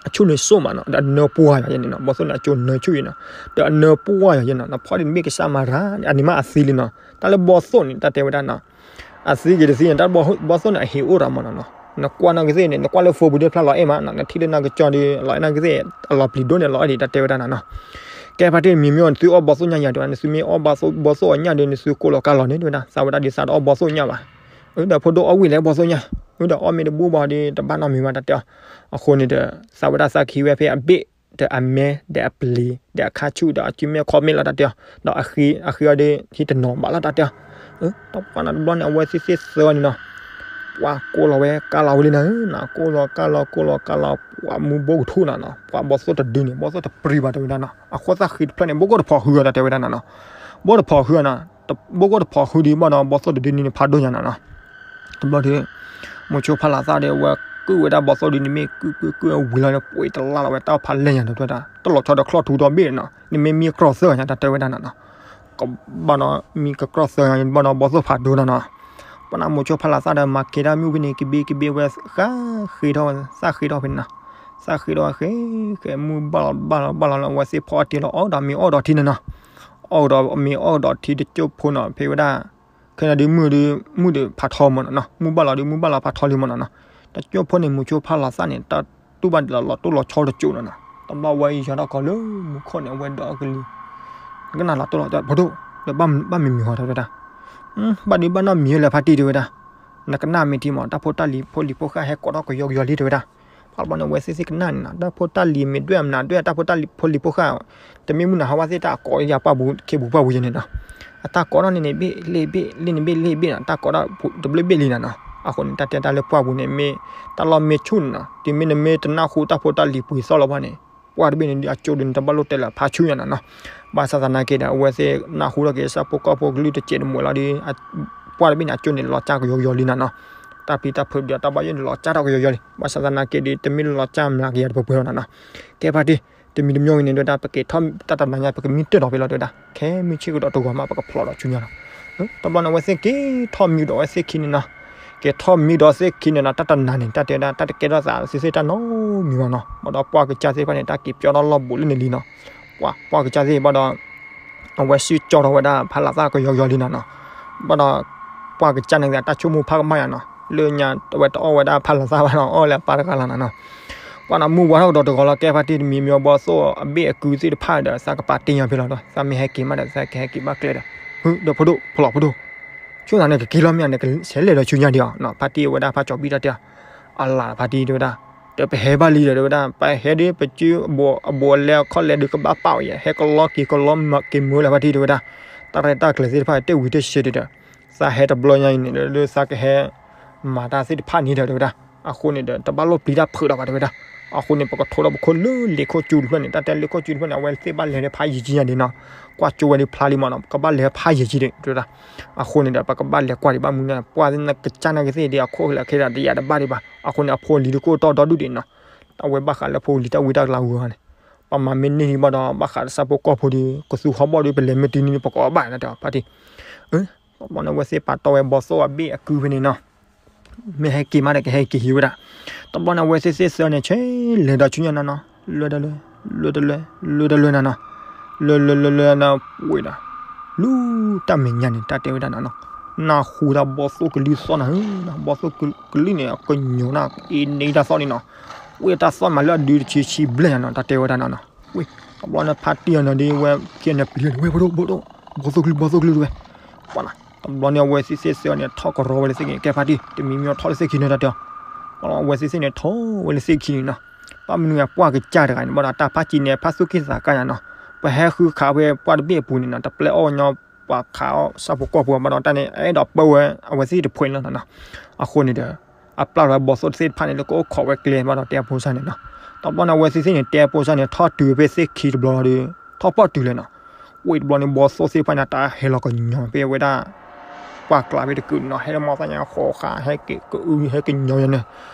အဆူၣ်န့ၣ်စိၣ်မးနီၤ ဒီးအနၢပှၢ်ယၤယဲန့ၣ်နီၤ ဘီသိၣ်န့ၣ် အကၠိနၢဆူၣ်ယဲနီၤ ဒီးအနၢပှၢ်ယၤယဲနီၤ နဖီၣ်ဒ်နဘ့ၣ်ကစၢ်မၤရၤ အန့ၣ်မးအသံလံနီၤ တၢ်လၢဘီသိၣ်န့ၣ် တၢ်တဲဝဲဒၣ်နီၤ အသံက့ၤတသံန့ၣ် တၢ်ဘီသိၣ်န့ၣ် အဟ့ၣ်အိၣ်ရၤမးနီၤနီၤ နကွၢ်နီၢ်ကသ့ၣ်န့ၣ် နကွၢ်လၢ Facebook ဖျါလီၤအဲၣ်မးနီၤ နထံၣ်လၢနီၢ်ကစၢ်ဒီး လီၤအဲၣ်နီၢ်ကသ့ၣ် အလီၤပျံၤဒိၣ်န့ၣ်လီၤအဲၣ်ဒံး တၢ်တဲဝဲဒၣ်နီၤနီၤ ကဲဖါတံၢ်မံၤမ့ၢ်အီၤ နသုအီၣ်ဘီသိၣ်ညၣ်ယၤတဲဝဲ နသုမ့ၢ်အီၣ်ဘီသိၣ်အီၣ်ညၣ်ဒီး နသုကိးလီၤကါလီၤန့ၣ်တဲဝဲဒၣ် သးဝဲဒၣ်ဒ်သးတအီၣ်ဘီသိၣ်ညၣ်ဘၣ် အၢ ဒီးဖိဒိၣ်အီၣ်ဝံၣ်လဲၣ်ဘီသိၣ်ညၣ် အၢ ဒီးအီၣ်မ့ၢ်တဘူၣ်ဘၣ်ဒီး တဘၣ်နီတမံၤဘၣ်တၢ်တဲအီၤ အဃိန့ၣ်ဒီး သးဝဲဒၣ်သးကဟံးဝဲဖဲအဘ့ၣ် ဒီးအမဲ ဒီးအပျံၤ ဒီးအခါဆူၣ် ဒီးအစုမဲာ်ခီၣ်မဲာ်လီၤတၢ်တဲအီၤ ဒီးအဃံအီၤဒီး ဟံးတနီၤဘၣ်လီၤတၢ်တဲအီၤ တၢ်ပှၢ်န့ၣ်တဘျီန့ၣ် အဝဲသ့ၣ်သ့ၣ်သၢဝဲန့ၣ်နီၤ, ပှၤကိးလီၤဝဲကါလီၤဝဲလံနၤဧၢနီၤ, ကိးလီၤကါလီၤ ကိးလီၤကါလီၤ ပှၤမူဘိကထူၣ်နၤနီၤ, ပှၤဘီၣ်သိၣ်တဒုန့ၣ် ဘီၣ်သိၣ်တပြံဘၣ်တဲဝဲဒၣ်နီၤ, အဃိသၣ်ဃ့တဖျၢၣ်န့ၣ် ဘိၣ်ကိၣ်တဖီၣ်ဃုအီၤတၢ်တဲဝဲဒၣ်နၤနီၤ, ဘိၣ်တဖီၣ်ဃုအီၤနီၤ, ဘိၣ်ကိၣ်တဖီၣ်ဃုဒီးဘၣ်ဒီး ဘီၣ်သိၣ်တဒုန့ၣ်ဖးဒိၣ်ညါနၤနီၤ, တဘျီဒီး မိၤဆိဖးလးသၣ်ဒီးအဝဲကုၢ်ဝဲဒၣ်ဘီၣ်သိၣ်ဒုန့ၣ်မ့ၢ်ကုၢ်ကုၢ်ကုၢ်ဝံၤလီၤန့ၣ် ပှ့ၤတလါလီၤဝဲတၢ်ဖးလဲၢ်ညါဒီးတဲဝဲဒၣ် တလီၤဆီဒီးချီၣ်ထူဒီဘ့ၣ်နီၤ, နမ့ၢ်မံကရီၢ်သၢညါတၢ်တဲဝဲဒၣ်နၤနီၤ, ကဘၣ်ဒီးမံကကရီၢ်သၢညါဘၣ်ဒီးဘီၣ်သိၣ်ဖးဒိၣ်နၤနီၤ, ပှၤနမိၤဆိဖးလးသၣ်ဒီးမၤက့ၤတၢ်မ့ၣ်အူဖဲန့ၣ် ကဘ့ကဘ့ဝဲဃၣ်ဃ့ထီၣ်ဝဲ သၣ်ဃ့ထီၣ်ဖဲန့ၣ်နီၤ, သၣ်ဃ့ထီၣ်ဝဲဃ့ ဃဲမုၢ်ဘၣ်လီၤဘၣ်လီၤဘၣ်လီၤလီၤ အဝဲသ့ၣ်ဖီအီၣ်တ့ၢ်လီၤအီၣ်ဒီးမ့ၤအီၣ်ဒီးထံန့ၣ်နီၤ, အီၣ်ဒီးမ့ၤအီၣ်ဒီးထံတကၠိၢ်ဖိနီၤ ဖဲဝဲဒၣ် ခဲန့ၣ်ဒုးမုၢ်ဒုး မုၢ်ဒုးဖးထီမၢ်နီၤနီၤ, မုၢ်ဘၣ်လီၤဒုး မုၢ်ဘၣ်လီၤဖးထီလံမၢ်နီၤနီၤ, တကၠိၢ်ဖိန့ၣ် မိၤဆိဖးလးသၣ်န့ၣ် တၢ်တူၢ်ဘၣ်ဒ်လီၤတိၢ်လီၤဆီတကၠိၢ်နီၤနီၤ, တဘျီဝဲယၤထီၣ်ကီးလၢမူခိၣ်န့ၣ် အဝဲဒီးအကလံၤ ကနၣ်လီၤတိၢ်လီၤ ပဒိၣ် ဒီးဘၣ်မံမံၤဟီတၢ်တဲဝဲဒၣ်, ဘၣ်ဒုးဘၣ်နီၢ်မံၤလၢဖါတံၢ်တဲဝဲဒၣ်, နကနၣ်မ့ၢ်ထံမး တၢ်ဖိတၢ်လံၤဖိလံၤဖိဃၣ်ဟဲကိးထီၣ်ကယီကယီလံတဲဝဲဒၣ်, ဘၣ်ဘျီန့ၣ် အဝဲသ့ၣ်သ့ၣ်ကနၣ်န့ၣ်နီၤ တၢ်ဖိတၢ်လံၤမ့ၢ်ဒွဲၣ်မနုၤဒွဲၣ် တၢ်ဖိတၢ်လံၤဖိလံၤဖိဃၣ် တမ့ၢ်မုၢ်နၤဟးဝဲသ့ၣ်တၢ်ကိးယၤပှၢ်ပူၤ ခ့ပူၤပှၢ်ပူၤယဲန့ၣ်နီၤ, အတၢ်ကိးထီၣ်န့ၣ်န့ၣ်ဘ့ၣ်လ့ၣ်ဘ့ၣ် လ့ၣ်န့ၣ်ဘ့ၣ်လ့ၣ်ဘ့ၣ်နီၤ တၢ်ကိးထီၣ်တဘျုးဘ့ၣ်လံနၤနီၤ, အဃိန့ၣ် တၢ်တဲတၢ်လၢပှၢ်ပူၤန့ၣ် မ့ၢ် တၢ်လီၢ်မ့ၢ်ဆူၣ်န့ၣ်နီၤ တုၤမ့ၢ်နမ့ၢ်တနၢ်ဟူတၢ်ဖိတၢ်လံၤပှ့ၤသီၣ်လီၤဘၣ်န့ၣ် ပှၢ်တဘ့ၣ်န့ၣ်ဒုး အကၠိဒုးန့ၣ် တဘၣ်လိၣ်တဲလၢဖးဆူၣ်ညါနၤနီၤ, ဘၣ်ဆၣ်သနာ်က့ဒီး အဝဲသ့ၣ်နၢ်ဟူထီၣ်က့ၤ ဆၣ်ဖိကီၢ်ဖိကလုၢ်တစဲးတမှဲၤလီၤဒီး ပှၢ်တဘ့ၣ်န့ၣ် အကၠိန့ၣ် လီၤကၢ်ကယီကယီလံနၤနီၤ, တၢ်ပျံၤတၢ်ဖုးဒီးတၢ်ဘၣ်ယိၣ်န့ၣ် လီၤကၢ်ထီၣ်ကယီကယီလံ, ဘၣ်ဆၣ်သနာ်က့ဒီး တမ့ၢ်လီၤကၢ်မျးကယၤတပှဲၤပှဲၤလီၤနၤနီၤ, ကဲဖါတံၢ် တမံၤတမံၤအံၤန့ၣ် တဲဝဲဒၣ် ပက့ၤထီၣ်တၢ်တနၤညါ ပကမံတၢၢ်ဒီးဖဲလီၤတဲဝဲဒၣ် ခဲမုၢ်ဆ့ၣ်ကဒီးတဂီၤမး ပကဖျိးဒီးဆူညါလီၤ, တဘျီန့ၣ် အဝဲသ့ၣ်က့ၤထီၣ်မံဒီး အဝဲသ့ၣ်ခံန့ၣ်နီၤ, က့ၤထီၣ်မံဒီးသ့ၣ်ခံန့ၣ်နီၤ တၢ်တနၤန့ၣ် တၢ်တဲဝဲဒၣ် တၢ်တကဲထီၣ်သးသ့ၣ်သ့ၣ်တၢ်နီတမံၤဘၣ်နီၤ, ဘၣ်ဒီးပှၢ်ကစၢ်သ့ၣ်တဖၣ်န့ၣ် တၢ်က့ၤပၠီထီၣ်လီၢ်ဘူးလၢန့ၣ်လံနီၤ, ပှၢ် ပှၢ်ကစၢ်သ့ၣ်ဘၣ်ဒီး အဝဲစံၣ်ကၠီထီၣ်ဝဲဒၣ်ဖးလးသၣ်ကယီကယီလံနၤနီၤ, ဘၣ်ဒီး ပှၢ်ကစၢ်န့ၣ် တၢ်ဆိကမိၣ်ဖးကမၣ်ယါနီၤ, လၢညါအဝဲတအီၣ်ဝဲဒၣ်ဖးလးသၣ်ဘၣ်နီၤ အီၣ်လၢအပၢ်တဂၤလီၤနၤနီၤ, ပှၢ်နီၤ မုၢ်ဝါထီၣ်ကဒီးတဂီၤလီၤ ကဲဖါတံၢ် တမံၤမံၤဘီၣ်သိၣ်အဘ့ၣ်အကုသ့ၣ်တဖၣ်ဒီး သးကပာ်တ့ၢ်ညါဖဲလီၤဒီး သးမ့ၢ်ဟဲက့ၤမးဒီး သးကဟဲက့ၤဘၣ်ကျဲဒီး ဒီးဖိဒိၣ် ဖိလီၤဖိဒိၣ် ဆိၣ်သးန့ၣ်ကက့ၤလီၤမ့ၢ်ဧါ နကဆဲးလဲၤဒီးဆူညါဒံးအီၤနီၤ, ဖါတံၢ်ဝဲဒၣ်ဖါကၠီၤဘံၣ်တၢ်တဲအီၤ, အလၤဖါတံၢ်တဲဝဲဒၣ်, ဒီးပဟဲဘၣ်လံဒီးတဲဝဲဒၣ် ပဟဲဒီးပစုအဘူးအလဲအခီၣ်လဲၤဒုးကဘၣ်ပာ်အီၤယဲ ဟဲကလီက့ၤကလီက့ၤမုာ်လၢဖါတံၢ်တဲဝဲဒၣ်, တၢ်ရဲၣ်တၢ်ကျဲၤသ့ၣ်တဖၣ်တ့ၢ်ဝံၤတ့ၢ်ဆှဲဒံးဒီး သးဟဲတဘျီညါအံၤန့ၣ်ဒီး သးကဟဲ မၤတၢ်သ့ၣ်တဖၣ်န့ၣ်ဒီးတဲဝဲဒၣ်, အဃိန့ၣ်ဒီး တဘၣ်လိၣ်ပျံၤတၢ်ဖုးဒီးဘၣ်တဲဝဲဒၣ်, အဃိန့ၣ် ပကထိးဒီးပခိၣ်လၢလ့ခိၣ်ကၠူတဖျၢၣ်န့ၣ် တၢ်တဲလ့ခိၣ်ကၠူတဖျၢၣ်န့ၣ် အဝဲသ့ၣ်ဘၣ်လဲၤဒီးဖးယံာ်ကံညါဒံးနီၤ, ကွၢ်ကၠိဝဲဒၣ်ဖျါလံမးနီၤ ကဘၣ်လဲၤဖးယံာ်ကံဒံးတဲဝဲဒၣ်, အဃိန့ၣ်ဒီး ပကဘၣ်လဲၤကွၢ်ဒံးဘၣ်မုၢ်န့ၣ် ပှၢ်သ့ၣ်နကစၢ်နာ်က့သ့ၣ်ဒံး အခိၣ်လၢခဲဒၣ်တယာ်တဘၣ်ဒံးဘၣ်, အဃိန့ၣ် အဖိအလံၤဒုးကအိၣ်တီၢ်ဒီဒူၣ်ဒံးနီၤ, အဝဲဘၣ်ဃးလၢဖိအလံၤတၢ်ဝံတၢ်ကလၤဝံၤအီၤန့ၣ်, ပမၤမ့ၢ်န့ၢ်ဒံးဘၣ်ဒီး ဘၣ်ဃးလၢဆၣ်ဖိကီၢ်ဖိဒီး ကသူဟီၣ်ဘီၣ်ဒီး ပလဲၤမ့ၢ်တုၤန့ၣ် ပကအီၣ်ဘၣ်နတဲအီၤဖါတံၢ် တဘျီန့ၣ် အဝဲသ့ၣ်ပာ်တီဝဲဘီၣ်သိၣ်အဘ့ၣ်အကုဖဲန့ၣ်နီၤ, မ့ၢ်ဟဲက့ၤမးဒီးကဟဲက့ၤဟံးဝဲဒၣ်, တဘျီန့ၣ် အဝဲသ့ၣ်သ့ၣ်သၢန့ၣ် ဆဲးလဲၤဒီးဆူညါနၤနီၤ, လွဲတလွဲ, လွဲတလွဲ, လွဲတလွဲနၤနီၤ, လွဲလွဲလွဲလွဲနၤပှ့ၤဒီး, လူၤတၢ်မဲာ်ညါန့ၣ် တၢ်တဲဝဲဒၣ်နၤနီၤ, နၢ်ဟူဒၣ်ဘီၣ်သိၣ်ကလံၤသီၣ်နၤဧၢ, ဘီၣ်သိၣ်ကလံၤန့ၣ် အကညီၤနၤအ့န့တၢ်သီၣ်န့ၣ်နီၤ, ဝဲတၢ်သီၣ်မးလၢအဒုးတဆံဆံဘျဲၣ်နၤနီၤ တၢ်တဲဝဲဒၣ်နၤနီၤ, ဝဲ တဘျီန့ၣ် ဖါတံၢ်အီၤန့ၣ်ဒ်ဝဲ ခံန့ၣ်ပျံၤန့ၣ် ဝဲဖိဒိၣ်ဖိဒိၣ်, ဘီၣ်သိၣ်ကလံၤ ဘီၣ်သိၣ်ကလံၤတဝဲ, ပှၢ်နီၤ တဘျီန့ၣ် အဝဲသ့ၣ်သ့ၣ်သၢန့ၣ် ထီၣ်ကရီဝဲလၢသ့ၣ်ခံန့ၣ် ကဲဖါတံၢ် တမံၤမံၤထီၣ်လၢသ့ၣ်ခံန့ၣ်တၢ်တဲအီၤ, အဝဲသ့ၣ်သ့ၣ်န့ၣ် ထီၣ်ဝဲလၢသ့ၣ်ခံန့ၣ်နီၤ, ဘၣ်မနုၤအပှၢ်ကစၢ်တဂၤန့ၣ် ဘၣ်ဒီးတၢ်ဖးကံန့ၣ် ဖးသူၣ်က့ၣ်သးကါညါနီၤ, ပဟဲဃုခးဝဲပှၢ်တဘ့ၣ်အပူၤန့ၣ်နီၤ တပျဲအီၣ်ညီ ပှၤခးအီၣ်ဆၣ်ဖိကီၢ်ဖိဘၣ်ဒီးတၢ်န့ၣ် အဲၣ်ဒိးပၢဝဲအဝဲသ့ၣ်တဖှဲးလီၤနီၤ, အဃိန့ၣ်ဒီး အပျၢ်လီၤဝဲဘီၣ်သိၣ်သ့ၣ်တဖၣ်န့ၣ် လၢကအိၣ်ခိးဝဲကျဲဘၣ်ဒီးတဲအဖိစၢ်န့ၣ်နီၤ, တဘျီန့ၣ် အဝဲသ့ၣ်သ့ၣ်န့ၣ် တဲအဖိစၢ်န့ၣ် ထီၣ်တုၤဖဲသ့ၣ်ခံတဘျီဒီး ထီၣ်ပီၣ်တုၤလဲၣ်နီၤ, ဝဲတဘျီန့ၣ် ဘီၣ်သိၣ်သ့ၣ်တဖၣ်န့ၣ် တၢ်ဟဲလီၤကညီၤဖဲဝဲဒၣ် ပှၢ်ကျါဖဲတကုာ်န့ၣ်နီၤ, ဟဲလၢမီၢ်သၣ်ညါဃိးဃာ် ဟဲက့ၤကအု ဟဲကညီၤယါန့ၣ်,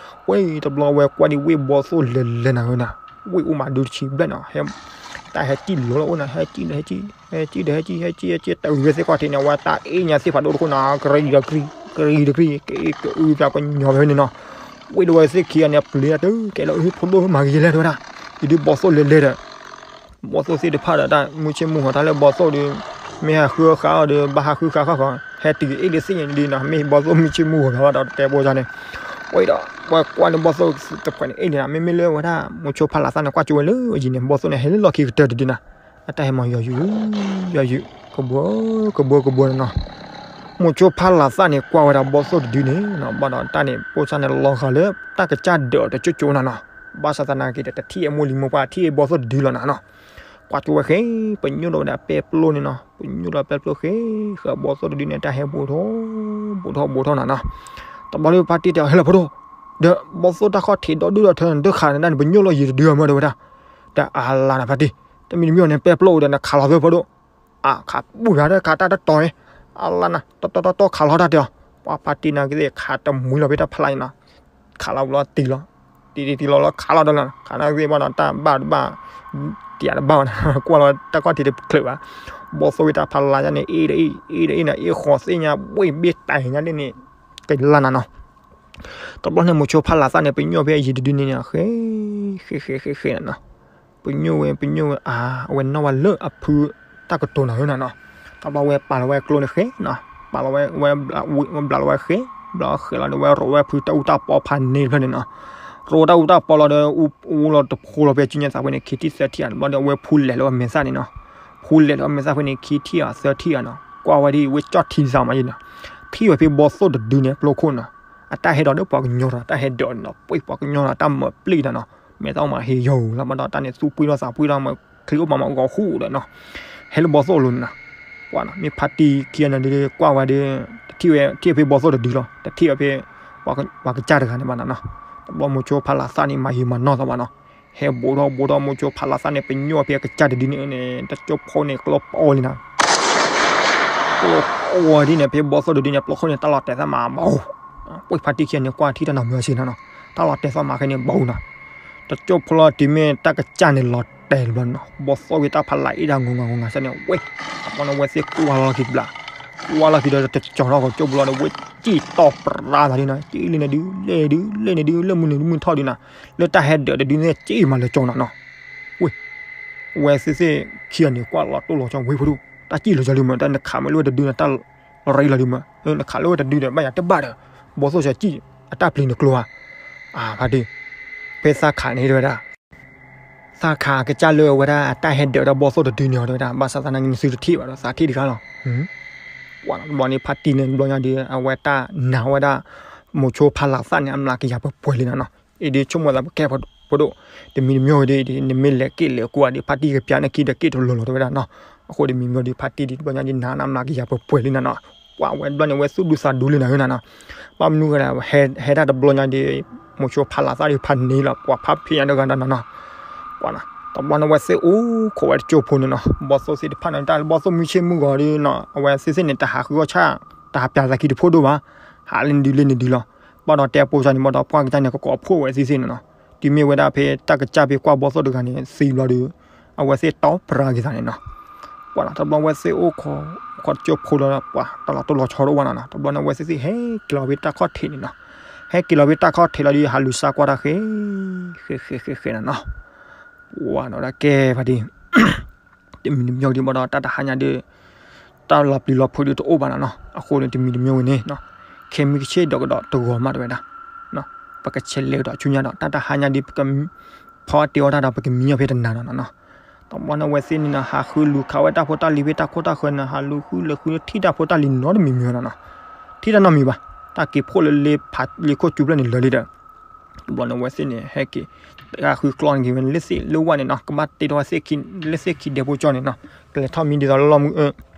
ဝဲတဘျီဝဲကွၢ်ဒံးဝ့ၢ်ဘီၣ်သိၣ်လဲၤလဲၤနၤဧၢနီၤ, ဝ့ၢ်အိၣ်မးဒုတဆံဘျဲၣ်နီၤ, တၢ်ဟဲစံၣ်လီၤလၢအအိၣ်နီၤ, ဟဲစံၣ်ဒီးဟဲစံၣ်, ဟဲစံၣ်ဒီးဟဲစံၣ် ဟဲစံၣ် ဟဲစံၣ် တအုးဝဲသ့ၣ်ကွၢ်ထံးန့ၣ် အဝဲတၢ်အ့ၣ်ညါသ့ၣ်ဖးဒိၣ်တခိၣ်နီၤ, ကရံၣ်ဒီးကရံၣ် ကရံၣ်ဒီးကရံၣ် ကအုဖဲကညီၤဖဲန့ၣ်နီၤ, ဝ့ၢ်တဝဲသ့ၣ်ခံဂၤန့ၣ် ပျံၤတၢ်တုၤကဲလၢ ဟ့ၣ်ဖိဒိၣ်မၤဂ့ၤယဲလဲၣ်တဲဝဲဒၣ်, ယဒုးဘီၣ်သိၣ်လဲၤလဲၤဒီး ဘီၣ်သိၣ်သ့ၣ်တဖၣ်ဒီးတၢ်မုၢ်ဆ့ၣ်မုၢ်ဂီၤတၢ်လၢဘီၣ်သိၣ်ဒီး မ့ၢ်ဟးဃုဃာ်အီၤဒီး ဘၣ်ဟးဃုဃာ်ဃီဃီ ဟဲတုၤအ့ၣ်လၢသ့ၣ်ညါဒ်နီၤ, မ့ၢ်ဘီၣ်သိၣ်မုၢ်ဆ့ၣ်မုၢ်ဂီၤဘၣ်ဒီးတဲဘိၣ်စၢ်န့ၣ်, ဝဲဒီး ဝဲကွၢ်န့ၣ်ဘီၣ်သိၣ်တဖှဲးန့ၣ် အ့ၣ်န့ၣ်နီၤ, မ့မ့ၢ်လၢဝဲဒၣ် မိၤဆိဖးလးသၣ်န့ၣ် ကွၢ်ကၠိဝဲလၢအယံၤန့ၣ် ဘီၣ်သိၣ်န့ၣ် ဟဲလၢလီၢ်ခံကတၢၢ်တဒုနီၤ, အတၢ်ဟဲမၤယီၤယုာ် ယီၤယုာ် ကဘှီ ကဘှီကဘှီန့ၣ်နီၤ, မိၤဆိဖးလးသၣ်န့ၣ် ကွၢ်ဝဲဒၣ်ဘီၣ်သိၣ်တဒုန့ၣ်နီၤ, ဘၣ်ဒီးတၢ်န့ၣ် ဘိၣ်စၢ်န့ၣ် လီၤဂာ်လၢ တၢ်ကစၢ်ဒၢးအီၤတကၠိကၠိနၤနီၤ, ဘၣ်ဆၣ်သနာ်က့ဒီး တထံၣ်အမိၢ်လံၤမိၢ်ပှၢ် ထံၣ်ဘီၣ်သိၣ်တဒုလီၤနၤနီၤ, ကွၢ်ကၠိဝဲဃ့ ပညိၣ်ဒီးဝဲဒၣ်ပဲပျိန့ၣ်နီၤ, ပညိၣ်ဒီးပဲပျိဃ့, ဃ့ဘီသိၣ်တဒုန့ၣ် တၢ်ဟဲဘူးထီၣ် ဘူးထီၣ်ဘူးထီၣ်နၤနီၤ. တဘျီဒီးဖါတံၢ်တဲအီၤ ဟဲလီၤဖိဒိၣ်, ဒီးဘီသိၣ်တၢ်ခီၣ်ထံးဒီဒုၣ်ဒီးထၢနတခးန့ၣ် နပညိၣ်လီၤယံၤတဒုအမၢဒီးဝဲဒၣ်, တၢ်အလါနၤဖါတံၢ်, တမံၤတမံၤန့ၣ် ပဲပျိဝဲဒီးနခးလီၤသၢဖိဒိၣ် အခးဘူၣ်ယၤဒီးခးတၢ်တတီၤအံၤ, အလါနၤ တီတီတီတီခးလီၤတၢ်တဲအီၤ, ပှၤဖါတံၢ်နာ်က့သ့ၣ်ခးတမှံၤလီၤဖဲတၢ်ဖျါအံၤနီၤ, ခးလီၤဘျီတံၢ်လီၤ, တံၢ်တံၢ်တံၢ်လီၤလီၤခးလီၤဒီးလီၤ, ခးနာ်က့သ့ၣ်ဘၣ်ဒီးတၢ်ဘၣ်တဘၣ်, တံၢ်တဘၣ်ဘၣ်နီၤ, ကွၢ်လီၤတၢ်ခီၣ်ထံးတချုးဘၣ်, ဘီသိၣ်ဝဲတၢ်ဖးလါညါန့ၣ် အ့ၣ်ဒီးအ့ၣ် အ့ၣ်ဒီးအ့ၣ်န့ၣ် အ့ၣ်ဃီၤသ့ၣ်ညါ ဘှ့ၣ်ဘ့ၣ်တၢ်ညါဒ်န့ၣ်, ကလါနၤနီၤ. တဘျီန့ၣ် မိၤဆိဖးလးသၣ်န့ၣ် ပညိၣ်ဖဲယံၤတဒုန့ၣ်န့ၣ် ဃ့ ဃ့ ဃ့ ဃ့ ဃ့နၤနီၤ, ပညိၣ်ဝဲ ပညိၣ်ဝဲ အဝဲနီၣ်ဝဲလၢအဖုတၢ်ကတိၤနီၤနီၤ, တဘျီဝဲပာ်လီၤဝဲကျိန့ၣ်ဃ့နီၤ, ပာ်လီၤဝဲ ဝဲဘျးဝဲဃ့, ဘျီဃ့လီၤဒီးဝဲရိးဝဲဖုတၢ်အူတၢ်ပီဖးန့ၣ်တဖျၢၣ်န့ၣ်နီၤ, ရိးတၢ်အူတၢ်ပီလီၤဒီး အူလီၤတဖိလီၤဖဲကၠံၣ်ညါသးဖဲန့ၣ် ခံထံၣ်သၢထံၣ်ဧါ, တဘျီဒီး အဝဲဖူလဲၤလၢအမဲာ်သၣ်န့ၣ်နီၤ, ဖူလဲၤလၢအမဲာ်သၣ်ဖဲန့ၣ် ခံထံၣ်ဧါသၢထံၣ်ဧါနီၤ, ကွၢ်ဝဲဒ်အံၤ ဝဲကၠီၣ်ထံသးမးယံၤနီၤ, ထံၣ်ဝဲဖဲဘီသိၣ်တဒုန့ၣ် ပျိခိၣ်နီၤ, အတၢ်ဟဲဒိးဒီးပှၤကညီဒီး တၢ်ဟဲဒိးနီၤ ပှ့ၤပှၤကညီဒီး တၢ်မၤပျံၤတၢ်နီၤ, မဲာ်သၣ်မးဟ့ယိာ်လီၤဘၣ်ဒီး တၢ်န့ၣ်သူပှ့ၤထီၣ်သးပှ့ၤထီၣ်မး ချံအိၣ်ပာ်မးဂီၤဃူဒီးနီၤ, ဟဲလၢဘီသိၣ်လိၤန့ၣ်နီၤ, ကွၢ်နီၤ မ့ၢ်ဖါတံၢ်ခံဂၤန့ၣ်ဒုး ကွၢ်ဝဲဒီး တထံၣ်ဝဲ ထံၣ်ဖဲဘီသိၣ်တဒုလီၤ, တထံၣ်ဝဲဖဲ ပှၤကစၢ်တဂၤန့ၣ်ဘၣ်နီၤနီၤ, တဘျီမိၤဆိဖးလးသၣ်န့ၣ် မၤယံာ်မၤနီၢ်သးဘၣ်နီၤ, ဟဲဘူးထီၣ်ဘူးထီၣ်မိၤဆိဖးလးသၣ်န့ၣ် ပညိၣ်ဖဲကစၢ်တဒုန့ၣ်န့ၣ် တကၠိဖိန့ၣ် ကျိပီလံနီၤ ကျိပီဒ်န့ၣ် ဖဲဘီသိၣ်တဒုန့ၣ် ပျိခိၣ်န့ၣ် တၢ်လီၤတဲာ်သးမးဘၣ်, ပှ့ၤဖါတံၢ်ခံဂၤန့ၣ် ကွၢ်ထံၣ်တၢ်နီၤမုာ်အဆ့နီၤနီၤ, တၢ်လီၤတဲာ်သးမးခဲန့ၣ်ဘၣ်နီၤ, တကၠိဖိလီၤတုၤမ့ၢ်တၢ်ကစၢ်န့ၣ်လီၤတဲာ်လံဘျီနီၤ, ဘီသိၣ်ဝဲတၢ်ဖးလးအ့ၣ်ဒၣ်ငိၤငၤငိၤငၤစ့ၢ်န့ၣ် ဝဲ တဘျီန့ၣ်ဝဲသ့ၣ်ကွၢ်လီၤခံဘျး, ကွၢ်လီၤခံဒီးတကၠီၤထီၣ်ကီၢ်ကၠိပူၤလီၤဒီး ဝဲစံၣ်တီၢ်ပြါသးဒ်နီၤ, စံၣ်လံန့ၣ်ဒုး လဲၣ်ဒုး လဲၣ်န့ၣ်ဒုး လၢမုၢ်နုာ်မုၢ်ထီၣ်ဒုးနီၤ, လၢတၢ်ဟဲဒၢးတဒုန့ၣ် စံၣ်မးလၢကၠီနီၤနီၤ, ဝဲ ဝဲသ့ၣ်သ့ၣ်ခံဂၤန့ၣ် ကွၢ်လီၤတိၢ်လီၤဆီ ဝ့ၢ်ဖိဒိၣ် တၢ်စံၣ်လီၤကၠီလံမး တၢ်နခးမ့ၢ်လၢဝဲတဒုန့ၣ် တၢ်ရ့လီၤဒုးမး နခးလၢဝဲတဒုဒီး ဘၣ်ယၤတဘၣ်ဒီး ဘီသိၣ်စၢ်စံၣ် အတၢ်ပျံၤနကျိဧါ, အဖါတံၢ် ဖဲသးခးန့ၣ်တဲဝဲဒၣ် သးခးကစၢ်လၢအဝဲဒၣ်အတၢ်ဟဲဒၢးဒီးဘီသိၣ်တဒုန့ၣ်အီၤတဲဝဲဒၣ် ဘၣ်ဆၣ်သနာ်က့နသုတထံၣ်ဘၣ်ဒီး သးထံၣ်တဂၤလီၤ, ပှၤတဘျီန့ၣ် ဖါတံၢ်န့ၣ်တဘျီညါဒီး အဝဲတၢ်နာ်ဝဲဒၣ် မိၤဆိဖးလးသၣ်န့ၣ် အမျးကယၤပှဲၤပှဲၤလံနီၤနီၤ, အံၤဒ်ဆိကမိၣ်သးပကဲဖိဒိၣ်, တမံၤတမံၤဝဲဒ်အံၤဒ် နမ့ၢ်လဲၤက့ၣ်လဲၤကွၢ်ဒ် ဖါတံၢ်ကပျးန့ၢ်ခံဒီးက့ၣ်တလီၤလီၤတဲဝဲဒၣ်နီၤ, အဃိတမံၤမံၤဒ်ဖါတံၢ်ဒ်တဘျီညါဒ်နာ်န့ၣ် အမျးကယၤပှဲၤပှဲၤလံနီၤနီၤ, ပှၤဝဲတဘျီန့ၣ် ဝဲသူၣ်ဒူသးဒူလံနီၤနီၤ, ဘၣ်မနုၤဃိလဲၣ် ဟဲဒၣ်တဘျီညါဒ် မိၤဆိဖးလးသၣ်ဒ်ဖးန့ၣ်လီၤ ပှၤဖးဖံးညါတဂၤနီၤနီၤ, ပှၤနီၤ တဘျီန့ၣ် အဝဲသ့ၣ်အိၣ်ခိးဝဲတကၠိဖိန့ၣ်နီၤ ဘီသိၣ်သ့ၣ်တဖၣ်န့ၣ် တၢ်လၢဘီသိၣ်မုၢ်ဆ့ၣ်မုၢ်ဂီၤဒီးနီၤ အဝဲသ့ၣ်သ့ၣ်န့ၣ် တဟးဃုအီၣ်ဆၣ် တဟးပျးသးခံတဖိဒိၣ်ဘၣ်, ဟးလၢနဒုလၢနဒုလီၤ, ဘၣ်ဒီးတဲပိကၠီန့ၣ် ဘၣ်ဒီးပှၢ်ကစၢ်န့ၣ် ကကိးဖှိၣ်ဝဲသ့ၣ်သ့ၣ်န့ၣ်နီၤ, တုၤမ့ၢ်ဝဲဒၣ်ဖဲတၢ်ကစၢ်ဖဲကွၢ်ဘီသိၣ်တဂၤန့ၣ် သံဘျီဒီး အဝဲသ့ၣ်တီပြါက့ၤသးန့ၣ်နီၤ, ပှၤနီၤ တဘျီဝဲသ့ၣ်အိၣ်ခိး ခိးတကၠိဖိလီၤ ပှၤတလီၤတိၢ်လီၤဆီတအိၣ်ဘၣ်နီၤနီၤ တဘျီန့ၣ် အဝဲသ့ၣ်သ့ၣ်ဟဲက့ၤလီၤဖဲတၢ်ခီၣ်ထံးန့ၣ်နီၤ, ဟဲက့ၤလီၤဖဲတၢ်ခီၣ်ထံးလီၤဒီး ဟးလူၤစါကွၢ်တၢ်ဃဲ ဃဲဃဲဃဲဃဲနီၤနီၤ, ပှၤနီၤဒၣ်ကဲဖါတံၢ် တမံၤတမံၤဒ်ဘၣ်ဒီး တၢ်တဟါညါဒီး တၢ်လီၤပျံၤလီၤဖုးဒီးတအိၣ်ဘၣ်နီၤနီၤ, အဃိန့ၣ် တမံၤတမံၤဝဲန့ၣ်နီၤ, ခဲမုၢ်ဆ့ၣ်ဒီးကဒီးတဂီၤမးတဲဝဲဒၣ်, ပကဆဲးလဲၤကဒီးဆူညါဒီး တၢ်တဟါညါဒီး ပကဖီအီၣ်တ့ၢ်အီၣ်တၢ်ဒီး ပကမံအီၣ်ဖဲတနၤနီၤနီၤနီၤ, တဘျီန့ၣ် အဝဲသ့ၣ်န့ၣ်နီၤ ဟးဃုလူၤခးဝဲတၢ်ဖိတၢ်လံၤဖဲတၢ်ခိၣ်တၢ်ဃၢၤန့ၣ် ဟးလူၤဃုလဲၤဃုထံၣ်တၢ်ဖိတၢ်လံၤနီတမံၤမံၤနီၤနီၤ, ထံၣ်တၢ်နီတမံၤဘၣ်, တၢ်က့ၤဖှိၣ်လၢလ့ဖးလ့ခိၣ်ကူပျဲၢ်န့ၣ်လၢာ်လံဒီး တဘျီန့ၣ် အဝဲသ့ၣ်န့ၣ် ဟဲက့ၤ တဂၤဃုကျီန့ၣ်က့ၤဝဲ လၢသ့ၣ်လၢဝဲန့ၣ်နီၤ ကဘၣ်တ့ထီၣ်ဝဲသ့ၣ်ခံ လၢသ့ၣ်ခံဒဲဖိကၠီန့ၣ်နီၤ ကလဲၤထီၣ်မံဒ်သိးလၢလီၢ်မုၢ်အၢ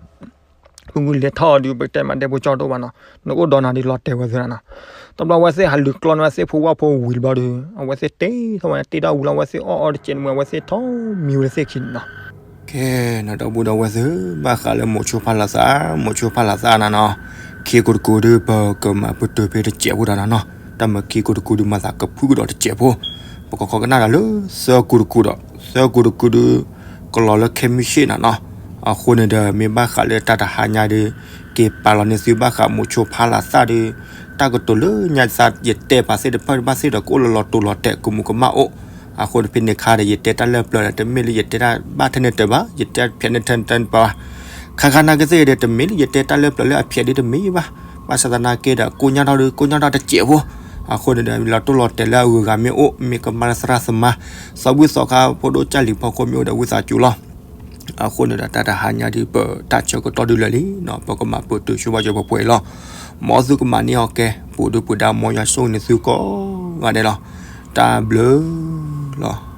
ဖုဂုၢ်လဲၤထီၣ်အီၤဒီး ပတဲမးဒဲဖိကၠီတအိၣ်ဘၣ်နီၤ နအိၣ်ဒီးနၤဒီးလီၤတဲာ်ဝဲသ့ၣ်နီၤ, တဘျီအဝဲသ့ၣ်ဟးလူၤကျီန့ၣ် ဝဲသ့ၣ်ဖိဝၣ်ဖိဝံၤတဘျီဒီး အဝဲသ့ၣ်တ့ထီၣ်ဝဲ တ့ထီၣ်ဝံၤလီၤ အဝဲသ့ၣ်အီၣ်အီတကဲးန့ၣ် အဝဲသ့ၣ်ထီၣ်မံဝဲလၢသ့ၣ်ခံန့ၣ်နီၤ ကဲ နီၤ ဒီပုၢ်ဒီဝဲၢ်သ့ၣ် ဘၣ်ဃးလၢမိၤဆိဖးလးသၣ် မိၤဆိဖးလးသၣ်နီၤနီၤ, ခံကိးတကိးဒီး ပကမၤပတုာ်ဖဲတစဲးဖိဒီးနီၤနီၤ, တၢ်မၤခံကိးတကိးဒီး မၤသးကဖုကဒီးတစဲးဖိ, ပကခီကနၣ်ဒီးလၢ သၢကိးတကိးဒီး သၢကိးတကိးဒီး ကလီၤလၢခဲမုၢ်ဆ့ၣ်နီၤနီၤ, အဃိန့ၣ်ဒီး မ့ၢ်ဘၣ်ဃးလၢတၢ်တဟါညါဒီး က့ၤပာ်လီၤန့ၢ်သုဘၣ်ဃးမိၤဆိဖးလးသၣ်ဒီး တၢ်ကတိၤလၢညါသး ယတဲပာ်သ့ၣ်တဖၣ်ဘၣ်သ့ၣ်ဒီး ကအိၣ်လၢလီၤတိၢ်လီၤတဲာ် ကမူးကမၣ်အိၣ်, အဃိန့ၣ်ဖဲန့ၣ်ခါဒီး ယတဲတၢ်လၢပျၢၤဒီး တမ့ၢ်လၢယတဲတၢ်ဘၣ်ထဲန့ၣ်တၢ်ဘၣ်, ယတဲဖျဲးန့ၣ်ထဲန့ၣ်တၢ်ဘၣ်ဘၣ်, ခါခါနာ်က့သ့ၣ်ဒီး တမ့ၢ်လၢယတဲတၢ်လၢပျၢၤလၢအဖျဲးဒ်တမ့ၢ်ဘၣ်, ဘၣ်ဆၣ်သနာ်က့ဒီး ကိးညါထီၣ်ဒီး ကိးညါထီၣ်တစဲးဖိ, အဃိန့ၣ်ဒီး လီၤတိၢ်လီၤတဲာ်လၢအဂုၤအဂၤမ့ၢ်အိၣ် မ့ၢ်ကမၣ်လၢသရၣ်သမါ သီဘူၣ်သီခါဖိဒိၣ်ကၢ်လံၤဖီခိၣ်မ့ၢ်အိၣ်ဒီး ဝံသးစူၤလီၤ. အဃိန့ၣ်ဒီး တၢ်တဟါညါဒ်ပတၢ်ဆၢကတီၢ်ဒ်လဲၣ်လံနီၤ ပကမၤပတုာ်ဆိဘၣ်ယပှဲၤလီၤ. မ်သုကမၤန့ၢ်အီၤကဲ ပူၤဒုပူၤဒါ မ်ယွၤဆိၣ်ဂ့ၤန့ၢ်သုကိးဂၤဒဲးလီၤ. တၢ်ဘျုးလီၤ.